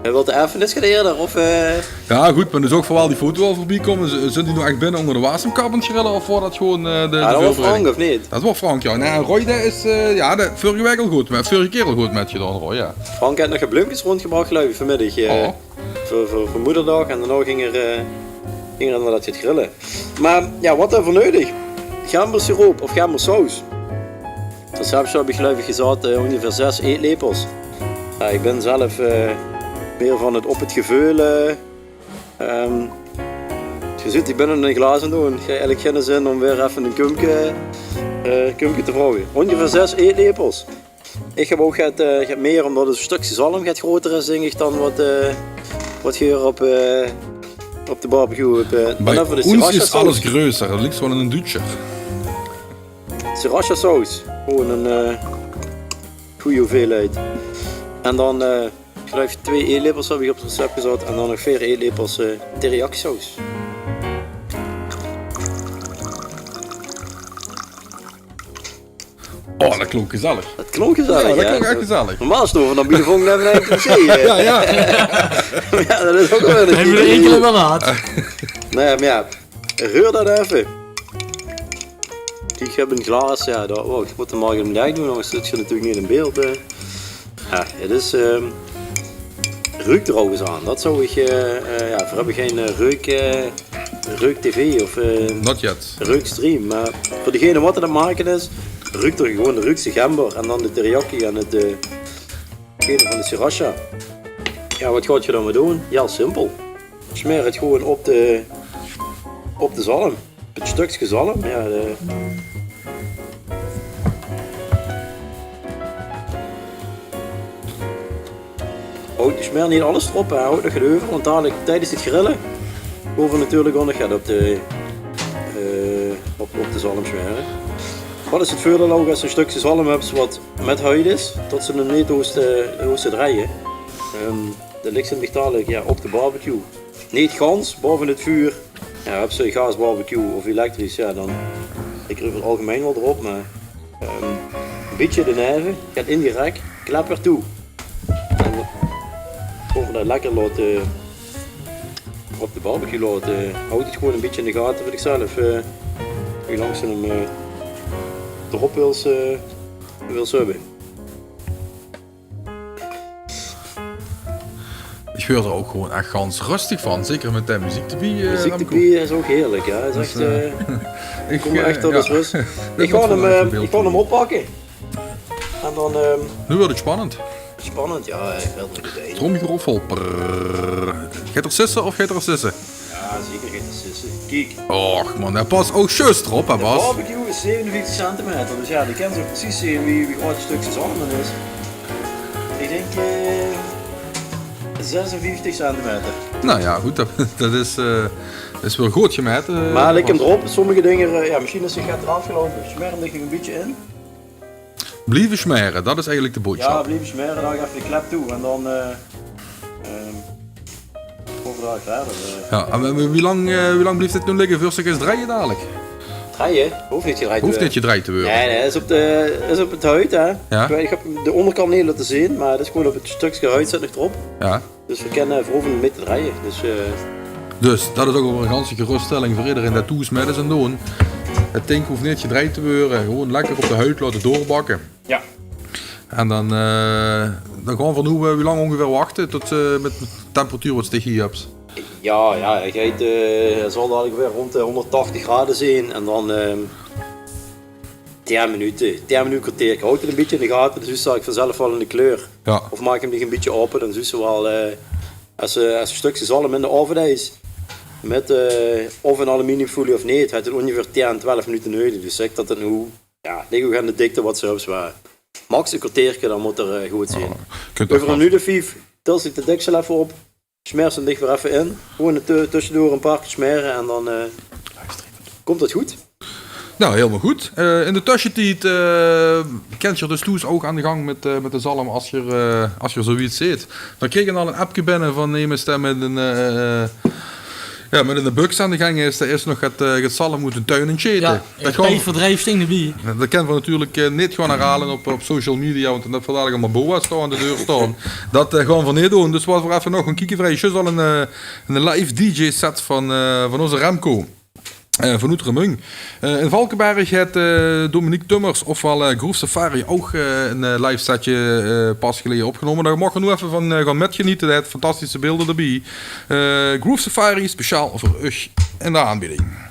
heer wèlt de erfenis get eerder, of, eh, Jao, good, meh dus ouch veur wel die foto al veurbie koume. Z-, zien die noe ech binne oonder de wasemkap aon 't grille, of waor dat gewoen, eh, de, de veurbereiding? Jao, dat waor Frank, of neet? Dat waor Frank, jao. Nein, Roy, dee is, eh, jao, de, veurige waek al good, meh veurige kier al good mètgedoon, Roy, jao. Frank heet nog get bleumkes roondgebrach, geluif iech, vaanmiddag, eh, veur, veur, veur Moederdaag. En daonao góng 'r, eh, góng 'r inderdaad get grille. Meh jao, wat höbbe veer neudig? Gembersiroop of gembersaus. 't Receptsje höb iech, geluif iech, gezaote, eh, oongeveer zes eetlepels. Jao, iech bin zelf, eh, mie vaan 't op 't geveul, eh, ehm, geer zeet, iech bin 'n glaas aon 't doen. Iech höb eigelek geine zin um weer effe e kumke, eh, kumke te vrouwe. Oongeveer zes eetlepels. Iech höb ouch get, eh, get mie, umtot 't stökske zalm get groter is, dink iech, daan wat, eh, wat geer op, eh, op de barbecue höb, eh, Bij oens is alles greuter. 't Liek wel 'nen Duutsjer. Sriracha saus. Gewoen 'n, eh, gooj hoeveelheid. En daan, eh, iech geluif twie eetlepels höb iech op 't recept gezaote. En daan nog veer eetlepels, eh, teriyaki saus. Oh, dat klonk gezellig. Dat klonk gezellig, jao, dat klonk ech gezellig. Normaal stoon v'r daan bie de volgende aeflevering te zeen, hè. Jao, jao. Jao, dat is ouch wel 'n idee. Höbbe v'r 'n kier wel gehad. Nein, meh jao. Reur dat effe. Kiek, iech höb e glaas, jao, dat, oh, iech moot 'm mer eve leeg doen, angers zits te natuurlek neet in beeld, eh. Jao, 't is, ehm, ruuk d'r ouch ins aon. Dat zouw iech, eh, eh, jao, veer höbbe gein, eh, reuk, eh, reuk-tv of, eh, reukstream. Meh veur degene wat aon 't make is, ruuk d'r gewoen de reukse gember en daan de teriyaki en 't, eh, gene vaan de sriracha. Jao, wat goot geer dao mèt doen? Hiel simpel. Smeer 't gewoen op de, op de zalm. 't Stökske zalm, jao, de... Houd, smeer neet alles drop, hè. Houd nog get euver, want dalek tijdens 't grille goon v'r natuurlek ouch nog get op de, eh, op, op de zalm smere. Wat is 't veurdeil ouch es te e stökske zalm höbs wat mèt huid is, tot ste 'm neet hoofs te, hoofs te drejje. Ehm, dat ligk ziech dalek, jao, op de barbecue. Neet gans baove 't vuur. Jao, höbs te gaasbarbecue of elektrisch, jao, daan, iech ruuk 't algemein wel drop, meh, ehm, e bitteke deneve, get in die rek, klep weer toe. En gewoen dat lekker laote, op de barbecue laote. Houd 't gewoen e bitteke in de gate veur diechzelf, eh, wie laank ste 'm, eh, drop wils, eh, wils höbbe. Iech weur d'r ouch gewoen ech gans rösteg vaan. Zeker mèt de meziek d'rbie, eh, Remco. Meziek d'rbie is ouch hierlek, jao. 't Is ech, eh, eh, iech kóm ech tot rös. Iech gaon 'm, eh, iech gaon 'm oppakke. En daan, ehm, Noe weurt 't spannend. Spannend, ja, ich wil nog de Tromgeroffel. Prrr. Geit 'r sisse of geit 'r sisse? Ja, zeker geit 'r sisse. Kiek. Och man, det pas ouch zjus d'rop, hè, Bas? De barbecue is zevenenvieftig centimeter, dus ja, dan kins se ouch precies zeen wie, wie groot 't stökske zalm is. Ich dink, eh, zesenvieftig centimeter. Nou ja, good, det, det is, eh, is waal good gemete. Mer lik 'm d'rop, sommige dinger, eh, ja, mesjien is 't get d'raaf geloupe. Smaer 'm d'r ein bietje in. Blieve smaere, det is eigelik de boodsjap. Ja, blieve smaere, dan effe de klep toe en dan, eh, ehm, gaon v'r dao wiejer, eh. Ja, en wie, wie lang, eh, wie lang blief dit noe ligke veur 't zich drejje dalik? Drejje? Hoof neet gedrejd te waere. Hoof neet gedrejd te waere. Nae, nae, is op de, is op 't hout, hè. Ja. Ich weit, ich höb de óngerkant neet laote zeen, mer 't is gewoon op 't stökske hout zit nog d'rop. Ja. Dus v'r kinne veroefene mit te drejje. Dus, eh. Dus det is ouch waal ein ganse geröststelling veur ederein dae thoes mit is aan 't doon. 't Dink hoof neet gedrejd te waere. Gewoon lekker op de hout laote doorbakke. Ja. En dan, eh, dan gaon v'r noe, eh, wie lang óngeveer wachte tot, eh, mit de temperatuur waat se hie höbs? Ja, ja, ich weit, eh, 't zal dalik waer rónd de hóngerdtachtig grade zeen. En dan, ehm, tien minute, tien minute, kerteerke. Haoj 't ein bietje in de gate, dan zuus se eigelik vanzelf waal in de kleur. Ja. Of maak 'm dich ein bietje aope, dan zuus se waal, eh, es se, es se stökske zalm in de aove deis, mit, eh, of in aluminiumfolie of neet, haet 't óngeveer tien, twelf minute neudig. Dus zèk det 't noe, ja, lik ouch aan de dikte waat se höbs, mer max ein kerteerke, dan mót 'r, eh, good zeen. Ja, kint ouch. Euver ein minuut of vief tils se de deksel effe op. Smaers 'm dich weer effe in. Gewoon tö-, tösjedoor ein paar kier smaere en dan, eh, kump det good. Nou, hielemaol good. Eh, in de tösjetied, eh, kins se dus thoes ouch aan de gang mit, eh, mit de zalm es se, eh, es se zoe get zeet. Dan kreeg ich al ein appke binne van emes dae mit ein, eh, ja, mit ein buks aan de gang is. Dae is nog get, eh, get zalm oet de tuin aan 't sjete. Ja. Det gaon v'r, verdrief sting d'rbie. Det kinne v'r natuurlik, eh, neet gewoon herhaole op, op social media, want dan höbbe v'r dalik allemaol boa's dao aan de deur staon. Det, eh, gaon v'r neet doon. Dus waat v'r effe nog gaon kieke, v'r höbbe zjus al ein, eh, ein live D J-set van, eh, van ózze Remco. Eh, van Oeterremunj. Eh, in Valkeberg haet, eh, Dominique Tummers, ofwaal, eh, Groove Safari, ouch, eh, ein, eh, live setje, eh, pas geleje opgenómme. Dao maag geer noe effe van, eh, gaon mitgenete. Dae haet fantastische beelder d'rbie. Eh, Groove Safari, speciaal veur uch in de aanbieding.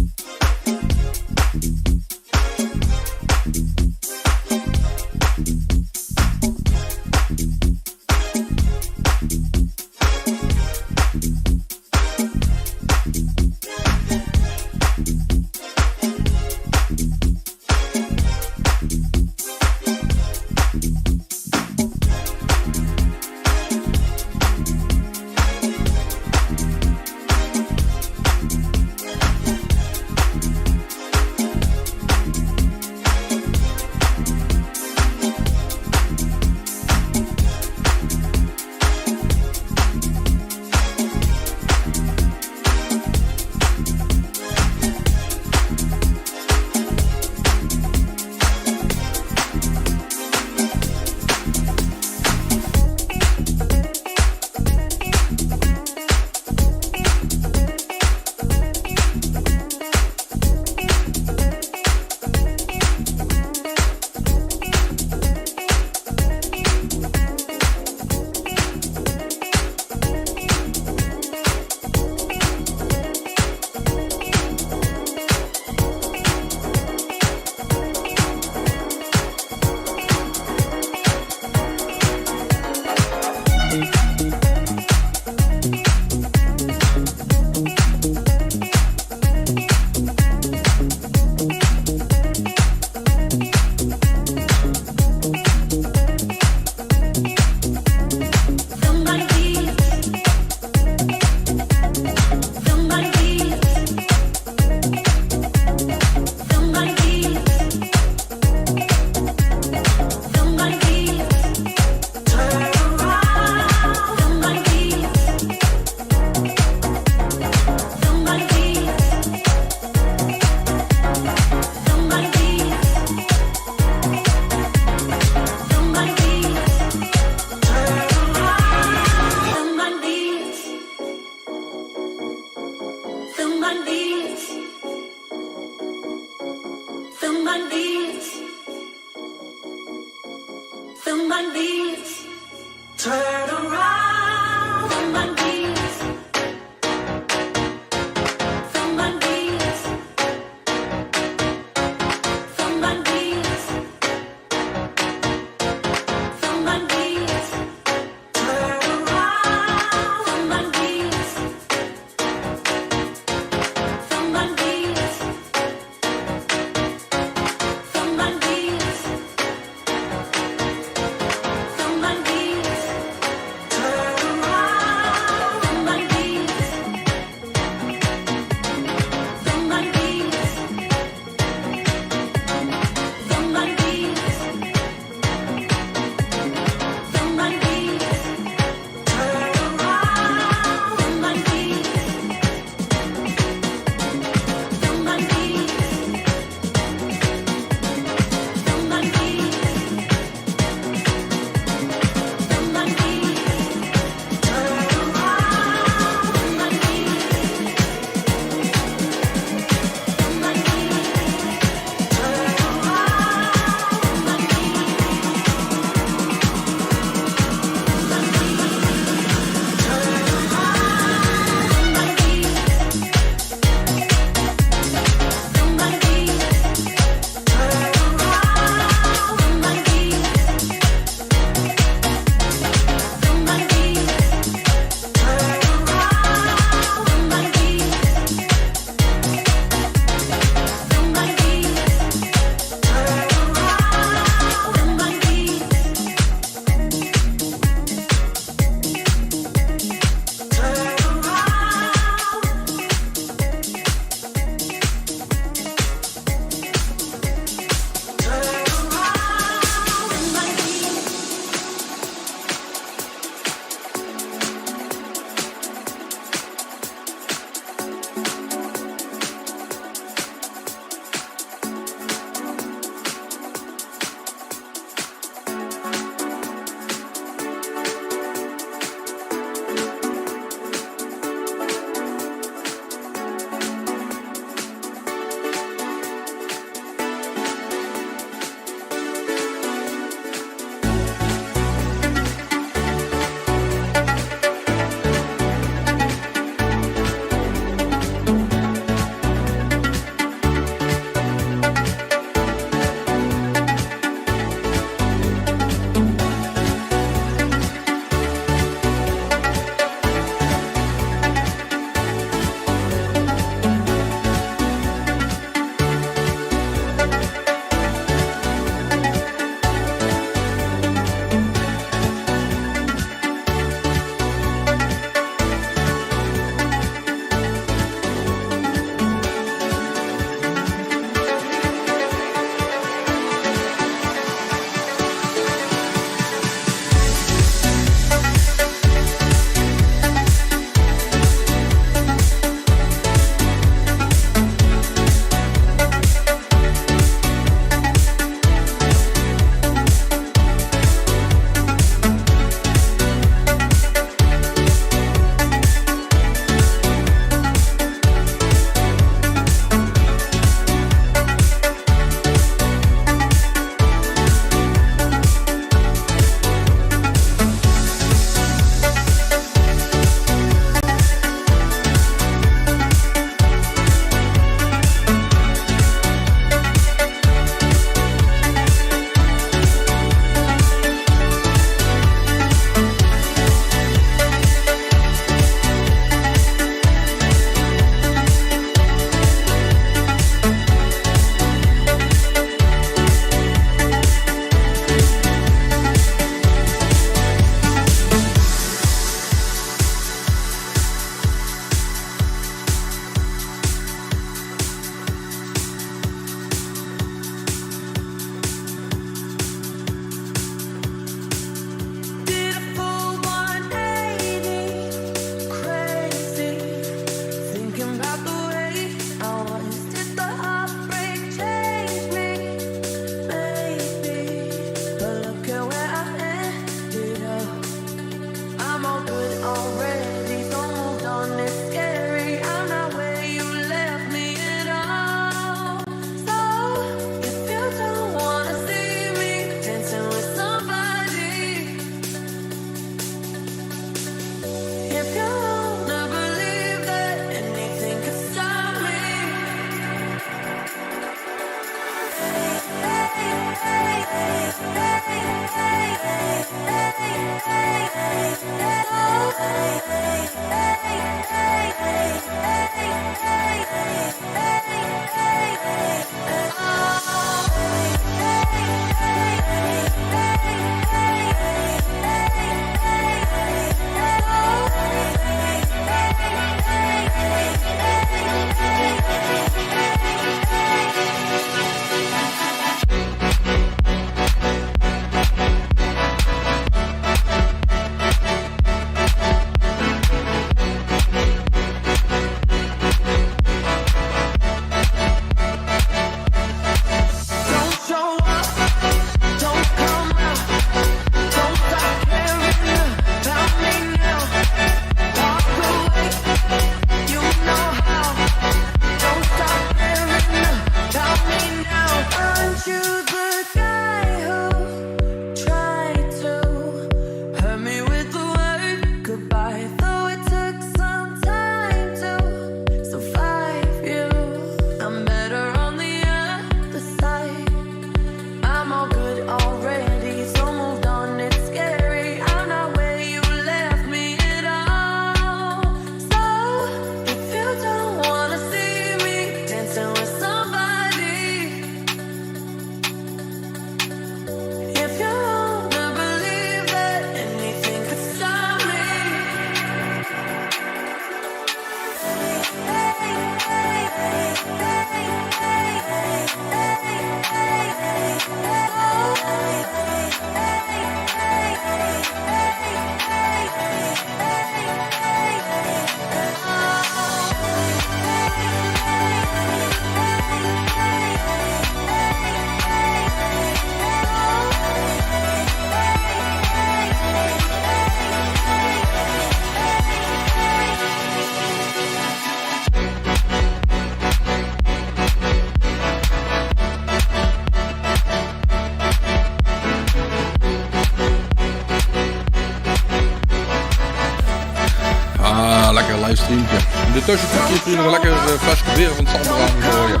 Livestreamke. In de tösjetied kriege v'r nog 'n lekker eh, flesje beer van Sander aangegooid.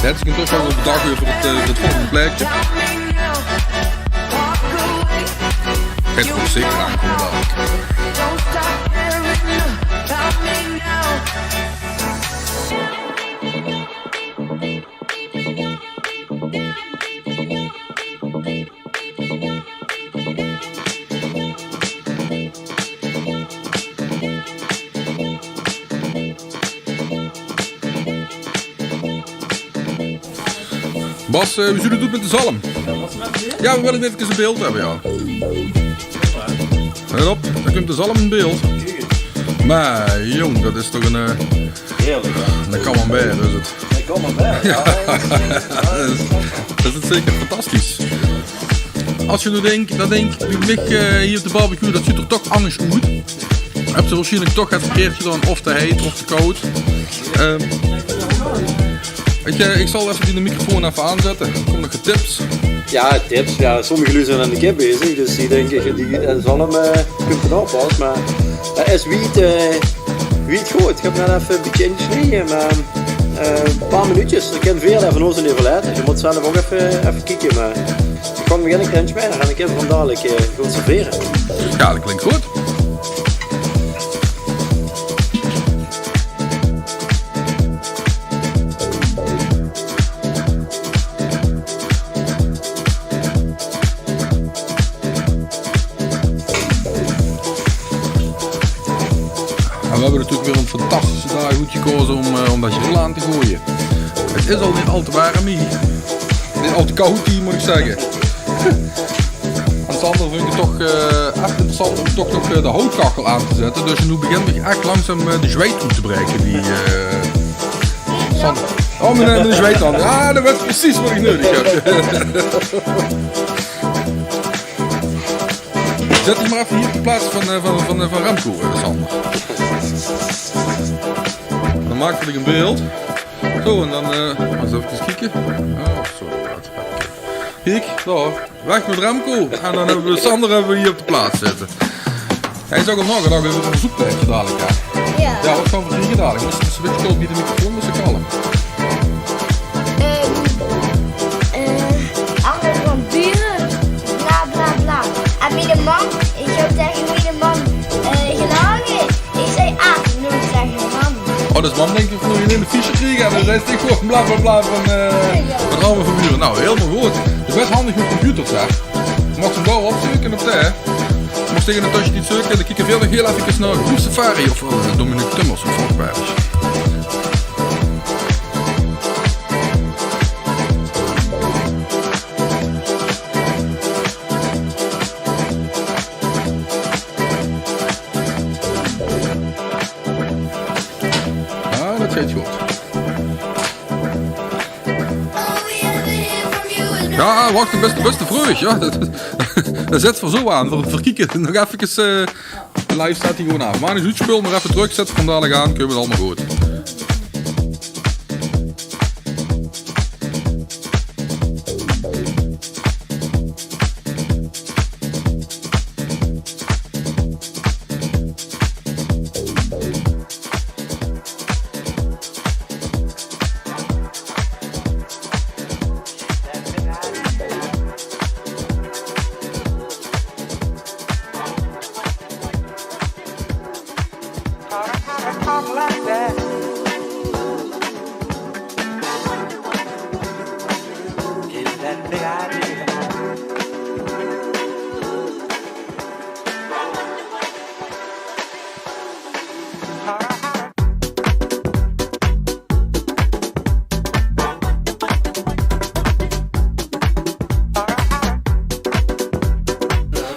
Dae haet zich intösse al bedacht euver 't, eh, euver 't volgende plaetje. Geit toch zeker aankómme dalik. Bas, eh, wie zuut 't oet mit de zalm? Jao, v'r wille efkes e beeld höbbe, jao. Let op, dao kump de zalm in beeld. Mer jóng, dat is toch 'n, eh, Heerlijk, hè? 'n camembert is 't. Een camembert, ja. Dat is, dat is zeker fantastisch. Es se noe dinks, dan dinks, wie mich, eh, hie op de barbecue, dat zuut d'r toch angesj oet. Höbs se waarsjienlik toch get verkeerd gedaon, of te heit, of te kaod. Ehm, ich, eh, ich zal effe die microfoon effe aanzètte. D'r kómme nog get tips. Ja, tips. Ja, sommige luuj zeen aan de kip bezig, dus die dinke, die, eh, zal 'm, eh, kump 'r op, Bas. Mer, eh, is wied, eh, wied good. Ich höb net effe e bietje ingesneje, mer, eh, e paar minuutjes. Dan kinne veer effe van ós in de verlet. Dus se mós zelf ouch effe, effe kieke, mer ich kan beginne, Krentje, mer dan gaon ich effe van dalik, eh, good servere. Ja, dat klink good. En v'r höbbe natuurlik weer 'n fantastische daag oetgekaoze óm, eh, óm dat grill aan te gooie. 't Is al neet al te werm hie. Neet al te kaod hie, mót ich zègke. En Sander vónj 't toch, eh, ech interessant óm toch nog, eh, de houtkachel aan te zètte. Dus noe begint mich ech langzaam, eh, de zjweet oet te braeke, die, eh, Sander. Oh, mien, eh, mien zjweet dan. Ah, dat is precies wat ich nudig höb. Zèt dich mer effe hie op de plaats van, eh, van, van, eh, van Remco, eh, Sander. Dan make v'r dich in beeld. Zo, en dan, eh, ins effe kieke. Oh, zo, dat, dat. Kiek, dao. Weg mit Remco. En dan höbbe v'r Sander höbbe v'r hie op de plaats zitte. Hae is ouch al naogedach euver 'n zoepplaetje dalik, hè? Ja. Ja, wat gaon v'r kriege dalik? Mós se 'n bietje kort bie de microfoon, mós se kalle. Ehm, eh, arme van bure, bla, bla, bla. En miene mam, ich höb taenge miene mam, eh, gelage. Ich zag, ah, noe zag mien mam. Oh, dus mam dink ich, ich mót 'n fisje kriege. En dan zag ze gewoon bla, bla, bla van, eh, van arme van bure. Nou, hielemaol good. Doe bès handig mit computers, hè. Mós se 'm dao opzeuke op de, hè. Mós se in de tösjetied zeuke. Dan kieke veer nog hiel effe nao Groef Safari of, eh, Dominique Tummels of Vlogberg. Ah, dat geit good. Ja, wach, de bèste, bèste vreug. Ja, dat, dat zètte v'r zo aan. V'r, v'r kieke nog effe, eh, de live steit hie gewoon aaf. Mer ins oetspeule, mer effe trök, zètte v'r 'm dalik aan, kump 't allemaol good.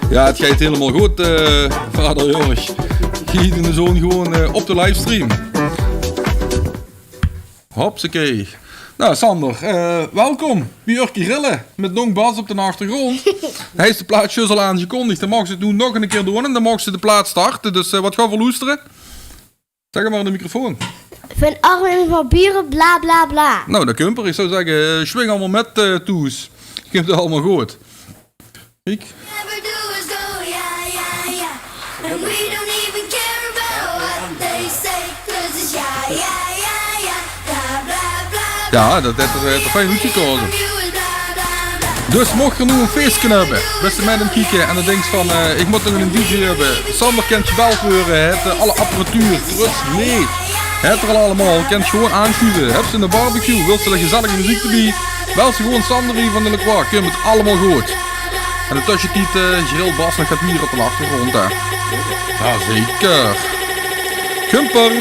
Ja, 't geit hielemaol good, eh, vader Jorg. Hie de zoon gewoon, eh, op de livestream. Hopsakee. Nou, Sander, eh, welkom bie Urkie Grille mit Nong Bas op d'n achtergróndj. Hae is de plaats zjus al aangekondig. Dan maags se 't noe nog 'ne kier doon en dan maags se de plaat starte. Dus, eh, wat gaon v'r loestere? Zèk 't mer in de microfoon. Van arme van bure, bla, bla, bla. Nou, dan kump 'r. Ich zou zègke, eh, swing allemaol mit, eh, thoes. Kump 't allemaol good. Kiek. Never do is go, yeah, yeah, yeah. And we don't even care about what they Jao, dat haet 'r, eh, toch fijn oetgekaoze. Dus moch geer noe e fieske höbbe, bès se mit aan 't kieke en dan dinks van, eh, ich mót nog 'ne D J höbbe. Sander kènt gebeld waere, haet, eh, alle apparatuur, truts, neet. Haet 'r al allemaol, kènt gewoon aansjuve. Höbs se 'ne barbecue, wils se gezellige meziek d'rbie, bels se gewoon Sander hie van de Lekwa, kump 't allemaol good. En in de tössetied, eh, grilt Bas nog get wier op de achtergróndj, hè. Jao, zeker. Kump 'r.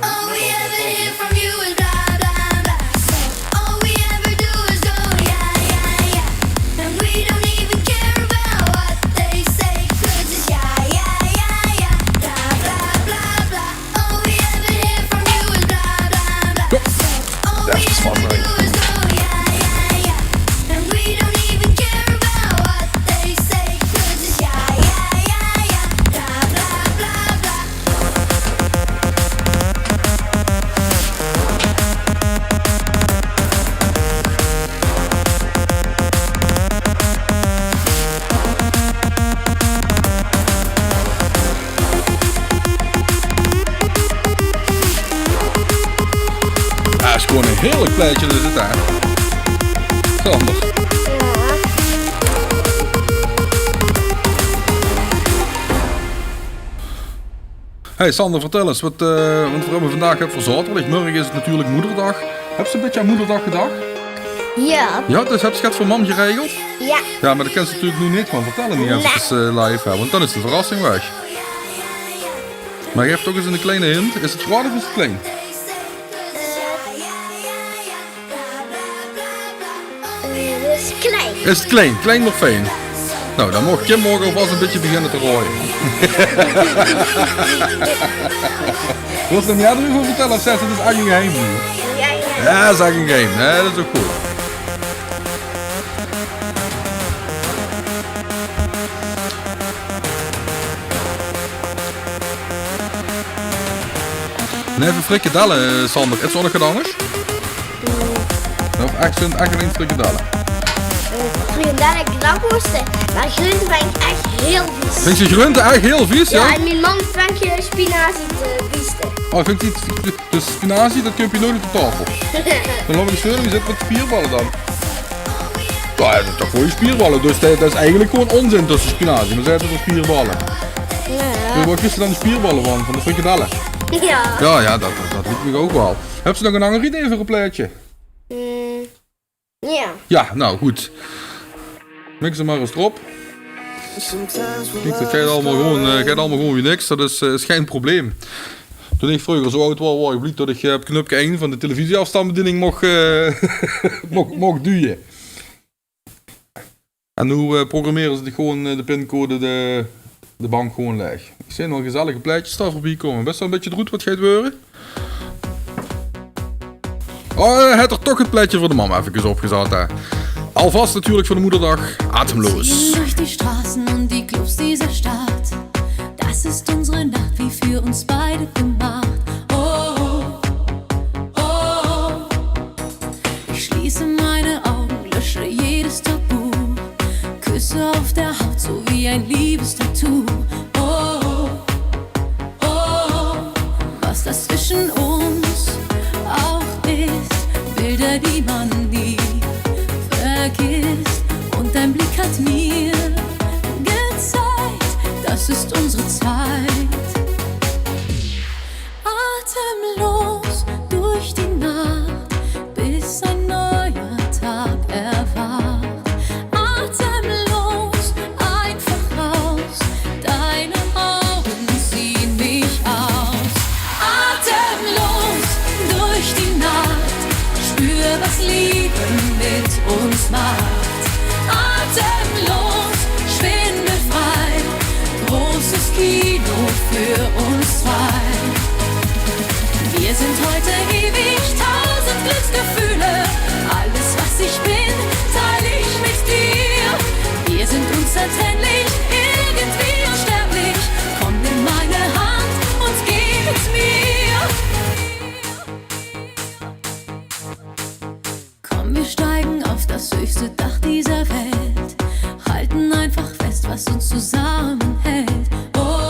All we ever hear from you is blah, blah, blah. So all we ever do is go, yeah, yeah, yeah. And we don't even care about what they say, 'cause it's yeah, yeah, yeah, yeah. Blah, blah, blah, blah. All we ever hear from you is blah, blah, blah. Zo. So all we ever do is go, yeah, yeah, yeah. And we don't even care about what they say, 'cause it's yeah, yeah, yeah, yeah. Blah, blah, blah, blah. Jao, is gewoon e heerlik plaetje, is 't, hè? Geweldig. Hey Sander, vertèl ins, wat, eh, want veer höbbe vandaag, höbbe veer zaoterdig, mörge is 't natuurlik Moederdag. Höbs se e bietje aan Moederdag gedach? Jao. Jao, dus höbs se get veur mam geregeld? Jao. Jao, mer dat kins se natuurlik noe neet gaon vertèlle, neet efkes, eh, live, hè, want dan is de verrassing weg. Mer gaef toch ins 'ne kleine hint. Is 't groeat of is 't klein? Eh, dat is klein. Is 't klein? Klein, mer fijn. Nou, dan maag Kim morge alvas e bietje beginne te raoje. Wils se d'r mieë euver vertèlle of zaes se, 't is eigelik e geheim? Jao, jao. Jao, is eigelik e geheim. Nae, dat is ouch good. Nae, veur frikadelle, eh, Sander, is 't ouch nog get angers? Of ech, zint 't ech allein frikadelle? Eh, frikadelle, knakwoorste. Mer greunte vinj ich ech hiel vies. Vinjs se greunte ech hiel vies, jao? Jao, en mien mam vinj, eh, spinazie 't, eh, vieste. Oh, vinjt ze 't, dus spinazie, dat kump hie noeats op de taofel. Dan laot mich ins hure, wie zit 't mit spierballe dan? Jao, dat zeen toch gewoon spierballe. Dus dat, dat is eigelik gewoon ónzin tösse spinazie. Mer ze haet 't euver spierballe. Jao. Jao, wo kriegs se dan de spierballe van? Van de frikadelle? Jao. Jao, jao, dat, dat, dat liek mich ouch waal. Höbs se nog 'n anger idee veur e plaetje? Mm, jao. Jao, nou, good. Mik ze mer ins d'rop. Kiek, dat geit allemaol gewoon, eh, geit allemaol gewoon wie niks. Dat is, eh, is gein probleem. Toen ich vreuger zo aad waor, waor ich blie dat ich, eh, op knupke ein van de televisieafstandsbediening moch, eh, moch, moch duje. En noe, eh, programmere ze dich gewoon, eh, de pincode, de, de bank gewoon laeg. Ich zeen al gezellige plaetjes dao veurbie kómme. Bès se al e bietje d'roet wat 't geit waere? Oh, eh, haet 'r toch 't plaetje veur de mam efkes opgezat, hè. Alvas natuurlik veur de Moederdag, Atemlos. Ziehen durch die Straßen und die Clubs dieser Stadt. Das ist unsere Nacht, wie für uns beide gemacht. Oh, oh, oh. Ich schließe meine Augen, lösche jedes Tabu. Küsse auf der Haut, so wie ein Liebestattoo. Oh, oh, was das zwischen uns auch ist. Bilder, die man nie vergisst. Und dein Blick hat mir gezeigt, das ist unsere Zeit. Atemlos durch die Nacht, bis ein neuer Tag erwacht. Atemlos, einfach raus, deine Augen ziehen mich aus. Atemlos durch die Nacht, spür, was Liebe mit uns macht. Atemlos, schwindelfrei, großes Kino für uns zwei. Wir sind heute ewig, tausend Glücksgefühle. Alles, was ich bin, teil ich mit dir. Wir sind unzertrennlich, irgendwie unsterblich. Komm, nimm meine Hand und geh mit mir. Komm, wir steigen auf das höchste Dach dieser Welt, halten einfach fest, was uns zusammenhält. Oh,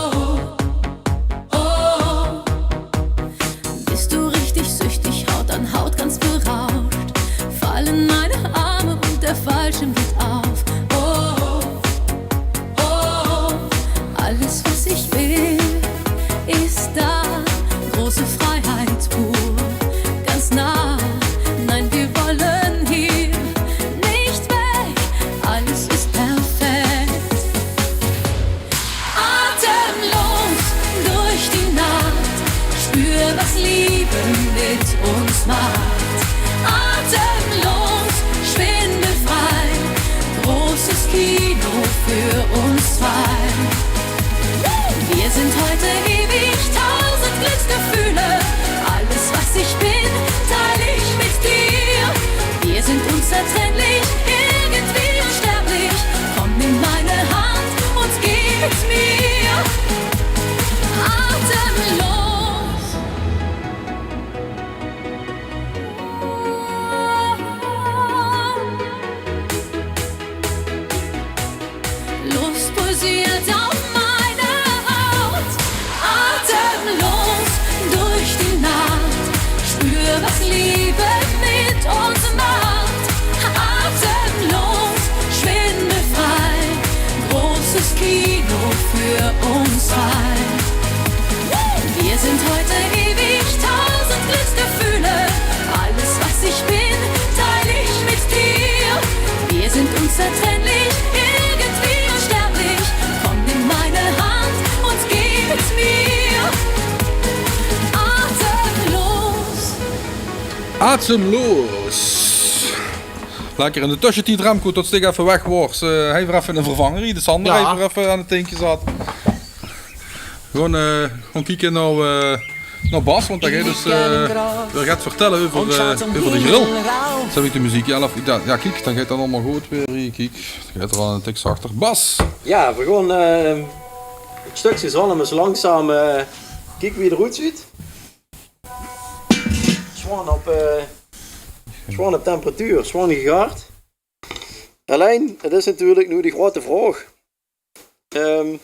mit uns macht. Atemlos, schwindelfrei, großes Kino für uns zwei. Wir sind heute ewig, tausend Glücksgefühle. Alles, was ich bin, teile ich mit dir. Wir sind unzertrennlich, irgendwie unsterblich. Komm, nimm meine Hand und geh mit mir. Atemlos. Lust pulsiert auf meiner Haut. Atemlos durch die Nacht. Spür, was Liebe mit uns macht. Atemlos, schwindelfrei. Großes Kino für uns zwei. Wir sind heute ewig, tausend Glücksgefühle. Alles, was ich bin, teile ich mit dir. Wir sind unzertrennlich, irgendwie unsterblich. Komm, nimm meine Hand und geh mit mir. Atemlos. Atemlos. Lekker. In de tössetied, Remco, tot Stig effe weg waor, eh, höbbe v'r effe 'ne vervanger hie. De Sander haet weer effe aan 't tinkje zat. Gewoon, eh, gewoon kieke nao, eh, nao Bas, want dae geit dus, eh, weer get vertèlle euver, eh, euver de grill. Zèt ich de meziek, jao, of, jao, kiek, dan geit dat allemaol good weer. Hie, kiek, dan geit 'r al 'n tik zachter. Bas! Jao, veer gaon, eh, 't stökske zalm ins langzaam, eh, kieke wie 'r d'roet zuut. Sjoon op, eh, sjoon op temperatuur, sjoon gegard. Allein, 't is natuurlik noe de groete vraog. Ehm,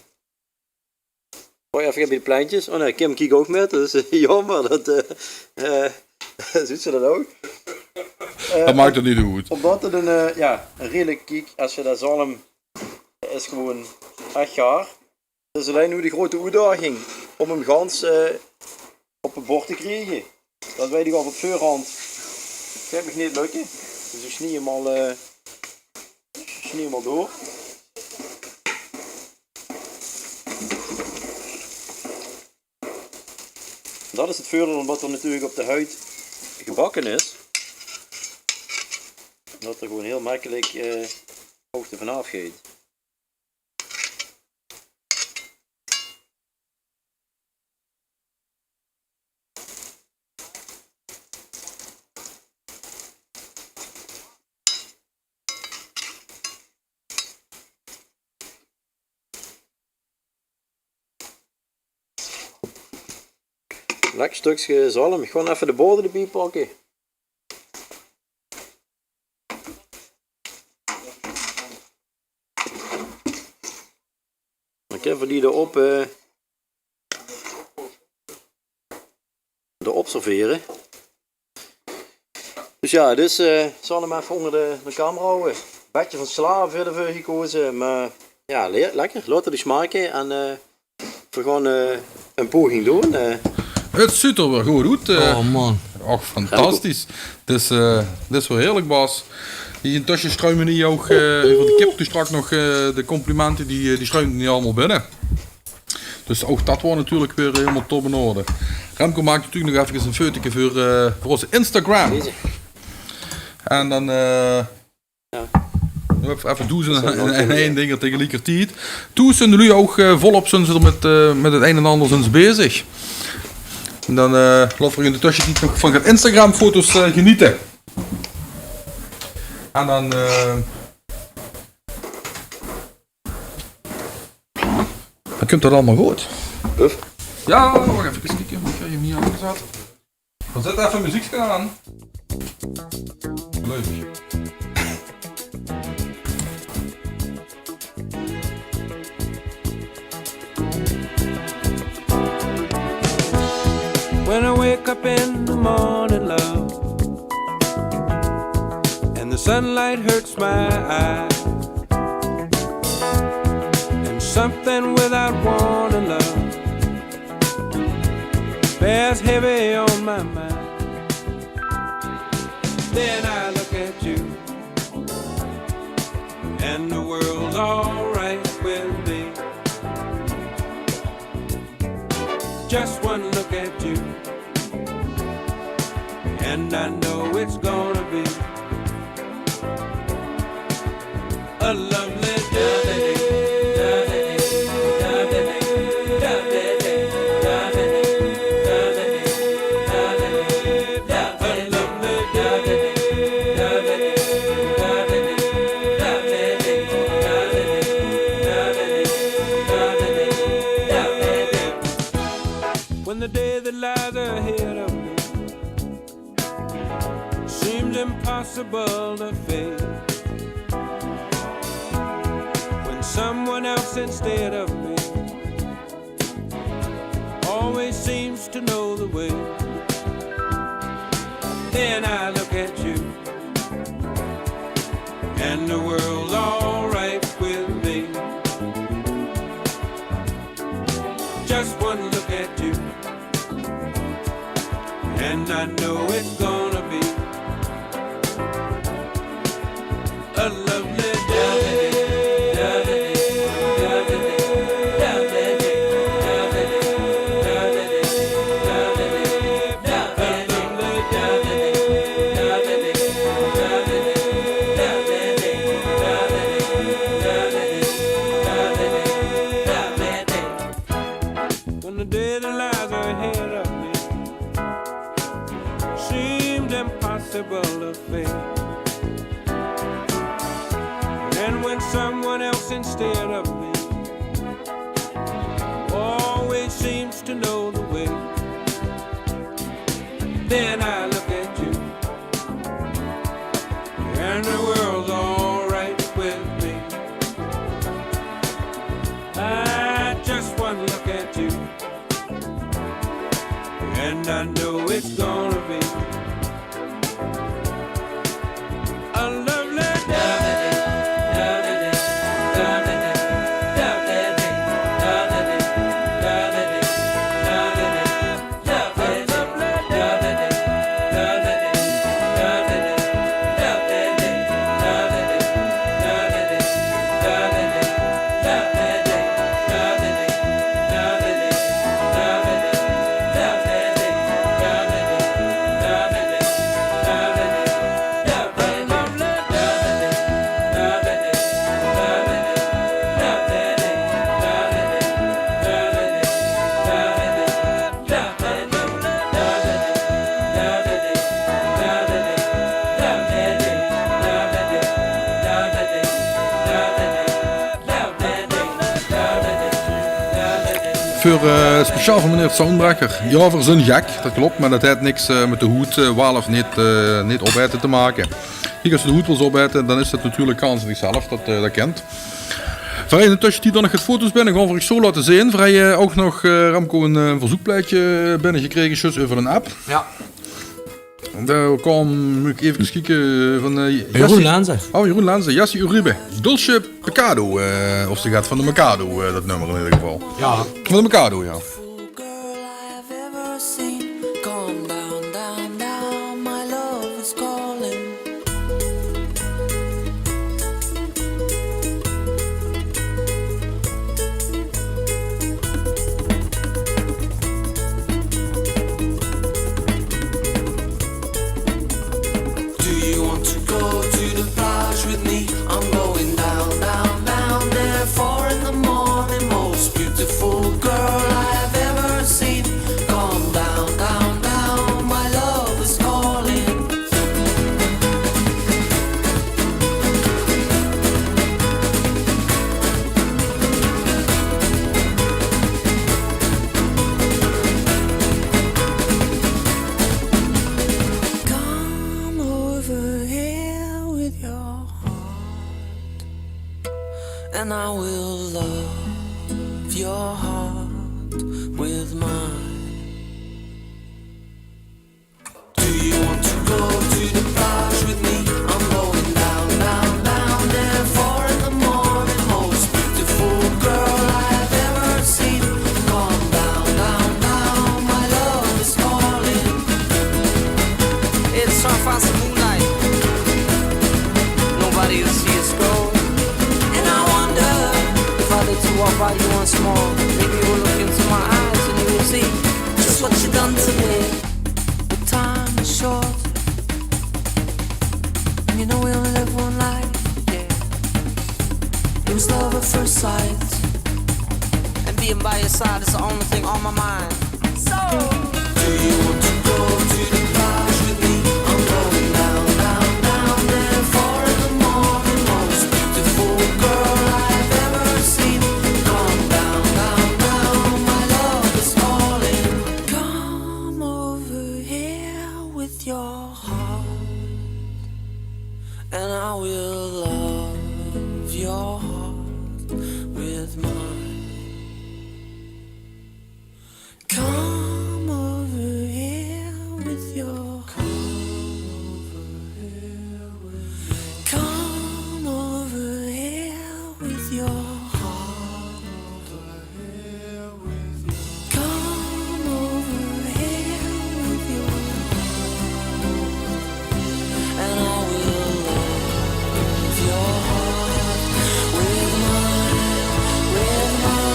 oh jao, vergaet bie de plentjes. Oh nae, Kim kiek ouch mit. Dat is, eh, jaomer. Dat, eh, eh, zuut ze dat ouch. Eh, dat maak 't neet oet. Ómdat 't 'n, eh, jao, 'n redelik, kiek, es se dat zalm, is gewoon ech gaar. 't Is allein noe de groete oetdaging óm 'm gans, eh, op 't bord te kriege. Dat weit ich al van veurhand. Geit mich neet lökke. Dus ich snie 'm al, eh, ich snie 'm al door. Dat is 't veurdeil, ómdat 'r natuurlik op de huid gebakke is. Dat 'r gewoon hiel mekkelik, eh, ouch d'r vanaaf geit. Lekker stökske zalm. Gewoon effe de borde d'rbie pakke. Dan kinne v'r die d'rop, eh, d'rop servere. Dus jao, dus, eh, zal 'm effe ónger de, de camera hawwe. Bietje van slaaf höbbe v'r gekoze, mer jao, le-, lekker. Laot 't ins smake en, eh, Veer gaon, eh, ein poging doon, eh. 't Zuut d'r weer good oet, eh. Oh man. Och, fantastisch. Dit is, eh, dit is weer heerlik, Bas. Hie intösse struime hie ouch, eh, euver de kip toe straks nog, eh, de complimente, die, eh, die struime hie allemaol binne. Dus ouch dat waor natuurlik weer hielemaol top in orde. Remco maak natuurlik nog efkes ein fotoke veur, eh, veur ózze Instagram. Deze. En dan, eh, Jao. Noe höbbe v'r effe doezend en ein dinger tegeliekertied. Thoes zeen de luuj ouch, eh, volop zeen ze d'r mit, eh, mit 't ein en anger zeen ze bezig. En dan, eh, laot v'r in de tössetied nog van get Instagram-foto's, eh, genete. En dan, eh, dan kump dat allemaol good. Jao, wach effe kieke. Mót ich hie aangezat? Zèt effe meziekske aan. Leuk. When I wake up in the morning, love, and the sunlight hurts my eyes, and something without warning, love, bears heavy on my mind. Then I look at you, and the world's all right with me. Just one look at you, And I know it's gonna be a lovely day. When the day that lies ahead of me seems impossible to face, when someone else instead of me always seems to know the way, then I look at you and the world's all right with me. Just one look at you and I know it's gonna be a lovely day. When the day that lies ahead of me seems impossible to face, and when someone else instead of me always seems to know the way, then I look at you and the world's all right with me. I just one look at you and I know it's gonna be a lovely day. Veur, eh, speciaal veur meneer Soundbreker. Jao, veur zien gek, dat klop, mer dat haet niks, eh, mit de hoed, eh, waal of neet, eh, neet opaete te make. Kiek, es se de hoed wils opaete, dan is dat natuurlik gans aan dich zelf, dat, eh, dat kint. Veer höbbe in de tössetied dan nog get foto's binne, gaon veer uch zo laote zeen. Veer höbbe ouch nog, eh, Remco, ein, eh, verzeukplaetje binnegekrege, zjus euver ein app. Jao. Dao kaom, mót ich effe kieke, van, eh, Jeroen Lenzen. Oh, Jeroen Lenzen, Jesse Uribe. Dolce Pecado, eh, of zoe get van de Mikado, eh, dat nummer in eder geval. Jao. Van de Mikado, jao. Girl I've ever seen. Come down, down, down, my love is calling. Do you want to go to the plage with me? I'm going down, down, down there, four in the morning, most beautiful girl I have ever seen. Come down, down, down, my love is calling. Come over here with your heart, and I will love your heart with mine. Do you want to go to the plage with me? I'm going down, down, down there, four in the morning, most beautiful girl I have ever seen. Come down, down, down, my love is calling. It's half past moonlight. Nobody will see us go. And I wonder if I did to walk by you once more, maybe you will look into my eyes and you will see just what you done to me. The time is short. Love at first sight. And being by your side is the only thing on my mind. So, do you want to go to the plage with me? I'm going down, down, down there for the morning. Most beautiful girl I've ever seen. Come down, down, down, my love is calling. Come over here with your heart. And I will love your heart with mine. Come over here with your heart. Come over here with your heart. Come over here with your heart, and I will love your heart with mine, with mine.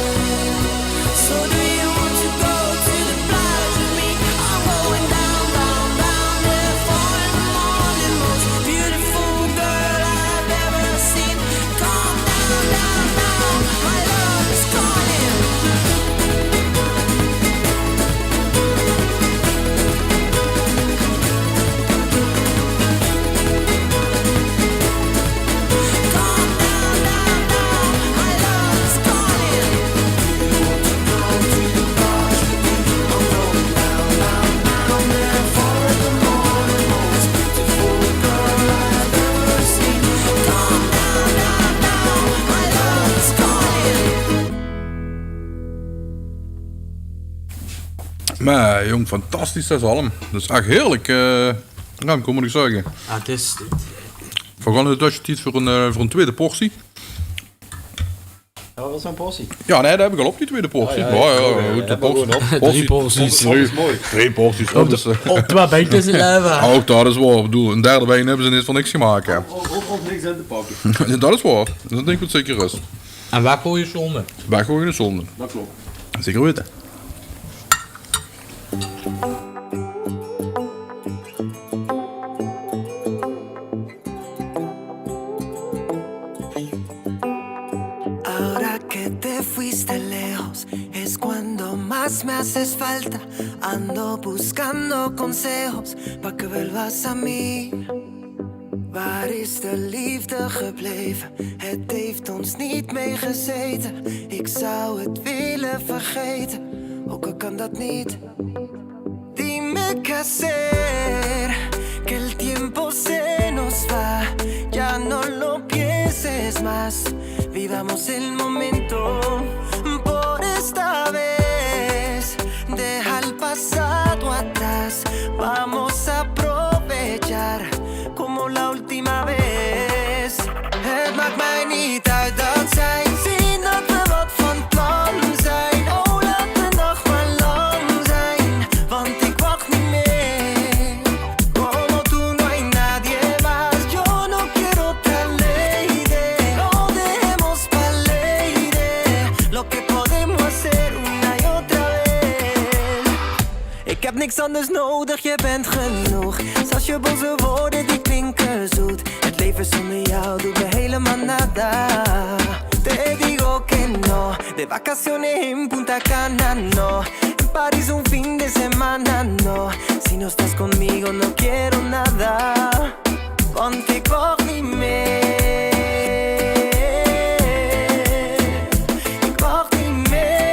So do you want to go to the plage with me? I'm going down, down, down there for the morning. Most beautiful girl I've ever seen. Come down, down, down. My love is calling. Mer jóng, fantastisch, det is allemaol. Det is ech heerlik. Eh, jao, det mót ich zègke. Ah, 't is, Veer gaon in de tössetied veur ein, eh, veur ein twiede portie. Jao, waat veur ein portie? Jao, nae, det höb ich al op, die twiede portie. Ah, jao, jao, good, de portie. Drie porties. Drie, drie porties. Op de, op twee beinte is 't laeve. Ouch det is waor. Ich bedoel, ein derde wien höbbe ze neet veur niks gemaak, hè. Of, of, of niks in te pakke. Det is waor. Det dink ich waat zeker is. En weggoeaje is zonde. Weggoeaje is zonde. Det klop. Zeker weite. Ahora que te fuiste lejos, es cuando más me haces falta. Ando buscando consejos pa' que vuelvas a mí. Waar is de liefde gebleven? Het heeft ons niet meegezeten. Ik zou het willen vergeten, ook al kan dat niet. Dime qué hacer, que el tiempo se nos va. Ya no lo pienses más. Vivamos el momento por esta vez. Deja el pasado atrás. Vamos a aprovechar como la última vez. Het maakt mij niet uit dat zij zien dat we wat van plan zijn. Oh, laat de nacht maar lang zijn, want ik wacht niet meer. Como tú no hay nadie más, yo no quiero otra lady. No dejemos pa' later lo que podemos hacer una y otra vez. Ik heb niks anders nodig, je bent genoeg. Zelfs je boze woorden die klinken zoet. Het leven zonder jou doet me helemaal nada. Te digo que no. De vacaciones en Punta Cana, no. En París un fin de semana, no. Si no estás conmigo, no quiero nada. Want ik wacht niet meer. Ik wacht niet meer.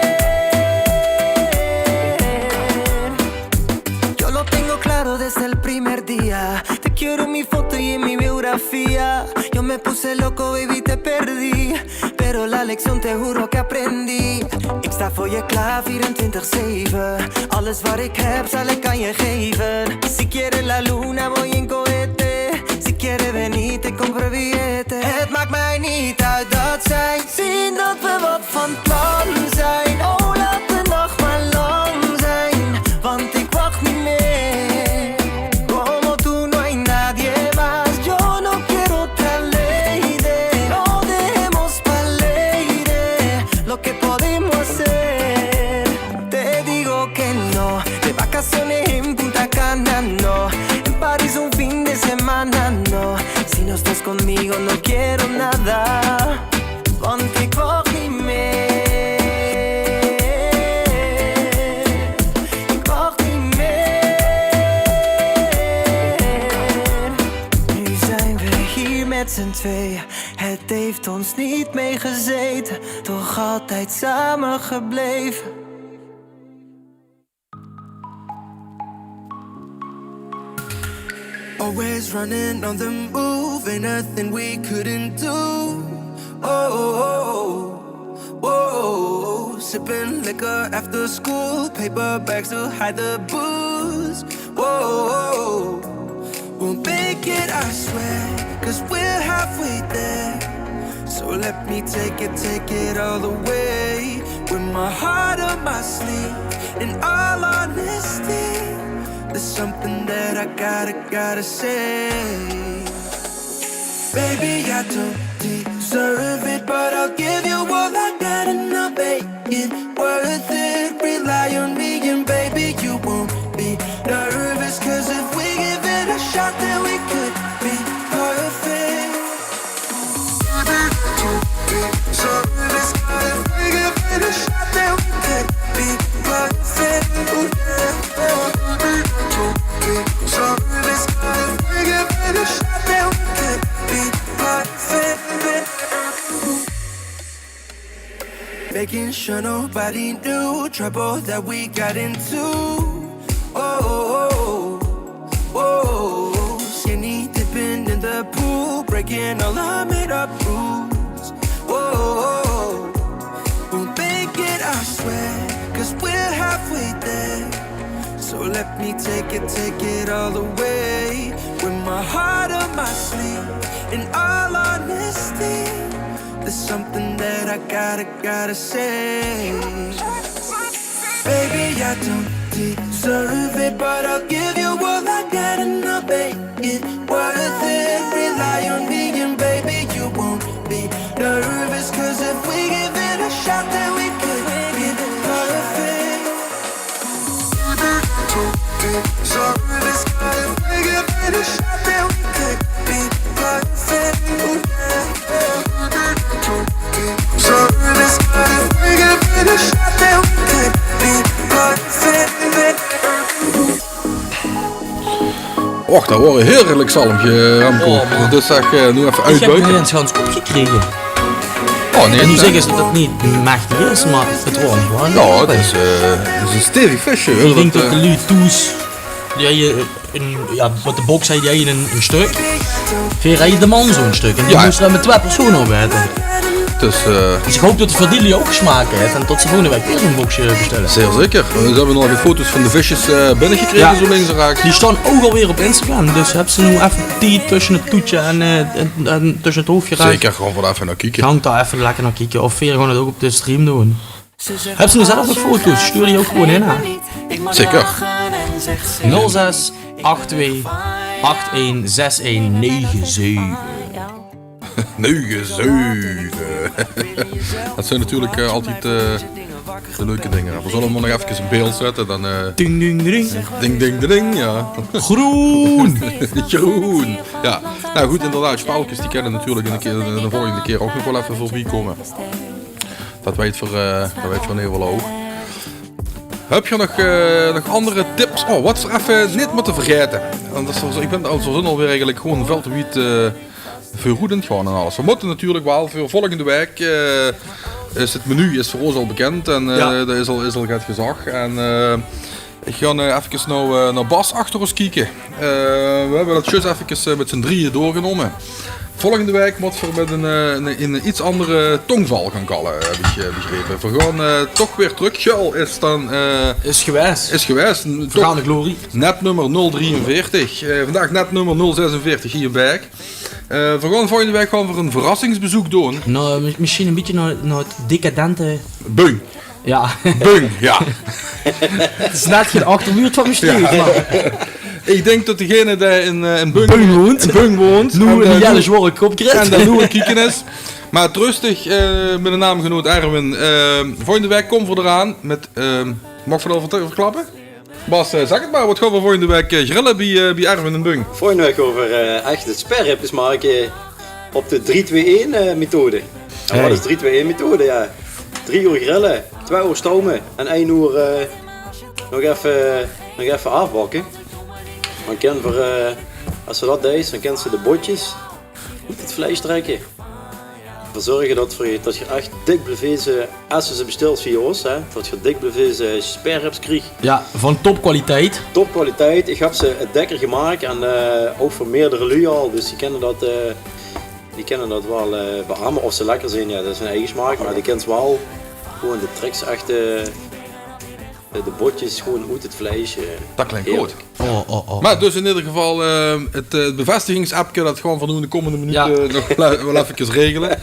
Yo lo tengo claro desde el primer día. Te quiero en mi foto y en mi biografía. Yo me puse loco, baby, te perdí. Pero la lección te juro que aprendí. Ik sta voor je klaar, vierentwintig zeven. Alles wat ik heb, zal ik aan je geven. Si quiere la luna, voy en cohete. Si quiere venir, te compro billete. Het maakt mij niet uit dat zij zien dat we wat van plan zijn. Oh, laat de nacht maar lang zijn, want ik wacht niet meer. Como tú no hay nadie más, yo no quiero otra lady. No dejemos pa' later lo que podemos hacer. Te digo que no. De vacaciones en Punta Cana, no. En París un fin de semana, no. Si no estás conmigo, no quiero nada. Want Heeft ons niet meegezeten, toch altijd samen gebleven. Always running on the move, ain't nothing we couldn't do. Oh, oh, oh, oh. Sipping liquor after school, paper bags to hide the booze. Whoa, we'll make it, I swear, 'cause we're halfway there. So let me take it, take it all the way. With my heart on my sleeve, in all honesty, there's something that I gotta, gotta say. Baby, I don't deserve it, but I'll give you all I got and I'll make it worth it. Rely on me and baby, you won't be nervous, 'cause if we give it a shot, then we could be perfect. Baby, I don't deserve it, but if we give it a shot, then we could be perfect. Ooh, yeah. Baby, I don't deserve it, but if we give it a shot, then we could be perfect. Making sure nobody knew trouble that we got into. Oh, oh, oh, oh. Skinny dipping in the pool, breaking all our made up rules. Oh, oh, oh. We'll make it, I swear, 'cause we're halfway there. So let me take it, take it all the way. With my heart on my sleeve, in all honesty, there's something that I gotta, gotta say. Baby, I don't deserve it, but I'll give you all I got and I'll make it worth it. Rely on me and baby, you won't be nervous, 'cause if we give it a shot, then we could be perfect. Och, dat waor e heerlik zalmke, Remco. Oh, man. Dat is ech, eh, noe effe oetbuite. Ich höb 'm neet ins gans opgekrege. Oh, nae. En noe zègke ze dat 't neet mechtig is, mer 't waor gewoon. Jao, 't is, eh, 't is e stevig visje, huur. Ich dink dat de luuj thoes, die hawwe 'n, jao, wat de box haet, die hawwe 'n, 'n stök. Veer hawwe de man zoe'n stök. En die mós d'r mit twee persone op aete. Dus, eh, dus ich haop dat 't veur die luuj ouch smaak haet en tot ze volgende waek weer zoe'n boxje bestelle. Zeer zeker. Veer höbbe nog get foto's van de visjes, eh, binnegekrege, zoe links en rechs. Die staon ouch alweer op Instagram, dus höbs se noe effe tied tösje 't toetje en, eh, en, en tösje 't hoofdgerechte. Zeker, gaon veer dao effe nao kieke. Gaon dao effe lekker nao kieke. Of veer gaon 't ouch op de stream doon. Höbs se noe zelf nog foto's? Stuur die ouch gewoon in, hè? Zeker. Nul zes acht twee acht ein zes ein nege zeve. Nege zeve. Dat zeen natuurlik, eh, altied, eh, de leuke dinger. Veer zölle 'm nog efkes in beeld zètte, dan, eh, ding, ding, ding. Ding, ding, ding, jao. Groen. Groen. Jao. Noe good, inderdaad, spelkes, die kinne natuurlik 'ne kier, de volgende kier ouch nog waal effe veurbie kómme. Dat weit veur, eh, dat weit veur in eder geval ouch. Höb geer nog, eh, nog anger tips? Oh, wat veer effe neet mótte vergaete. Want dat is, ich bin al zoe zin alweer eigelik gewoon väöl te wied, eh, veuroet aan 't gaon en alles. Veer mótte natuurlik waal veur volgende waek, eh, is 't menu is veur ós al bekind en, eh, d'r is al, is al get gezag. En, eh, ich gaon, eh, efkes nao, eh, nao Bas achter ós kieke. Eh, veer höbbe dat zjus efkes, eh, mit z'n drieje doorgenómme. Volgende waek mótte veer mit 'n, eh, 'n, 'n iets anger tongval gaon kalle, höb ich, eh, begrepe. Veer gaon, eh, toch weer trök. Gjöl is dan, eh, is gewaes. Is gewaes. Vergane glorie. Nep nummer nul drieënveertig. Eh, vandaag nep nummer nul zesenveertig hie in Baek. Eh, veer gaon volgende waek gewoon weer 'n verrassingsbezeuk doon. Noe, mi-, mesjien e bietje nao, nao 't decadente Bung. Jao. Bung, jao. 't Is net gein achterbuurt van Mestreech, mer ich dink dat degene dae in, eh, in Bung, Bung woont, in Bung woont noe en, eh, 'ne hiele zjwaore kop krieg en dae noe aan 't kieke is. Mer tröstig, eh, mit de naamgenoot Erwin. Eh, volgende waek kómme veer d'raan mit, eh, maag ich 't al verte-, verklappe? Bas, eh, zèk 't mer, wat gaon veer volgende waek, eh, grille bie, eh, bie Erwin in Bung? Volgende waek gaon veer, eh, ech de spareribjes make op de drie twee-ein, eh, methode. En wat is drie twee-ein methode? Jao, drie oer grille, twee oer stoume en ein oer, eh, nog effe, nog effe aafbakke. Dan kinne veer, eh, es se dat deis, dan kinne ze de botjes oet 't vleis trèkke. Veer zörge tot veer, tot geer ech dik blieve, es geer ze bestèlt via ós, hè, tot geer dik blieve spareribs kriegt. Jao, van topkwaliteit. Topkwaliteit. Ich höb ze dèkker gemaak en, eh, ouch veur meerdere luuj al. Dus die kinne dat, eh, die kinne dat waal, eh, beame. Of ze lekker zeen, jao, dat is hun eige smaak. Mer die kins waal gewoon de tricks achter, eh, de botjes gewoon oet 't vleis, eh. Dat klink good. Heerlijk. Oh, oh, oh. Mer dus in eder geval, eh, 't, eh, 't bevestigingsappke, dat gaon veer noe in de kómmende minute, eh, nog wel, wel effekes regele.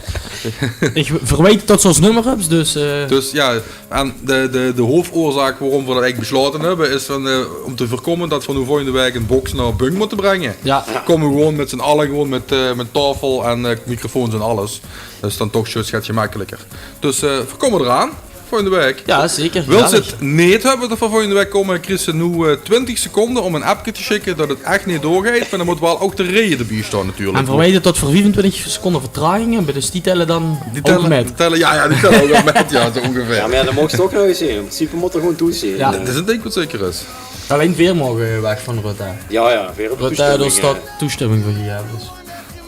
Ich verwiet tot ze ós nummer höbs, dus, eh. Dus jao, en de, de, de hoofoorzaak waorom veer dat eigelik beslaote höbbe, is van, eh, óm te veurkómme tot veer noe volgende waek 'n box nao Bunk mótte bringe. Jao. Kómme veer gewoon mit z'n alle, gewoon mit, eh, mit taofel en, eh, microfoons en alles. Dat is dan toch sjuus get gemekkeliker. Dus, eh, veer kómme d'raan. Volgende waek. Jao, zeker. Wils se 't neet höbbe tot veer volgende waek kómme, kriegs se noe, eh, twintig seconde óm 'n appke te sjikke tot 't ech neet doorgeit. Mer dan mót waal ouch de reje d'rbie staon natuurlik. En verwiet tot veer viefentwintig seconde vertraging höbbe, dus die telle dan ouch mit. Die telle, jao, jao, die telle ouch mit, jao, zoe óngeveer. Jao, mer jao, dat maag toch nog ins zeen. In principe mót 'r gewoon thoes zeen. Jao. Dat is 'n dink wat zeker is. Allein veer moge weg van Rutte. Jao, jao, veer höbbe toestemming, eh. Rutte, dao steit toestemming veur, jao, dus.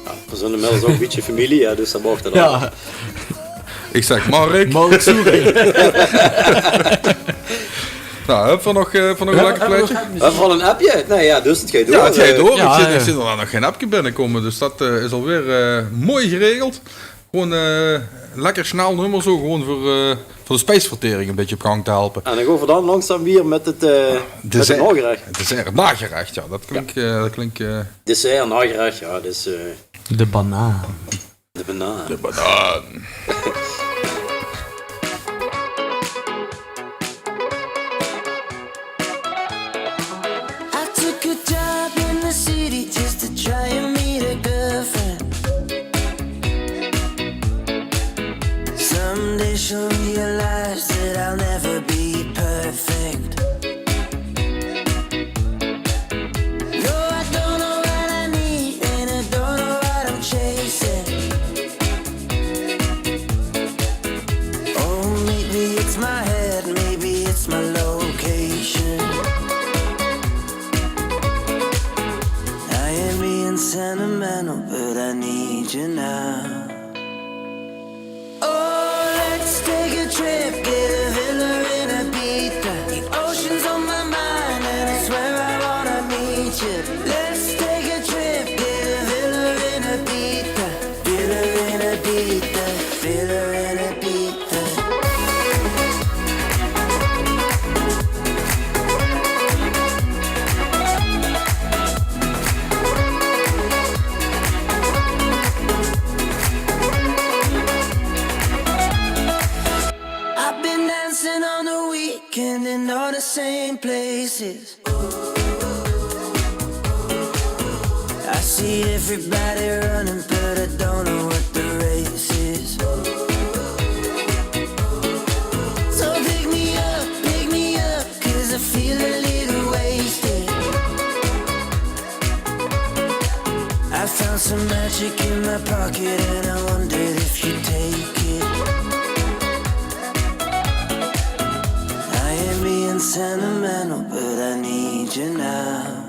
Jao, veer zeen inmiddels ouch 'n bietje femilie, hè, dus dat maag dan ouch. Jao. Ich zèk: Mark. Mark Soering. Noe, höbbe veer nog, eh, höbbe veer nog 'n lekker plaetje? Höbbe veer al 'n appke? Nae, jao, dus 't geit door. Jao, 't geit door. Ich zeen, ich zeen d'r nog gein appke binnekómme, dus dat, eh, is alweer, eh, mooi geregeld. Gewoon, eh, lekker snel nummer, zoe gewoon veur, eh, veur de spijsvertering 'n bietje op gang te helpe. En dan gaon veer dan langzaam wiejer mit 't, eh, mit 't naogerech. 't Dessert, 't naogerech, jao. Dat klink, eh, dat klink, eh. Dessert, naogerech, jao, dus, eh. De banaan. De banaan. De banaan. I took a job in the city just to try and meet a girlfriend. Someday she'll realize that I'll never be perfect. No, I don't know what I need, and I don't know what I'm chasing. Oh, maybe it's my head, maybe it's my location. I ain't being sentimental, but I need you now. Oh, let's take a trip, get a villa in Ibiza. The ocean's on my mind, and I swear I wanna meet you. Let's take a trip, get a villa in Ibiza. Villa in Ibiza, villa in Ibiza. I've been dancing on the weekend in all the same places. I see everybody running, but I don't know what the race is. So pick me up, pick me up, 'cause I feel a little wasted. I found some magic in my pocket and I wondered if you'd take it. I ain't being sentimental, but I need you now.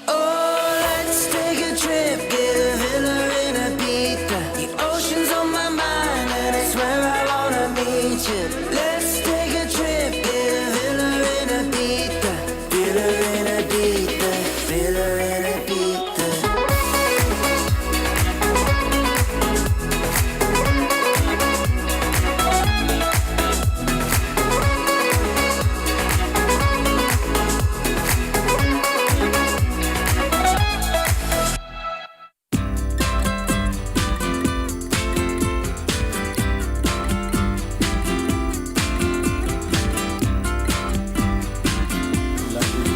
Oh, let's take a trip, get a villa in Ibiza. The ocean's on my mind, and I swear I wanna meet you. Let's take a trip, get a villa in Ibiza. Villa in Ibiza, villa in Ibiza.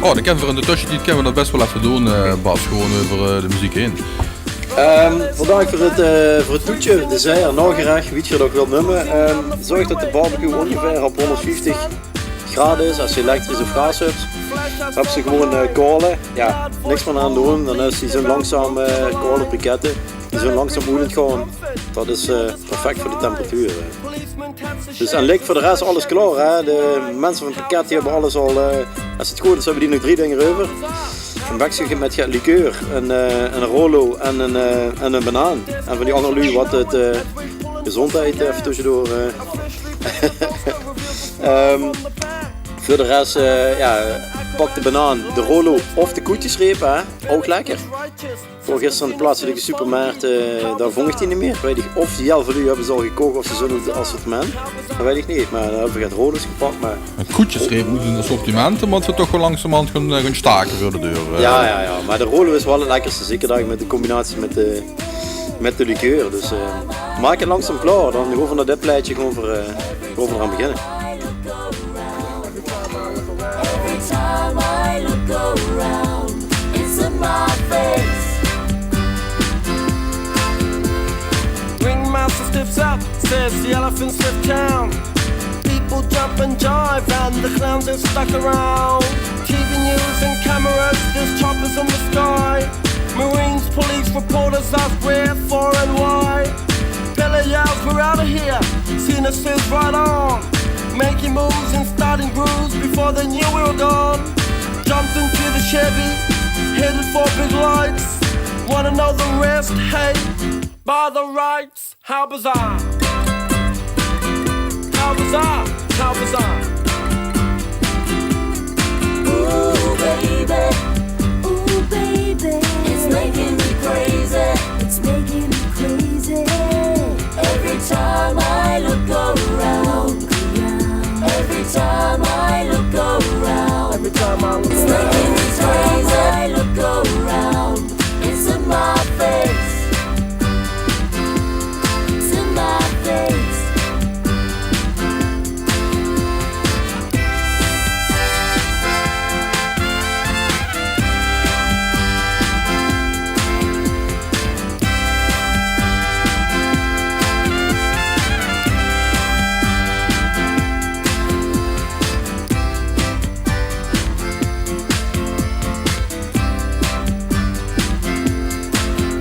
Oh, dan kinne v'r in de tössetied kinne v'r dat bès waal effe doon, eh, Bas, gewoon euver, eh, de meziek heen. Ehm, vandaag veur 't, eh, veur 't toetje, dessert, naogerech, wie geer 't ouch wilt neume. Ehm, zörg dat de barbecue óngeveer op hónderdvieftig graod is. Es se elektrisch of gaas höbs, höbs se gewoon, eh, kaole. Jao, niks mier aan doon. Dan is die zoe'n langzaam, eh, kaole brikette. Die zoe'n langzaam oet gaon. Dat is, eh, perfect veur de temperatuur, hè. Dus, en lik veur de res alles klaor, hè. De minse van 't pakket, die höbbe alles al, eh, es 't good is, höbbe die nog drie dinger euver. Ein bekske mit get likeur, ein, eh, ein Rolo en ein, eh, en ein banaan. En van die anger luuj wat het, eh, gezondheid effe tösjedoor, eh. Ehm, veur de res, eh, jao, pak de banaan, de Rolo of de koetjesreep, hè. Ouch lekker. Veur gister in de plaatselike supermarkt, eh, dao vóng ich die neet mie. Weit ich of die hiel väöl luuj höbbe ze al gekoch of ze zeen 't assortiment. Dat weit ich neet, mer dao höbbe v'r get Rolo's gepak, mer Ein koetjesreep mót in 't assortiment, want v'r toch waal langzamerhand gaon, eh, gaon stake veur de deur, eh. Jao, jao, jao. Mer de Rolo is waal 't lekkerste, zeker dan mit de combinatie mit de, mit de likeur. Dus, eh, maak 't langzaam klaor. Dan gaon v'r nao dit plaetje, gaon v'r, eh, gaon v'r d'raan beginne. Every time I look around, it's in my face. Ringmaster stiffs up, says the elephant sniff town. People jump and jive and the clowns are stuck around. T V news and cameras, there's choppers in the sky. Marines, police, reporters ask where, for and why. Billy yells, "We're out of here." Cena says, "Right on." Making moves and starting grooves before they knew we were gone. Jumped into the Chevy, headed for big lights. Wanna know the rest? Hey, by the rights. How bizarre. How bizarre. How bizarre. Ooh, baby. Ooh, baby. It's making me crazy. It's making me crazy. Every time I look around. Every time I look around. Every time I look around. It's making me crazy. I look around. It's in my face. It's in my face.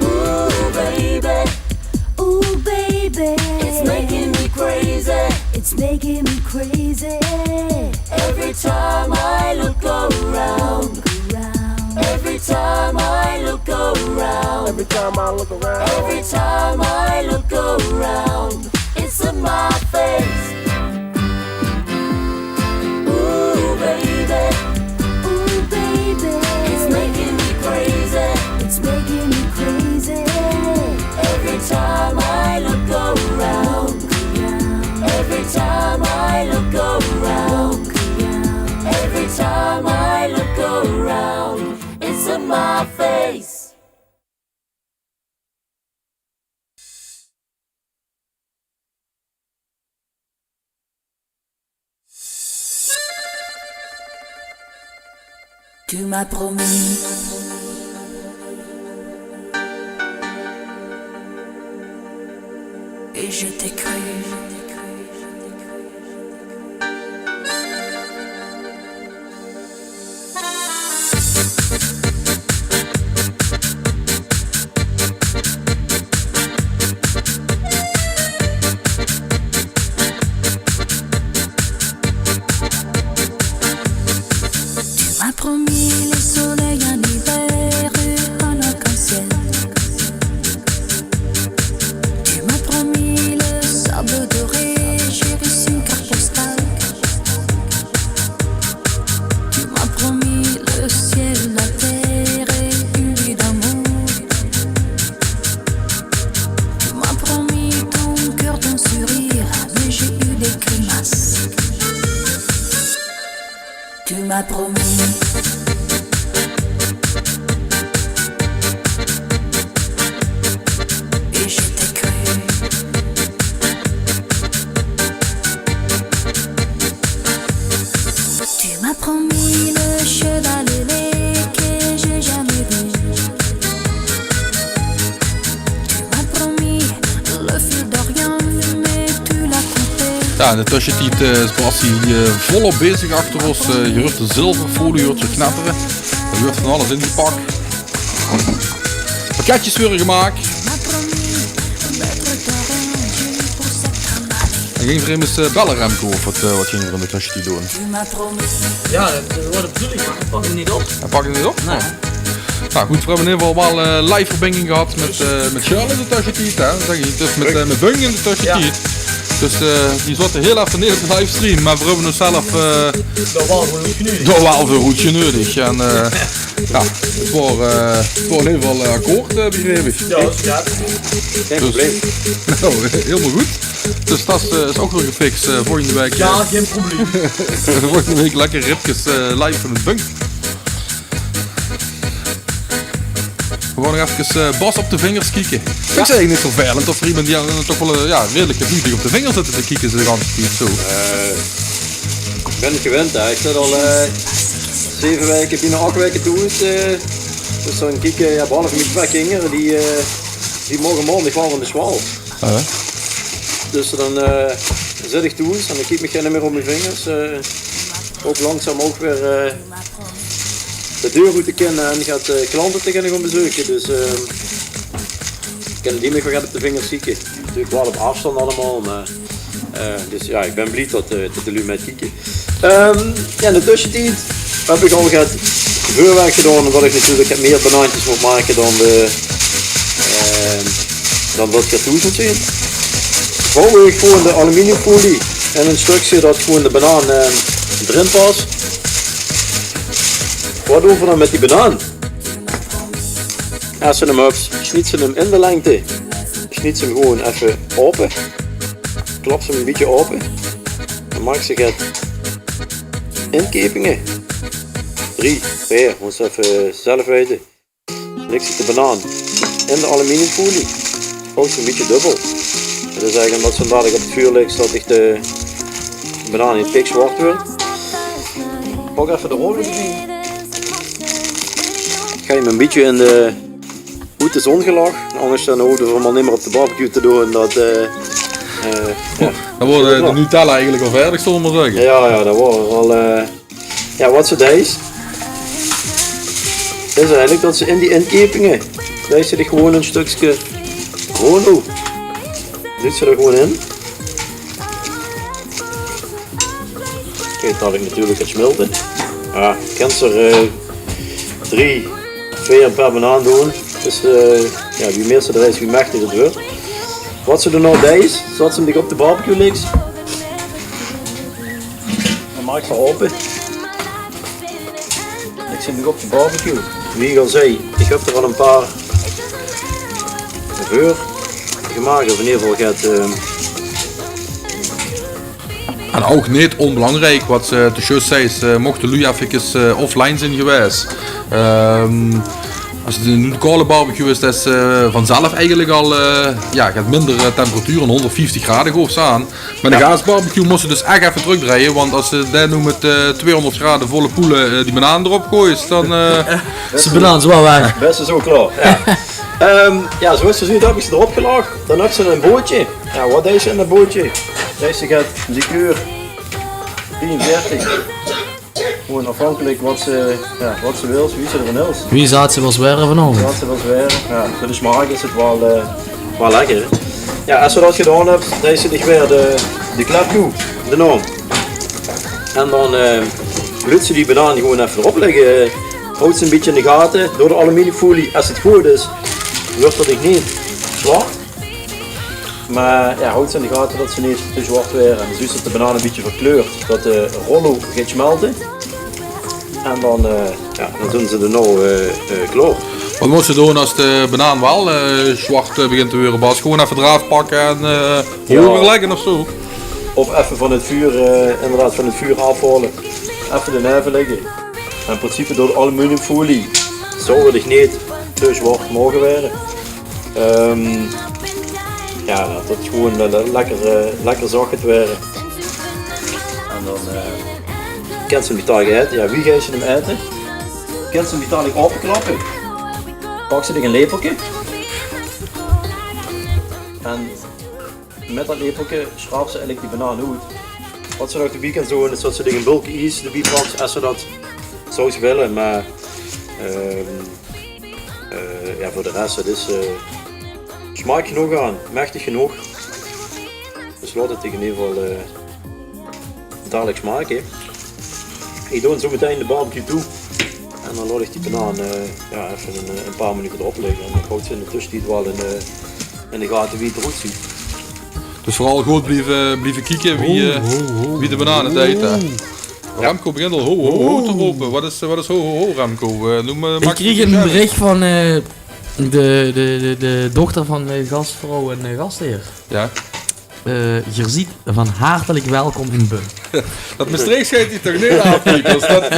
Ooh, baby. Ooh, baby. It's making me crazy. It's making me crazy. Every time I look around. Every time I look around. Every time I look around. Every time I look around. It's in my face. Ooh, baby. Ooh, baby. It's making me crazy. It's making me crazy. Every time I look around. Every time I look around. Every time I look around. It's in my face. Tu m'as promis et je t'ai cru. Tu m'as promis le soleil en hiver et un arc-en-ciel. Tu m'as promis le sable doré, j'ai reçu une carte postale. Tu m'as promis le ciel, la terre et une vie d'amour. Tu m'as promis ton cœur, ton sourire, mais j'ai eu des grimaces. Tu m'as promis et je t'ai cru. Tu m'as promis le cheval ailé que j'ai jamais vu. Tu m'as promis le fil d'Orient, mais tu l'as coupé. Jao, in de tössetied, eh, is Bassie, eh, volop bezig achter ós. Eh, geer huurt de zilverfolie, huurt ze knettere. D'r wuuert van alles ingepak. Pakketjes waere gemaak. En ging v'r emes, eh, belle, Remco, of wat, eh, wat ging v'r in de tössetied doon? Jao, dat, dat waor de bedoeling, mer hae pak 'm neet op. Hae pak 'm neet op? Nae. Oh. Nou good, veer höbbe in eder geval waal eh, live verbinjing gehad mit, eh, mit Sjörl in de tössetied, hè. Zègk ich, dus mit, eh, mit Bunk in de tössetied. Dus eh, die zaote hiel effe neet op de livestream, mer veer höbbe ós zelf eh, dao waal veur oetgeneudig. En eh, jao, 't waor, eh, 't waor in eder geval eh, akkoord, eh, begreep ich. Jao, dat is good. Gein probleem. Nou, hielemaol good. Dus dat is, eh, is ouch weer gefiks. Eh, volgende waek, eh, volgende waek lekker ribkes eh, live van 't Bunk. Gewoon nog efkes eh, Bas op de vingers kieke. Is eigelik neet vervelend of veur emes die dan toch waal eh, jao, redelik geduuedig op de vingers zitte te kieke de ganse tied zoe. Ich bin 't gewend, hè. Ich zit al eh, zeve waeke, bienao ach waeke thoes. Eh, dus dan kieke, jao, behalve mien twee kinger, die, eh, die moge maondig waal van de sjaol. Dus dan eh, zit ich thoes en dan kiek ich neet mier op mien vingers. Eh, ouch langzaam ouch weer eh, de deur oet te kinne en get eh, klante te kinne gaon bezeuke. Dus eh, kinne die mich waal get op de vingers kieke. Natuurlik waal op aafstand allemaol, mer eh, dus jao, ich bin blie tot, eh, tot de luuj mitkieke. Ehm, jao, in de tössetied höb ich al get veurwerk gedaon, ómdat ich natuurlik get mieër banaantjes mót make dan de, ehm, dan wat ich thoes mót zeen. Vouw ich gewoon de aluminiumfolie in ein stökske dat gewoon de banaan eh, d'rin pas. Wat doon v'r dan mit die banaan? Es se 'm höbs, snieëts se 'm in de lengte. Snieëts se 'm gewoon effe aope. Klaps se 'm ein bietje aope. Dan maaks se get inkepinge. Drie, veer, mós se effe zelf weite. Lèks se de banaan in de aluminiumfolie. Vouws se 'm ein bietje dubbel. Dat is eigelik ómdat se 'm dalik op 't vuur lèks, dat dich de banaan neet pikzwart wuuert. Pak effe de rollo d'rbie. Gaon se 'm ein bietje in de, oet de zon gelag. Angers dan hove v'r 'm al neet mier op de barbecue te doon. Dat eh, eh, jao. Dan waor de, de Nutella eigelik al veerdig, zölle v'r mer zègke. Jao, jao, dat waor al eh, jao, wat se deis, is eigelik dat se in die inkepinge, deis se dich gewoon ein stökske rollo, duuts se d'r gewoon in. Kiek, dat ich natuurlik get smilte. Jao, kins se d'r eh, drie, veer per banaan doon. Dus eh, jao, wie mieër se d'r deis, wie mechtig 't wuuert. Wat se daonao deis, is dat se 'm dich op de barbecue lèks. Dan maak ich ze aope. Ich zit nog op de barbecue. Wie ich al zag, ich höb d'r al ein paar veur gemaak. Of in eder geval get eh, En ouch neet ónbelangriek, wat se te zjus zeis, eh, mochte luuj effekes eh, offline zeen gewaes. Ehm, es 't noe de kaole barbecue is, dat is eh, vanzelf eigelik al eh, jao, get minder eh, temperatuur, ein hónderdvieftig grade, gaof se aan. Mit ein gaasbarbecue mós se dus ech effe trökdrejje, want es se dao noe mit eh, tweehónderd grade volle poele eh, die banaan d'rop goeis, dan eh, is de banaan zwaor weg. Bès se zoe klaor. Jao. Ehm, jao, zoe es se zuus höb ich ze d'rop gelag. Dan höbs se ein bootje. Jao, wat deis se in dat bootje? Deis se get likeur, drieënveertig. Gewoon aafhankelik wat se, jao, wat se wils, wie se d'rvan hils. Wie zaat se wils waere vanaovend? Zaat se wils waere. Jao, veur de smaak is 't waal eh, waal lekker. Jao, es se dat gedaon höbs, deis se dich weer de, de klep toe, de naam. En dan eh, löts se die banaan gewoon effe d'rop ligke. Houws se 'm ein bietje in de gate door de aluminiumfolie. Es 't good is, wuuert 'r dich neet zwart. Mer jao, houws se in de gate dat ze neet te zwart waere. En dan zuus se dat de banaan ein bietje verkleurt, dat de rollo geit smelte. En dan eh, jao, dan zeen ze daonao eh, eh, klaor. Wat mós se doon es de banaan waal eh, zwart eh, begint te waere, Bas? Gewoon effe d'raaf pakke en eh, hooger lègke of zoe? Of effe van 't vuur, eh, inderdaad, van 't vuur aafhaole. Effe d'rneve lègke. En in principe door de aluminiumfolie zouw 't dich neet te zwart moge waere. Ehm, jao, dat 't gewoon eh, le-, lekker, eh, lekker zach geit waere. En dan eh, kins se 'm betalig aete. Jao, wie geis se 'm aete? Kins se 'm betalig aopeklappe. Paks se dich ein lepelke. En mit dat lepelke sjraaps se eigelik die banaan oet. Wat se nog d'rbie kins doon, is dat se dich ein bölke ies d'rbie paks, es se dat zous wille. Mer ehm, eh, jao, veur de res, 't is eh, smaak genóg aan, mechtig genóg. Dus laot 't dich in eder geval eh, dalik smake. Ich doon zoe metein de barbecue toe. En dan laot ich die banaan, eh, jao, effe ein, eh, ein paar minute d'rop ligke. En dan houts se in de tössetied waal in de, in de gate wie 't d'roet zuut. Dus veural good blieve, blieve kieke wie, eh, wie de banaan 't deit, hè. Remco begint al ho, ho, ho te rope. Wat is, wat is ho, ho, ho, Remco? Eh, noem, eh, ich kreeg ein berich van, eh, de, de, de, de dochter van de gasvrouw en, eh, gastheer. Jao. Eh, geer zeet van hartelik welkom in Bun. Dat Mestreechs geit hie toch neet aaf, Pieters? Dat,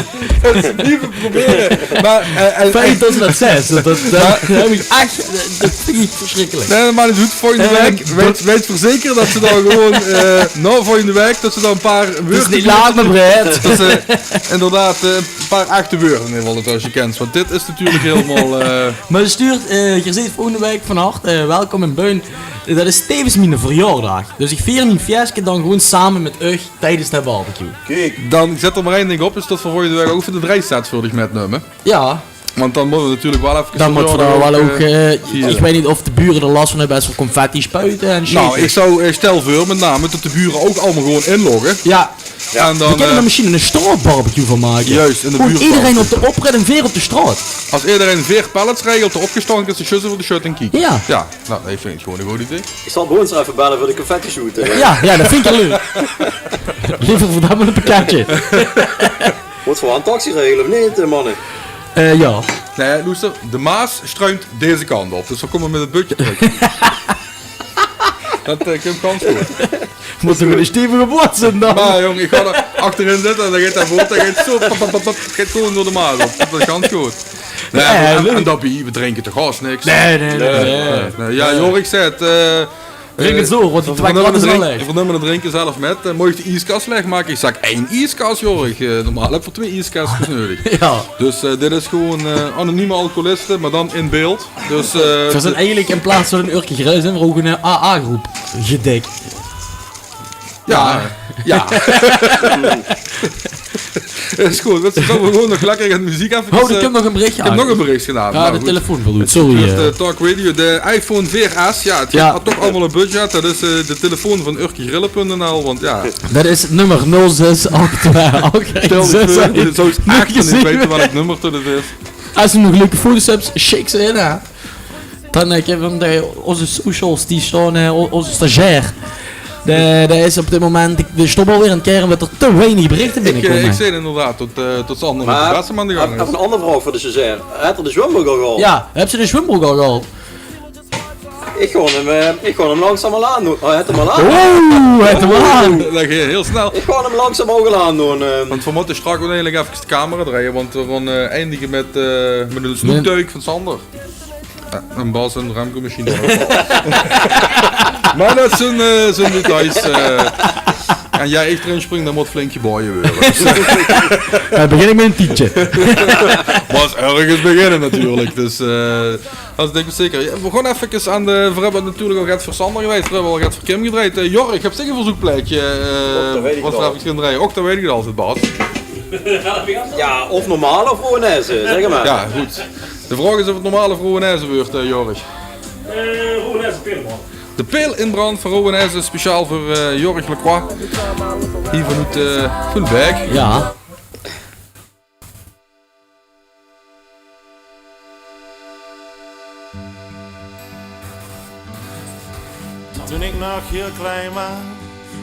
dat is neet te probere. Mer, eh, eh, fijn dat se dat zaes. Dat, dat, dat höb ich ech, dat vinj ich versjrikkelik. Nae, mer neet good. Volgende waek weit, weit verzekere dat se dan gewoon, eh, nao volgende waek, dat se dan ein paar wäörd... 't Is neet laat, mer breid. Dat se inderdaad, eh, ein paar echte wäörd in eder geval tösse kins. Want dit is natuurlik hielemaol, eh, Mer stuurt, eh, geer zeet volgende waek van harte, eh, welkom in Bun. Dat is tevens miene verjaordaag. Dus ich vier mien fieëske dan gewoon same mit uch tiedes de barbecue. Kiek. Dan zit d'r mer ein dink op, is dat v'r volgende waek ouch veur de drie sets veur dich mitnumme. Jao. Want dan mótte v'r natuurlik waal effe... Dan mótte v'r dao waal ouch, eh, ich weit neet of de bure d'r las van höbbe es v'r confetti spuite en shit. Nou, ich zou, eh, stel veur mit name dat de bure ouch allemaol gewoon inlogge. Jao. En dan, v'r kinne d'r mesjien ein straotbarbecue van make. Juist, in de buurt. Gewoon ederein op de oprit en veer op de straot. Es ederein veer pallets regelt, d'r opgestaon is, de sjusse veur de shut en kiek. Jao. Jao, nou, ich vinj 't gewoon ein good idee. Ich zal Boons effe belle veur de confetti shoot, hè. Jao, jao, dat vinj ich leuk. Leever verdamme ein pakketje. Mótte v'r ein taxi regele of neet, eh, manne? Eh, jao. Nae, loester, de Maas struimp deze kant op, dus v'r kómme mit 't bötje trök. Dat, eh, kump gans good. Mótte v'r ein stevige boot zeen dan? Mer jóng, ich gaon d'r achterin zitte en dan geit dat boot, dat geit zo pap, pap, pap, pap, geit gewoon door de Maas op. Dat is gans good. Nae, en, en daobie, v'r drinke toch haos niks. Nae, nae, nae, nae. Jao, Jorik zaet, eh, Drink 't zo, want die twee krat is al laeg. V'r numme 't drinke zelf mit. Eh, moch ich de ieskas laeg make? Ich zèk: ein ieskas, Jorik. Eh, normaal höbbe v'r twee ieskesjes neudig. Jao. Dus, eh, dit is gewoon, eh, anonieme alcoholiste, mer dan in beeld. Dus, eh, v'r zeen eigelik in plaats van ein Urke Grille zeen v'r ouch ein, eh, A A-groep. Gedik. Jao, jao. Is good, dan gaon v'r gewoon nog lekker aan de meziek effe. Oh, ich höb nog ein berichje. Ich höb nog ein berichje gedaon. Jao, de telefoon belt. Sorry, eh. Talk Radio, de iPhone veer S. Jao, 't haet toch allemaol ein budget. Dat is, eh, de telefoon van Urke Grille punt N L, want jao. Dat is nummer nul zes acht twee acht ein zes. Stel dich veur, zouws ech neet weite welk nummer dat 't is. Es se nog leuke foto's höbs, sjik ze in, hè. Dan, eh, ich höb van de, ózze socials, die staon, eh, ó-, ózze stagiair. De, dae is op dit moment, dae stop alweer aan 't kere, ómdat d'r te weinig berichte binnekómme. Ich, eh, ich zeen inderdaad dat, eh, dat Sander mit de beste aan de gank is. Mer ich höb ein anger vraog veur de stagiair. Haet 'r de zwumbrook al gehaold? Jao, höbs se de zwumbrook al gehaold? Ich gaon 'm, eh, ich gaon 'm langzaam al aandoon. Oh, hae haet 'm al aan. Oeh, hae haet 'm al aan. Dat geit hiel snel. Ich gaon 'm langzaam ouch al aandoon, eh. Want v'r mótte straks oeteindelik effe de camera drejje, want v'r gaon, eh, eindige mit, eh, mit ein snoeptuig van Sander. Jao, en Bas en Remco mesjien ouch. Mer dat zeen, eh, zeen details, eh. En jao, ich d'rin spring, dan mót flink gebaoje waere. Jao, begin ich mit ein tietje. Mós örges beginne natuurlik. Dus, eh, dat dink ich zeker. Jao, v'r gaon effe aan de, v'r höbbe natuurlik al get veur Sander gedrejd, v'r höbbe al get veur Kim gedrejd. Eh, Jorg, höbs dich ein verzeukplaetje, eh, waat v'r effe gaon drejje? Och, dat weit ich al, Bas. Jao, of normaal of Rowanaise, zèk mer. Jao, good. De vraog is of 't normaal of Rowanaise weurt, eh, Jorg. Eh, Rowanaise Peel in Brand. De Peel in Brand van Rowanaise, speciaal veur, eh, Jorg Lacroix. Hie vanoet, eh, Vullebeke. Jao. Toen ik nog hiel klein waas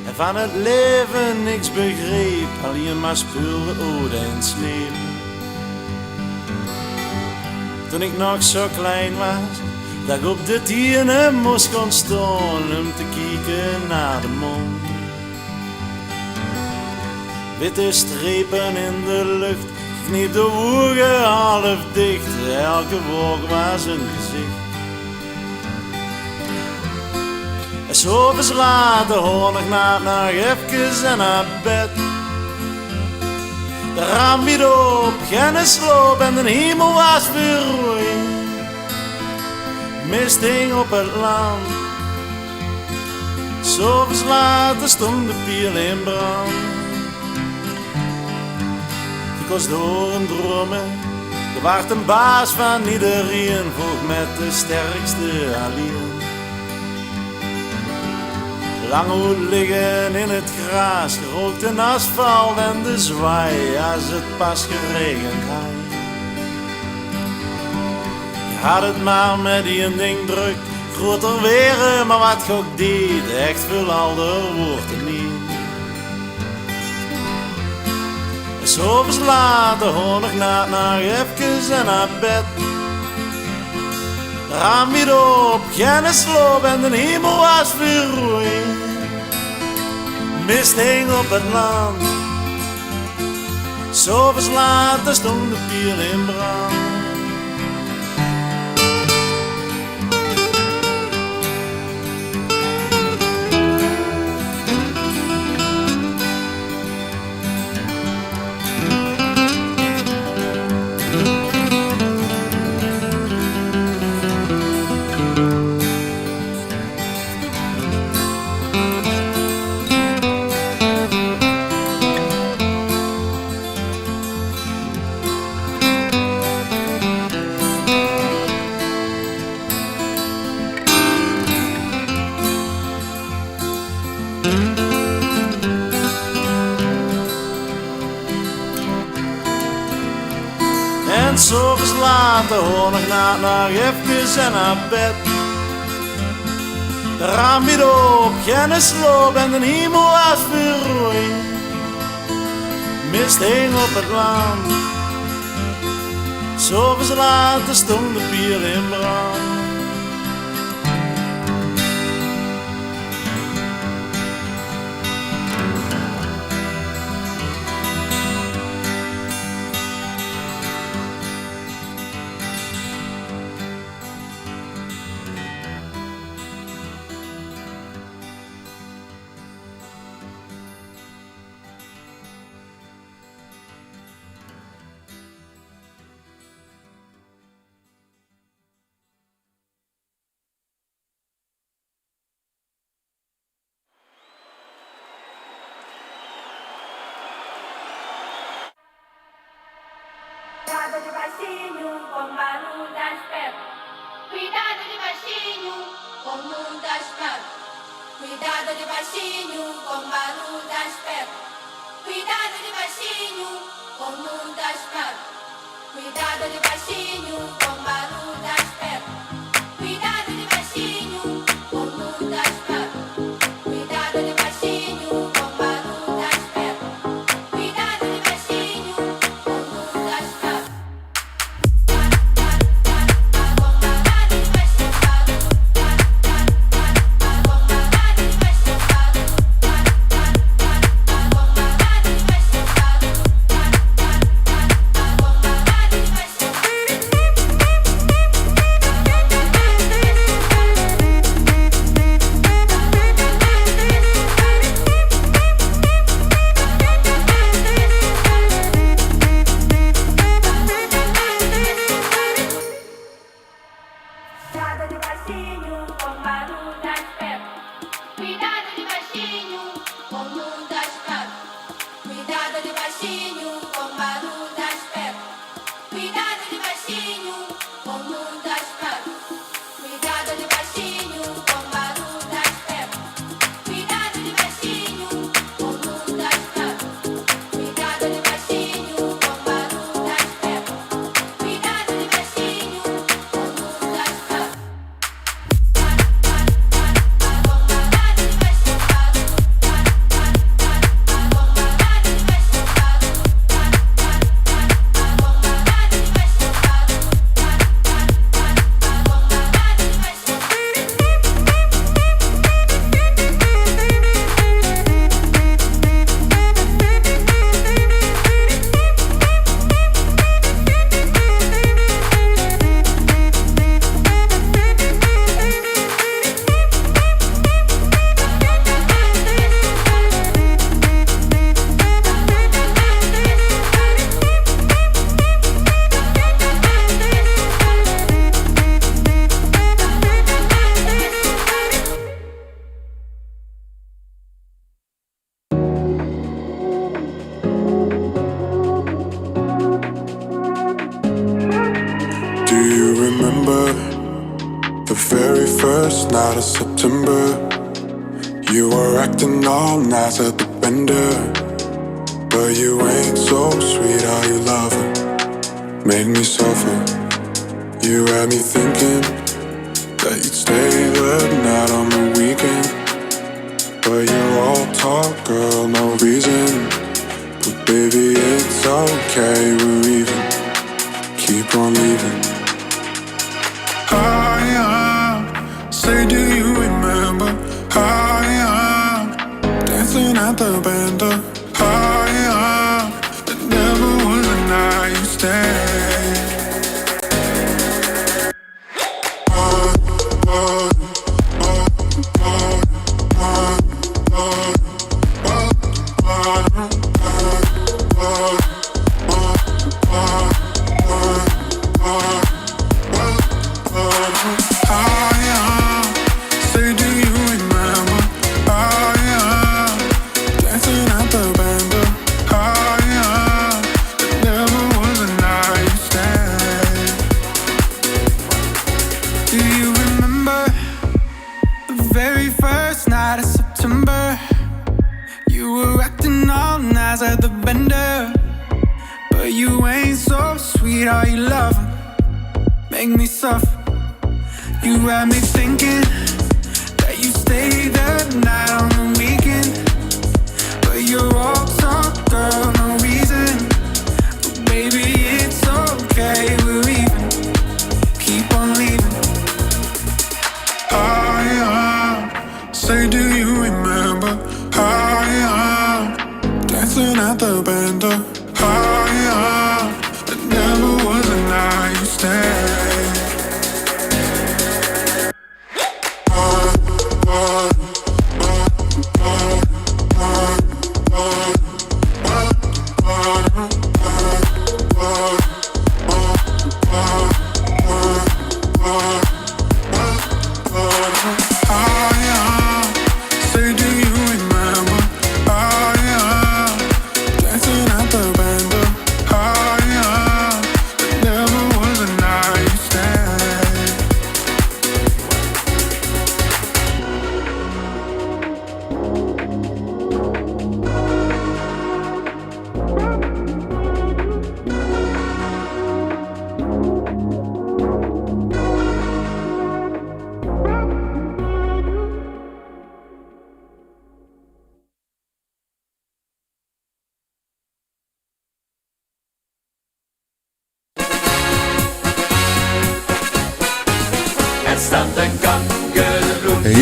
en van het leven niks begreep, allein maar speelde, oot en sleep. Toen ik nog zo klein waas dat ik op de tienen moest gaan staan om te kieken naar de maan. Witte strepen in de lucht, ik kneep de ogen half dicht, elke wolk was een gezicht. En 's oaves laat, de hoor nog na, nog efkes en naar bed. De raam wied op, genne sloop en de hemel was weer roei. Mist hing op het land. 's Oaves laat, stond de Peel in brand. De kos door en dromen, de waart een baas van iedereen, vocht met de sterkste alleen. Lang oet liggen in het graas, gerookte asfalt en de zwaai, als het pas geregend had. Had 't maar met ien ding drök, groter waere, maar wat ge ok deed, echt veul alder woort 't niet. En 's aoves laat, de hoon nog naat, nog efkes en naar bed. De raam wied op, genne sloop en de hemel was weer roei. Mist hing op 't land. 's Aoves laat, de stong de piel in brand. En 's aoves laat, de hoon nog naat, nog efkes en naar bed. De raam wied op, genne sloop en de hemel was weer roei. Mist hing op 't land. 's Aoves laat, de stong de piel in brand. Cuidado de baixinho, com barulho das pedras. Cuidado de baixinho, com muitas pedras. Cuidado de baixinho, com barulho das pedras. Cuidado de baixinho, com muitas pedras. Cuidado de baixinho, com barulho das pedras. Cuidado de baixinho, com muitas pedras. Cuidado de baixinho, com barulho das pedras. Cuidado de baixinho, com muitas pedras. Cuidado de baixinho, com barulho das pedras. Cuidado de baixinho, com muitas pedras. Cuidado de baixinho, com barulho das pedras. Cuidado de baixinho, com muitas pedras. Cuidado de baixinho, com barulho das pedras. Cuidado de baixinho, com muitas pedras. Cuidado de baixinho, com barulho das pedras. Cuidado de baixinho, com muitas pedras. Do you remember the very first night of September? You were acting all nice at the bender, but you ain't so sweet, are you, lover? Made me suffer. You had me thinking that you'd stay the night on the weekend, but you're all talk, girl, no reason. But baby, it's okay, we're even. Keep on leaving. Higher, say, do you remember? Higher, dancing at the bando. Higher, it never was a night you stayed. Higher, say, do you remember? Higher, dancing at the bando. Higher, it never was a night you stayed. Do you remember the very first night of September? You were acting all nice at the bender, but you ain't so sweet. All you love make me suffer. You had me thinking that you stay the night on the weekend, but you're all talk, girl, no reason. But baby, it's okay, we're even. Keep on leaving. Higher, say, do you remember? Higher, dancing at the bando. Higher, it never was a night you stayed. Higher, say, do you remember? Higher, dancing at the bando. Higher, it never was a night you stayed.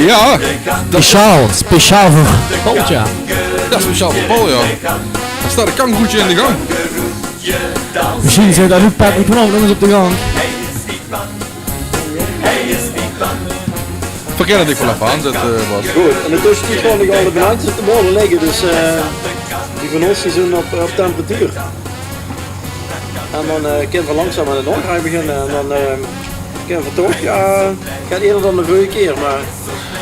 Ja, speciaal, speciaal veur Paul, ja. Ja, speciaal veur Paul, ja. Dao steit e kangeroetje in de gank. Mesjiens zit dao noe Patrick Knol nog ins op de gank. Veer kinne dich waal effe aanzètte, Bas. Good, en intösse gaon ich al de banaantjes op de bord lègke, dus, eh, die van ós die zeen op, op temperatuur. En dan, eh, kinne veer langzaam aan de naograaj beginne. En dan, eh, kinne veer toch, jao, 't geit eerder dan de vörrige kier, mer...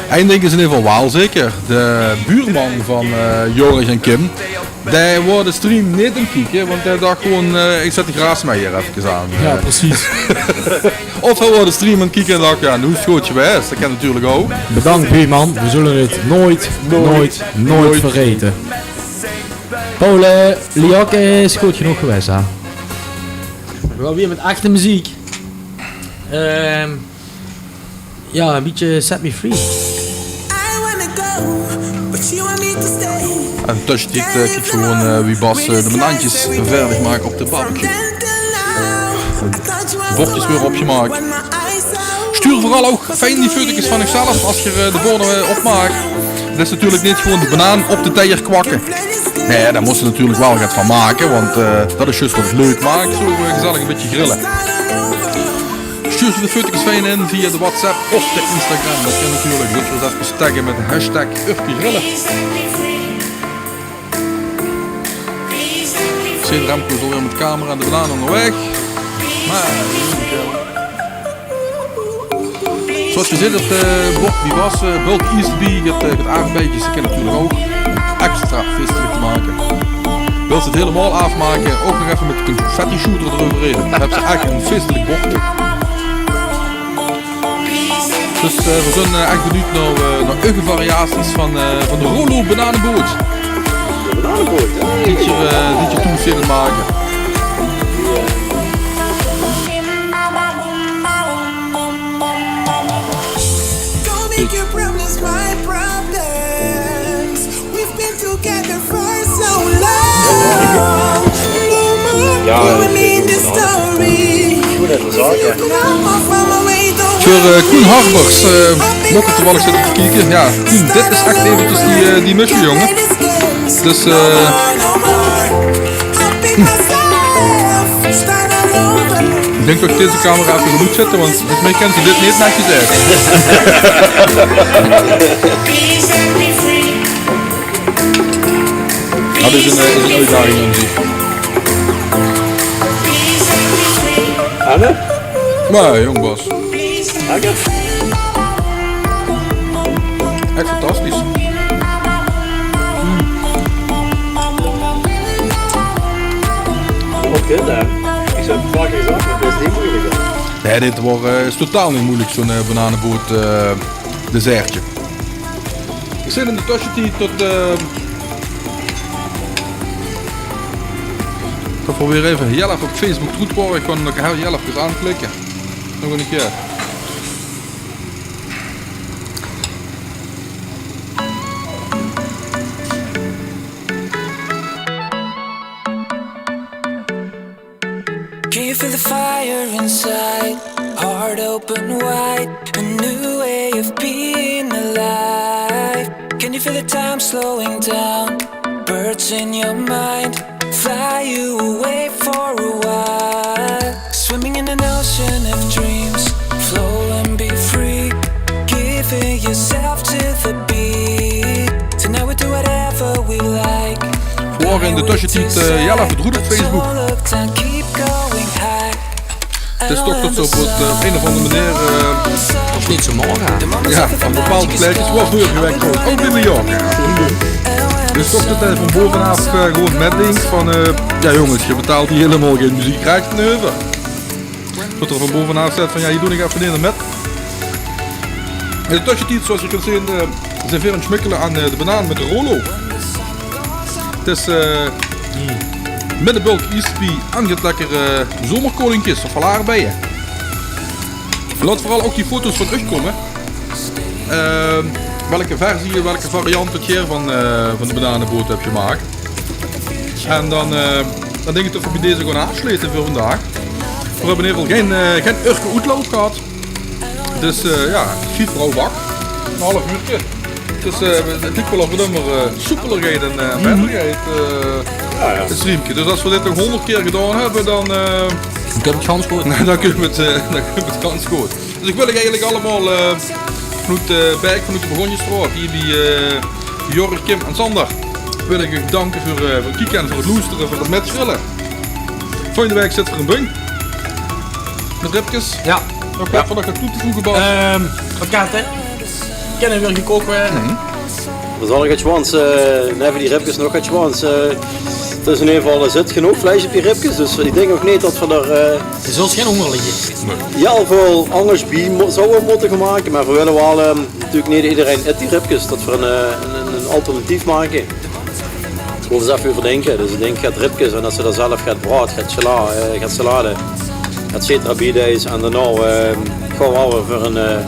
Ein dink is in eder geval waal zeker. De buurman van, eh, Joris en Kim, dae wou de stream neet inkieke, want dae dach gewoon, eh, ich zèt de graasmajer effe aan. Jao, eh, precies. Of hae wou de stream inkieke en dach, jao, noe is 't good gewaes. Det kan natuurlik ouch. Bedank, buurman. Veer zulle 't noeit, noeit, noeit vergaete. Paul, eh, Liac is good genóg gewaes, hè? Veer gaon weer mit echte meziek. Ehm, jao, e bietje Set Me Free. En tösjetied, eh, kiek gewoon, eh, wie Bas, eh, de banaantjes vaerdig maak op de barbecue. De bordjes weer opgemaak. Stuur veural ouch fijn die foto's van uch zelf es geer, eh, de borde, eh, opmaak. Det is natuurlik neet gewoon de banaan op de teier kwakke. Nae, dao mós se natuurlik waal get van make, want, eh, det is zjus waat 't leuk maak. Zo, eh, gezellig e bietje grille. Stuur ze de foto's fijn in via de WhatsApp of de Instagram. Det kan natuurlik. Wilt geer ós effe tagge mit de hashtag Urkegrillen. Ich zeen Remco is alweer mit camera en de banaan óngerwaeg. Mer, zoewie geer zeet, det, eh, bord wie waas, eh, bulk Easter bie, get, eh, get aardbeidjes, det kan natuurlik ouch. Extra fieëstelik te make. Wils se 't hielemaol aafmake, ouch nog effe mit de confetti shooter d'reuverhaer. Dan höbs se ech e fieëstelik bordje. Dus, eh, veer zeen, eh, ech benuujd nao, eh, nao uche variaties van, eh, van de Rolo Bananenboot. De Bananenboot, hè? Die geer, eh, die geer toen zeen make. Veur, eh, Koen Harbers, eh, moch ich toevallig zitte te kieke. Jao, Koen, dit is ech eventjes die, eh, die missie, jonge. Dus, eh, ich dink det ich deze camera effe good mót zitte, want volges mich kènt ze dit neet netjes oet. Det is ein, eh, is ein oetdaging aan zich. Anne? Mer jóng, Bas. Lekker. Ech fantastisch. Oké, dan. Ich zou het vaker gezag, mer det is neet meujelik, hè? Nae, dit waor, eh, is totaal neet meujelik, zo'n, eh, bananeboot, eh, dessertje. Ich zeen in de tössetied det, eh, det v'r weer effe hiel effe op Facebook troet waore. Ich kan nog hiel, hiel effe aanklikke. Nog ein kier. Can you feel the fire inside? Heart open wide, a new way of being alive. Can you feel the time slowing down? Birds in your mind fly you away for a while. Swimming in an ocean of dreams, flow and be free. Giving yourself to the beat. Tonight we do whatever we like. V'r waore in de tössetied, eh, hiel effe troet op Facebook. Het is toch det ze op, eh, ein of anger meneer, eh, det is neet zo mager, hè? Jao, van bepaalde plaetjes waor veurige waek trouwens ouch in Mallorca. Dus toch det hae van bove aaf, eh, gewoon mitdink van, eh, jao jónges, geer betaalt hie hielemaol gein meziekrechte euver. Det 'r van bove aaf zaet van, jao, hie doon ich effe neet aan mit. In de tössetied, zoeas geer kènt zeen, eh, zeen veer aan 't smikkele aan, eh, de banaan mit de Rolo. Het is, eh, middebulk iced tea en get lekkere zomerkoninkjes of aardbeie. Laot veural ouch die foto's van uch kómme. Ehm, welke versie, welke variant det geer van, eh, van de bananeboot höb gemaak. En dan, eh, dan dink ich det v'r bie deze gaon aafslete veur vandaag. V'r höbbe in eder geval gein, eh, gein urke oetloup gehad. Dus, eh, jao, sjiet vrouw wach. Ein haaf uurke. Dus, eh, het liek waal of het ummer, eh, soepeler geit en, eh, beter geit, eh, het streamke. Dus es v'r dit nog hóngerd kier gedaon höbbe, dan, eh, dan kinne v'r het gans good. Dan kinne v'r het, eh, dan kinne v'r het gans good. Dus ich wil uch eigelik allemaol, eh, vanoet, eh, Baek, vanoet de Begonjestraot, hie bie, eh, Jorre, Kim en Sander, wil ich uch bedanke veur, eh, veur het kieke en veur het loestere, veur het mitsjille. Volgende waek zitte v'r in Bung. Mit ribkes. Jao. Nog get van nog toe te voege, Bas? Ehm, wat gaat, hè? Kinne weer gekook waere. V'r zölle get sjwans, eh, naeve die ribkes nog get sjwans. Eh, dus in eder geval, d'r zit genóg vleis op die ribkes, dus ich dink ouch neet det v'r d'r, eh, D'r zult gein hónger ligke. Hiel väöl angers bie mo-, zouwe mótte gaon make, mer v'r wille waal, ehm, natuurlik neet ederein it die ribkes, det v'r ein, eh, ein, ein, ein alternatief make. Mótte v'r ins effe euver dinke. Dus ich dink, get ribkes en det ze det zelf get braod, get sala-, eh, get salade, et cetera bie deis. En daonao, eh, gaon v'r waal weer veur ein, eh,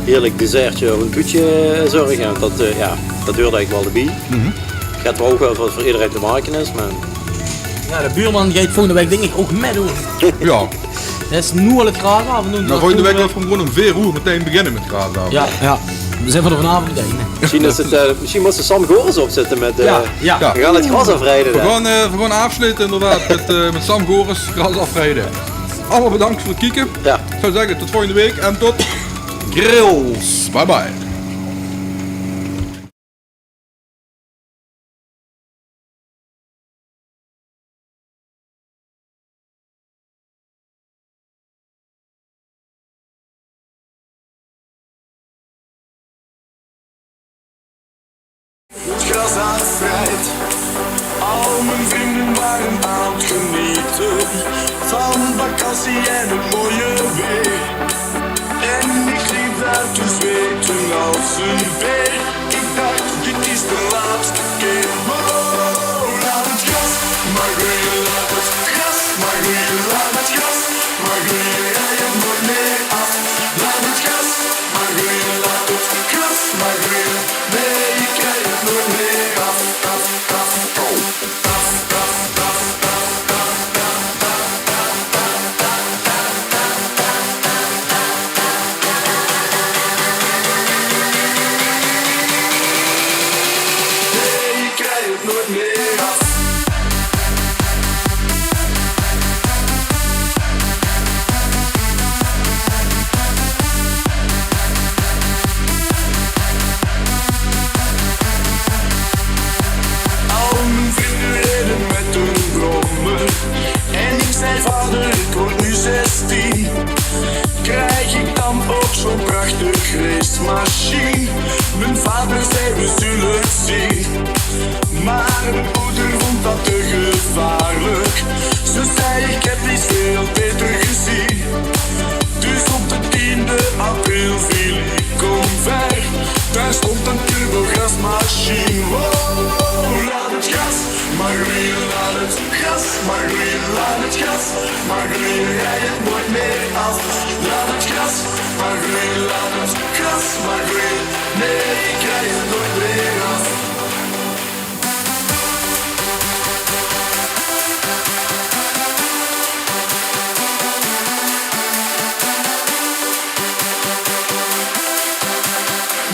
hierlik dessertje of ein toetje, eh, zörge. Det, eh, jao, det huurt eigelik waal d'rbie. Get waal ouch waal veur, veur ederein te make is, mer Jao, de buurman geit volgende waek dink ich ouch mitdoon. Jao. Det is noe al het graas aaf en doen. Volgende waek gaon v'r gewoon óm veer oer metein beginne mit graas aaf. Jao, jao. V'r zeen van de vanavond metein, hè. Mesjien is het, eh, mesjien mót Sam Goris opzitte mit, eh, jao, jao. V'r gaon het graas aafriede, hè. V'r gaon, eh, v'r gaon aafslete inderdaad mit, eh, mit Sam Goris graas aafriede. Allemaol bedank veur het kieke. Jao. Ich zou zègke tot volgende waek en tot grills. Bye bye. Het gras aafgevrijd. Al mijn vrienden waren aan het genieten van vakantie en het mooie weer. En ik liep daar te zweten als een beer. Ik dacht, dit is de laatste keer. Oh, laat het gras maar groeien, laat het gras maar groeien, laat het gras maar groeien. Rij het nooit meer af. Laat het gras maar groeien, laat het gras maar groeien. Nee, ik rij het nooit meer af, af, af, af, af, af, af, af, af. Laot 't gras mer greuje, laot 't gras mer greuje, rij 't noeit mieë af. Laot 't gras mer greuje, laot 't gras mer greuje, nae, ich rij 't noeit mieë af.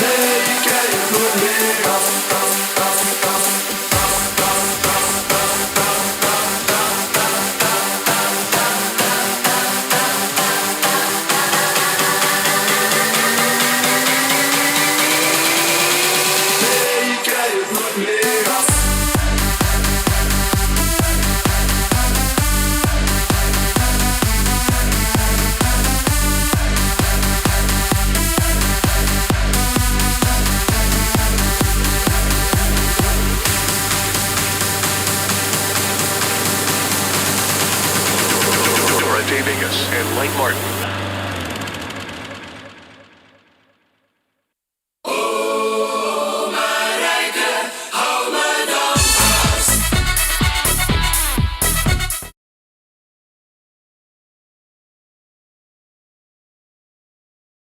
Nae, ich rij 't noeit mieë af. Dorothee Vegas en Mike Martin.